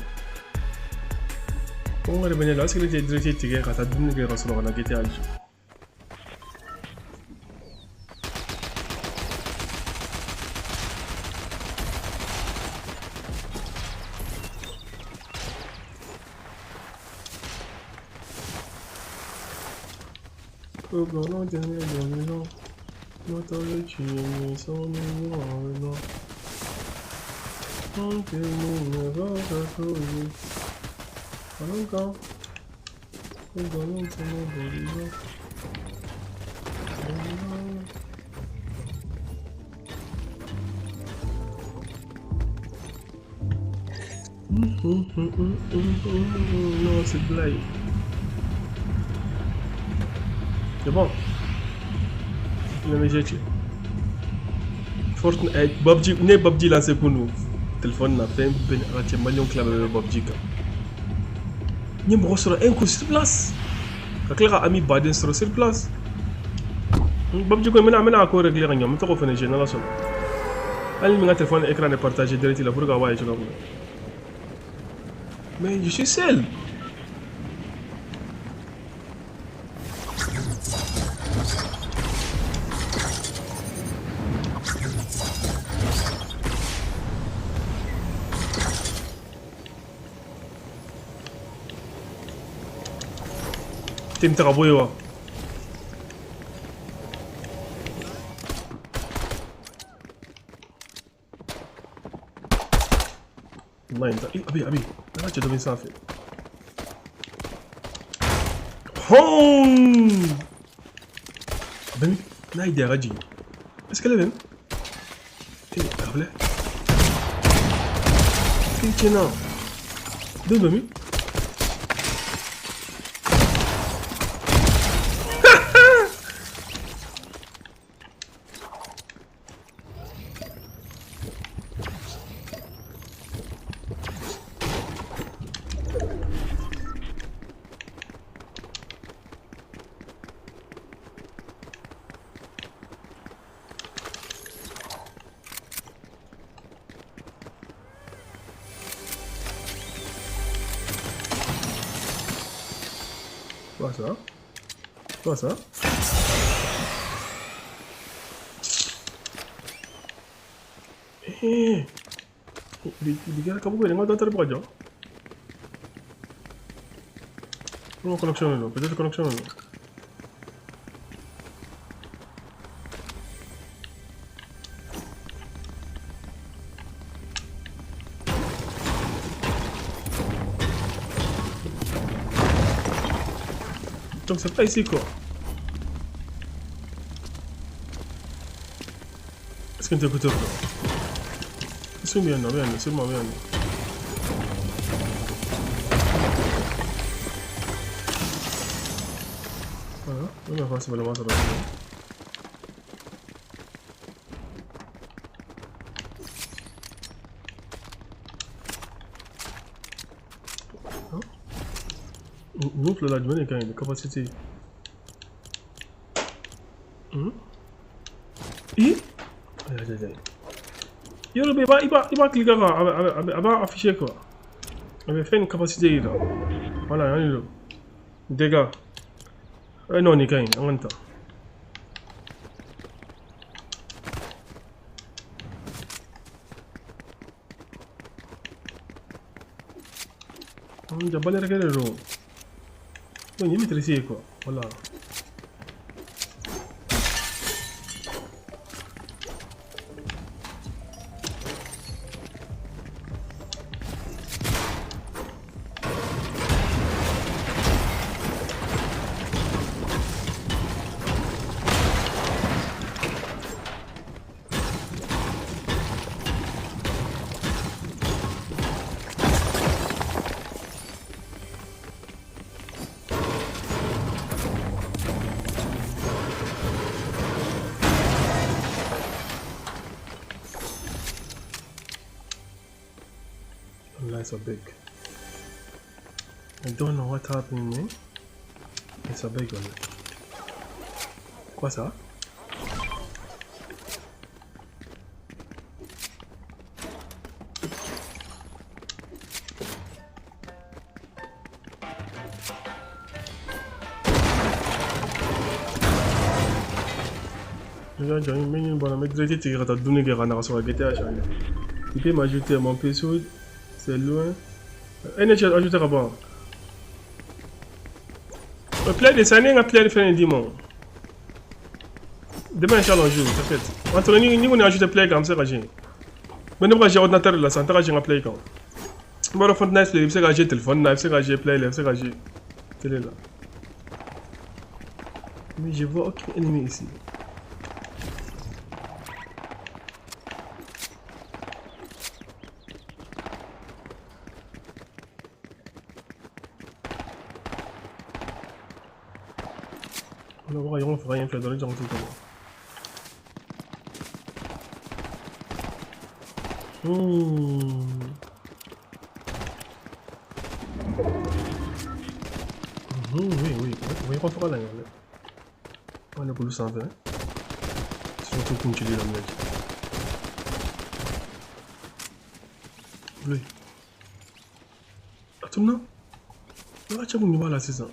Ko n yɛrɛ bɛ ne la, est-ce que ne tɛ direct tigɛ ka taa dumuni kɛ ka sɔrɔ ka na GTA jouer? Non, c'est blague. C'est bon. Fortnite, PUBG, ne PUBG lancé pour nous. Téléphone n'a fait un million de PUBG. Ni mɔgɔ sɔrɔ un coup sur place. Ka tila ka ami baden sɔrɔ sur place. PUBG ko n bɛna a ko régler ka ɲɛ, n bɛ tɔgɔ fɛnɛ jouer n'Ala sɔnna. Hali ni n ka téléphone écran de partager direct la pour que a b'a ye cogoya min na. Mais je suis seul. Tɛ ka bɔ yen wa? Wallahi n ta a bɛ yen, a bɛ yen. An ka cɛ dɔ bɛ sanfɛ. Hɔn! A bɛ min? N'a y'i diya a ka jigin. Est-ce qu'elle est même? Eh, a filɛ. K'i tiɲɛna. Den bɛ min? Quoi ça? Quoi ça? Eh, bi kɛra kabako ye dɛ, n ka dɔ bɛ ka jɔ. N ko connexion de don, peut-être connexion de don. Donc c'est pas ici quoi. Est-ce que tu écoutes quoi? C'est bien, non, bien, c'est moi, bien. Voilà, on va voir si ça va. L'autre là, jumɛn de ka ɲi capacité? I? Ayi ayi ayi. Yɔrɔ bɛ i b'a cliquer kan a b'a afficher quoi. A bɛ fɛn capacité yira. Voilà, yan de don. Dégâts. Eh non, nin ka ɲi, an ka nin ta. Ja balle yɛrɛ de don. Donc, il maîtrise quoi. Voilà. It's a big. I don't know what happened, man. It's a big one. Quoi ça? Tu peux m'ajouter à mon PC, c'est loin. Eh, ajouter à bord. Play de ça, un play de fin dimanche. Demain, Inch'Allah, on joue, t'inquiète. Entre nous, on ajoute play comme ça, j'ai. Mais nous, j'ai ordinateur là, ça, j'ai un play comme. Bon, Fortnite, c'est j'ai téléphone, c'est j'ai play, c'est j'ai télé là. Mais je vois aucun ennemi ici. On va rien faire dans les gens tout le temps. Oui, oui, oui, on fera la on est pour le 120. Surtout qu'on utilise la mec. Oui. Attends, non. On va checker là, c'est ça.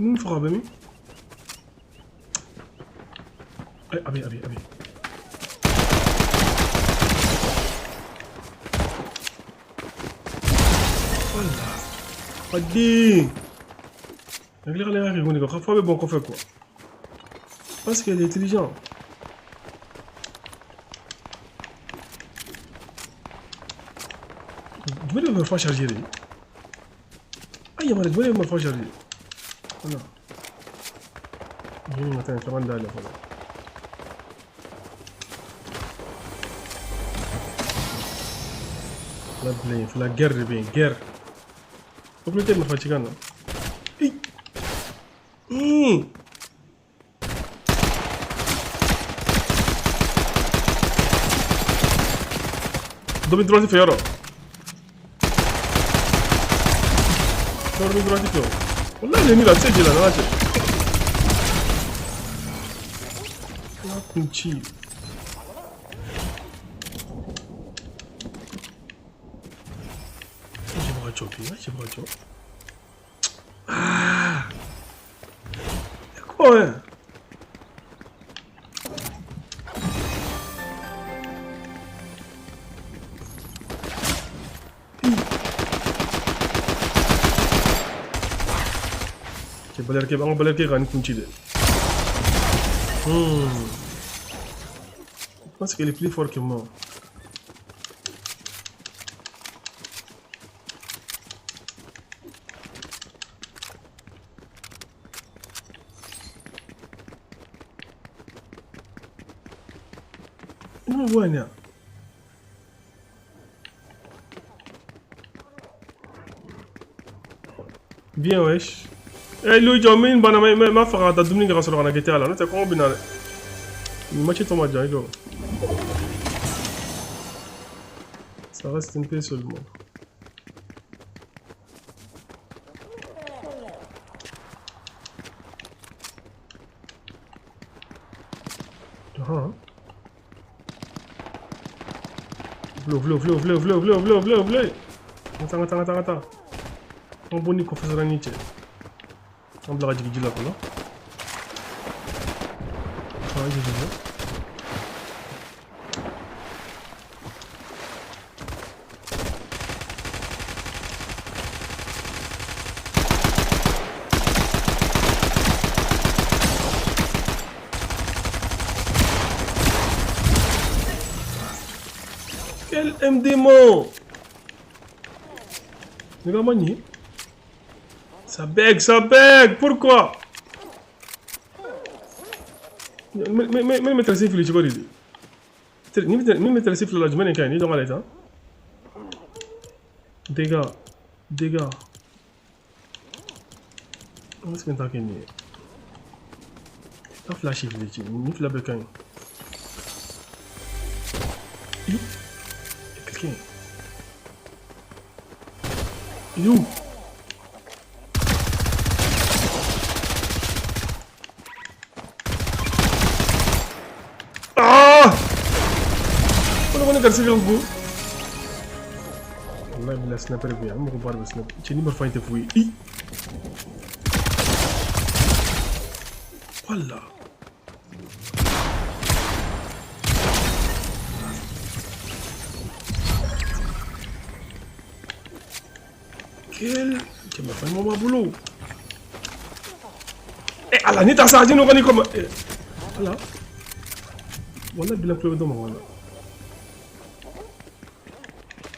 Mun faga bɛ min? A bɛ, a bɛ, a bɛ. Voilà. Fadi. Faut bon qu'on fait quoi. Parce qu'elle est intelligente. Je vais me faire charger. Ah, il y a je vais me faire charger. Voilà. Attends, je vais aller. La guerre, bien, guerre. Complète me faire non. Dove trovate fioro? Dove trovate fioro? والله جميلة تسجل انا ماشي. لا كنتي. جيب Ah. Quoi? بلركي غنكون تيدير. Je pense qu'il est plus fort que moi. Non, bien wesh. Eh lui jomin bana ma faga ta dumuni ka sɔrɔ ka na kɛ la n'o tɛ kɔngɔ bɛ na dɛ. Nin match tɔ ma jan i jɔ. Ça reste un peu seulement. Ah. Vlo vlo vlo vlo vlo vlo vlo vlo vlo. Attends attends attends attends. On boni kɔfɛ ni cɛ. On bila ka jigin ji la fɔlɔ. Ah, jigin ji la. Quel MDMO! Ça bug, ça bug! Pourquoi? Mais mettre fili cogo di? Ni maîtresse fila la jumɛn de ka ɲi ni dɔn ka lajɛ tan? Dégâts, dégâts. Est-ce que t'as nin ye? Taa fila si fili ci, nin fila bɛɛ ka ɲi. Quelqu'un. Il est où? Ah! On a cassé le goût. والله بالله sniper بيع عمره بارب sniper. تشيني مرفاين تفوي. والله. Quel cɛ marifa ɲuman b'a bolo. Eh ala ne ta sa jino kɔni kɔma. Ala. Wala bila kulo bɛ dɔ ma wala.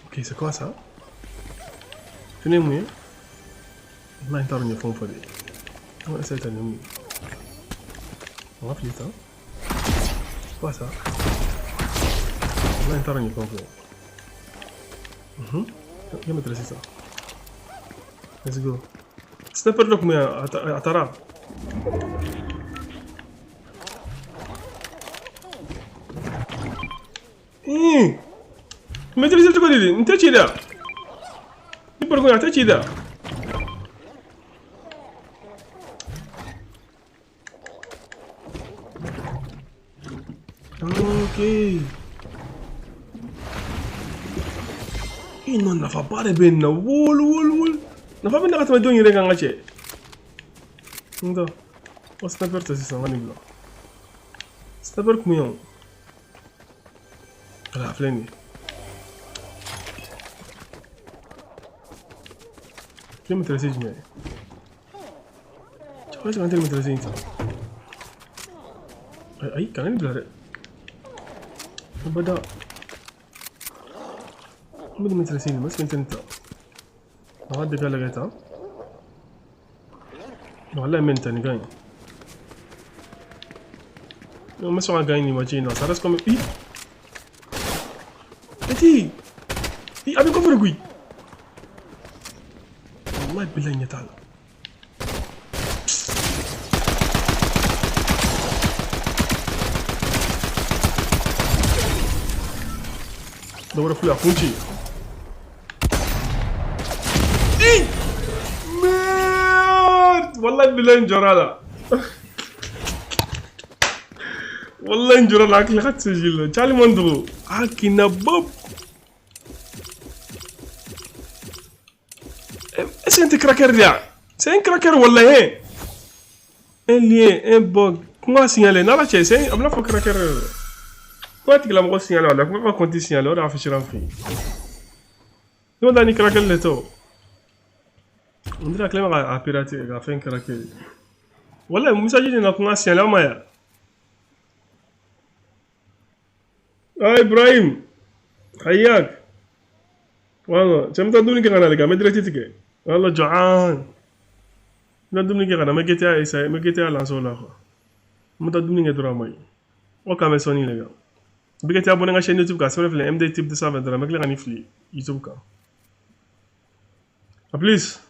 Ok, c'est quoi ça? Fini mun ye? Wallahi n t'a dɔn n ye fɛn o fɔ de. An ka essayer ka nin mun ye. On va finir ça. C'est quoi ça? Wallahi n t'a dɔn n ye fɛn o fɔ. Viens m'intéresser ça. Let's go. Sniper dɔ tun bɛ yan a taara. Maîtriser cogo di de? N tɛ ci dɛ. Ni baro a tɛ ci dɛ. Ok. Eh non, nafaba de bɛ nin na. Wol wol wol. Nafa bɛ na ka tɛmɛ jɔn yɛrɛ kan n ka cɛ. Nka o sniper tɛ sisan n ka nin bila. Sniper kun bɛ yan o. Voilà, filɛ nin ye. Tɛ maîtresse jumɛn ye? Cɛkɔrɔba, est-ce que an tɛ maîtresse in ta? Ayi, kana nin bila dɛ. Abada. N bɛ maîtresse in, est-ce que n tɛ nin ta? A ka dégâts lajɛ tan. Walahi, n bɛ nin ta, nin ka ɲi. Non, mais sur un gagne, imagine, ça reste comme. Hi. Petit. Hi, avec quoi vous? والله بالله ɲɛ t'a la. Dɔ wɛrɛ filɛ a kun ci. Hi! Merde! Wallahi billahi n jɔr'a la. والله نجر العقل خد سجل تعالي مندغو عاكي بوب. est-ce انت cracker يا c'est un cracker ولا ايه un lien, un bug kuma signalé n'ala cɛ c'est a bɛna fɔ cracker kuma tigilamɔgɔ signalé wala kuma ka compte signalé o de y'a affiché an fɛ yen n'o da ni cracker le tɛ o on dirait a kɛlen bɛ ka pirater ka fɛn cracker. Wala message de na kuma signalé ma ya. Ah Ibrahim, حياك. والله عشان تدوني كان انا ما دريت تك والله جوعان. لا دوني كان انا ما جيت يا إيسا ما جيت يا لانسو لا ما تدوني كدرا ماي وكا سوني لغا بيجي تابوني غا chaîne YouTube كا سوري في ام دي تيب 223 ما كلي غاني في يوتيوب كا. À plus.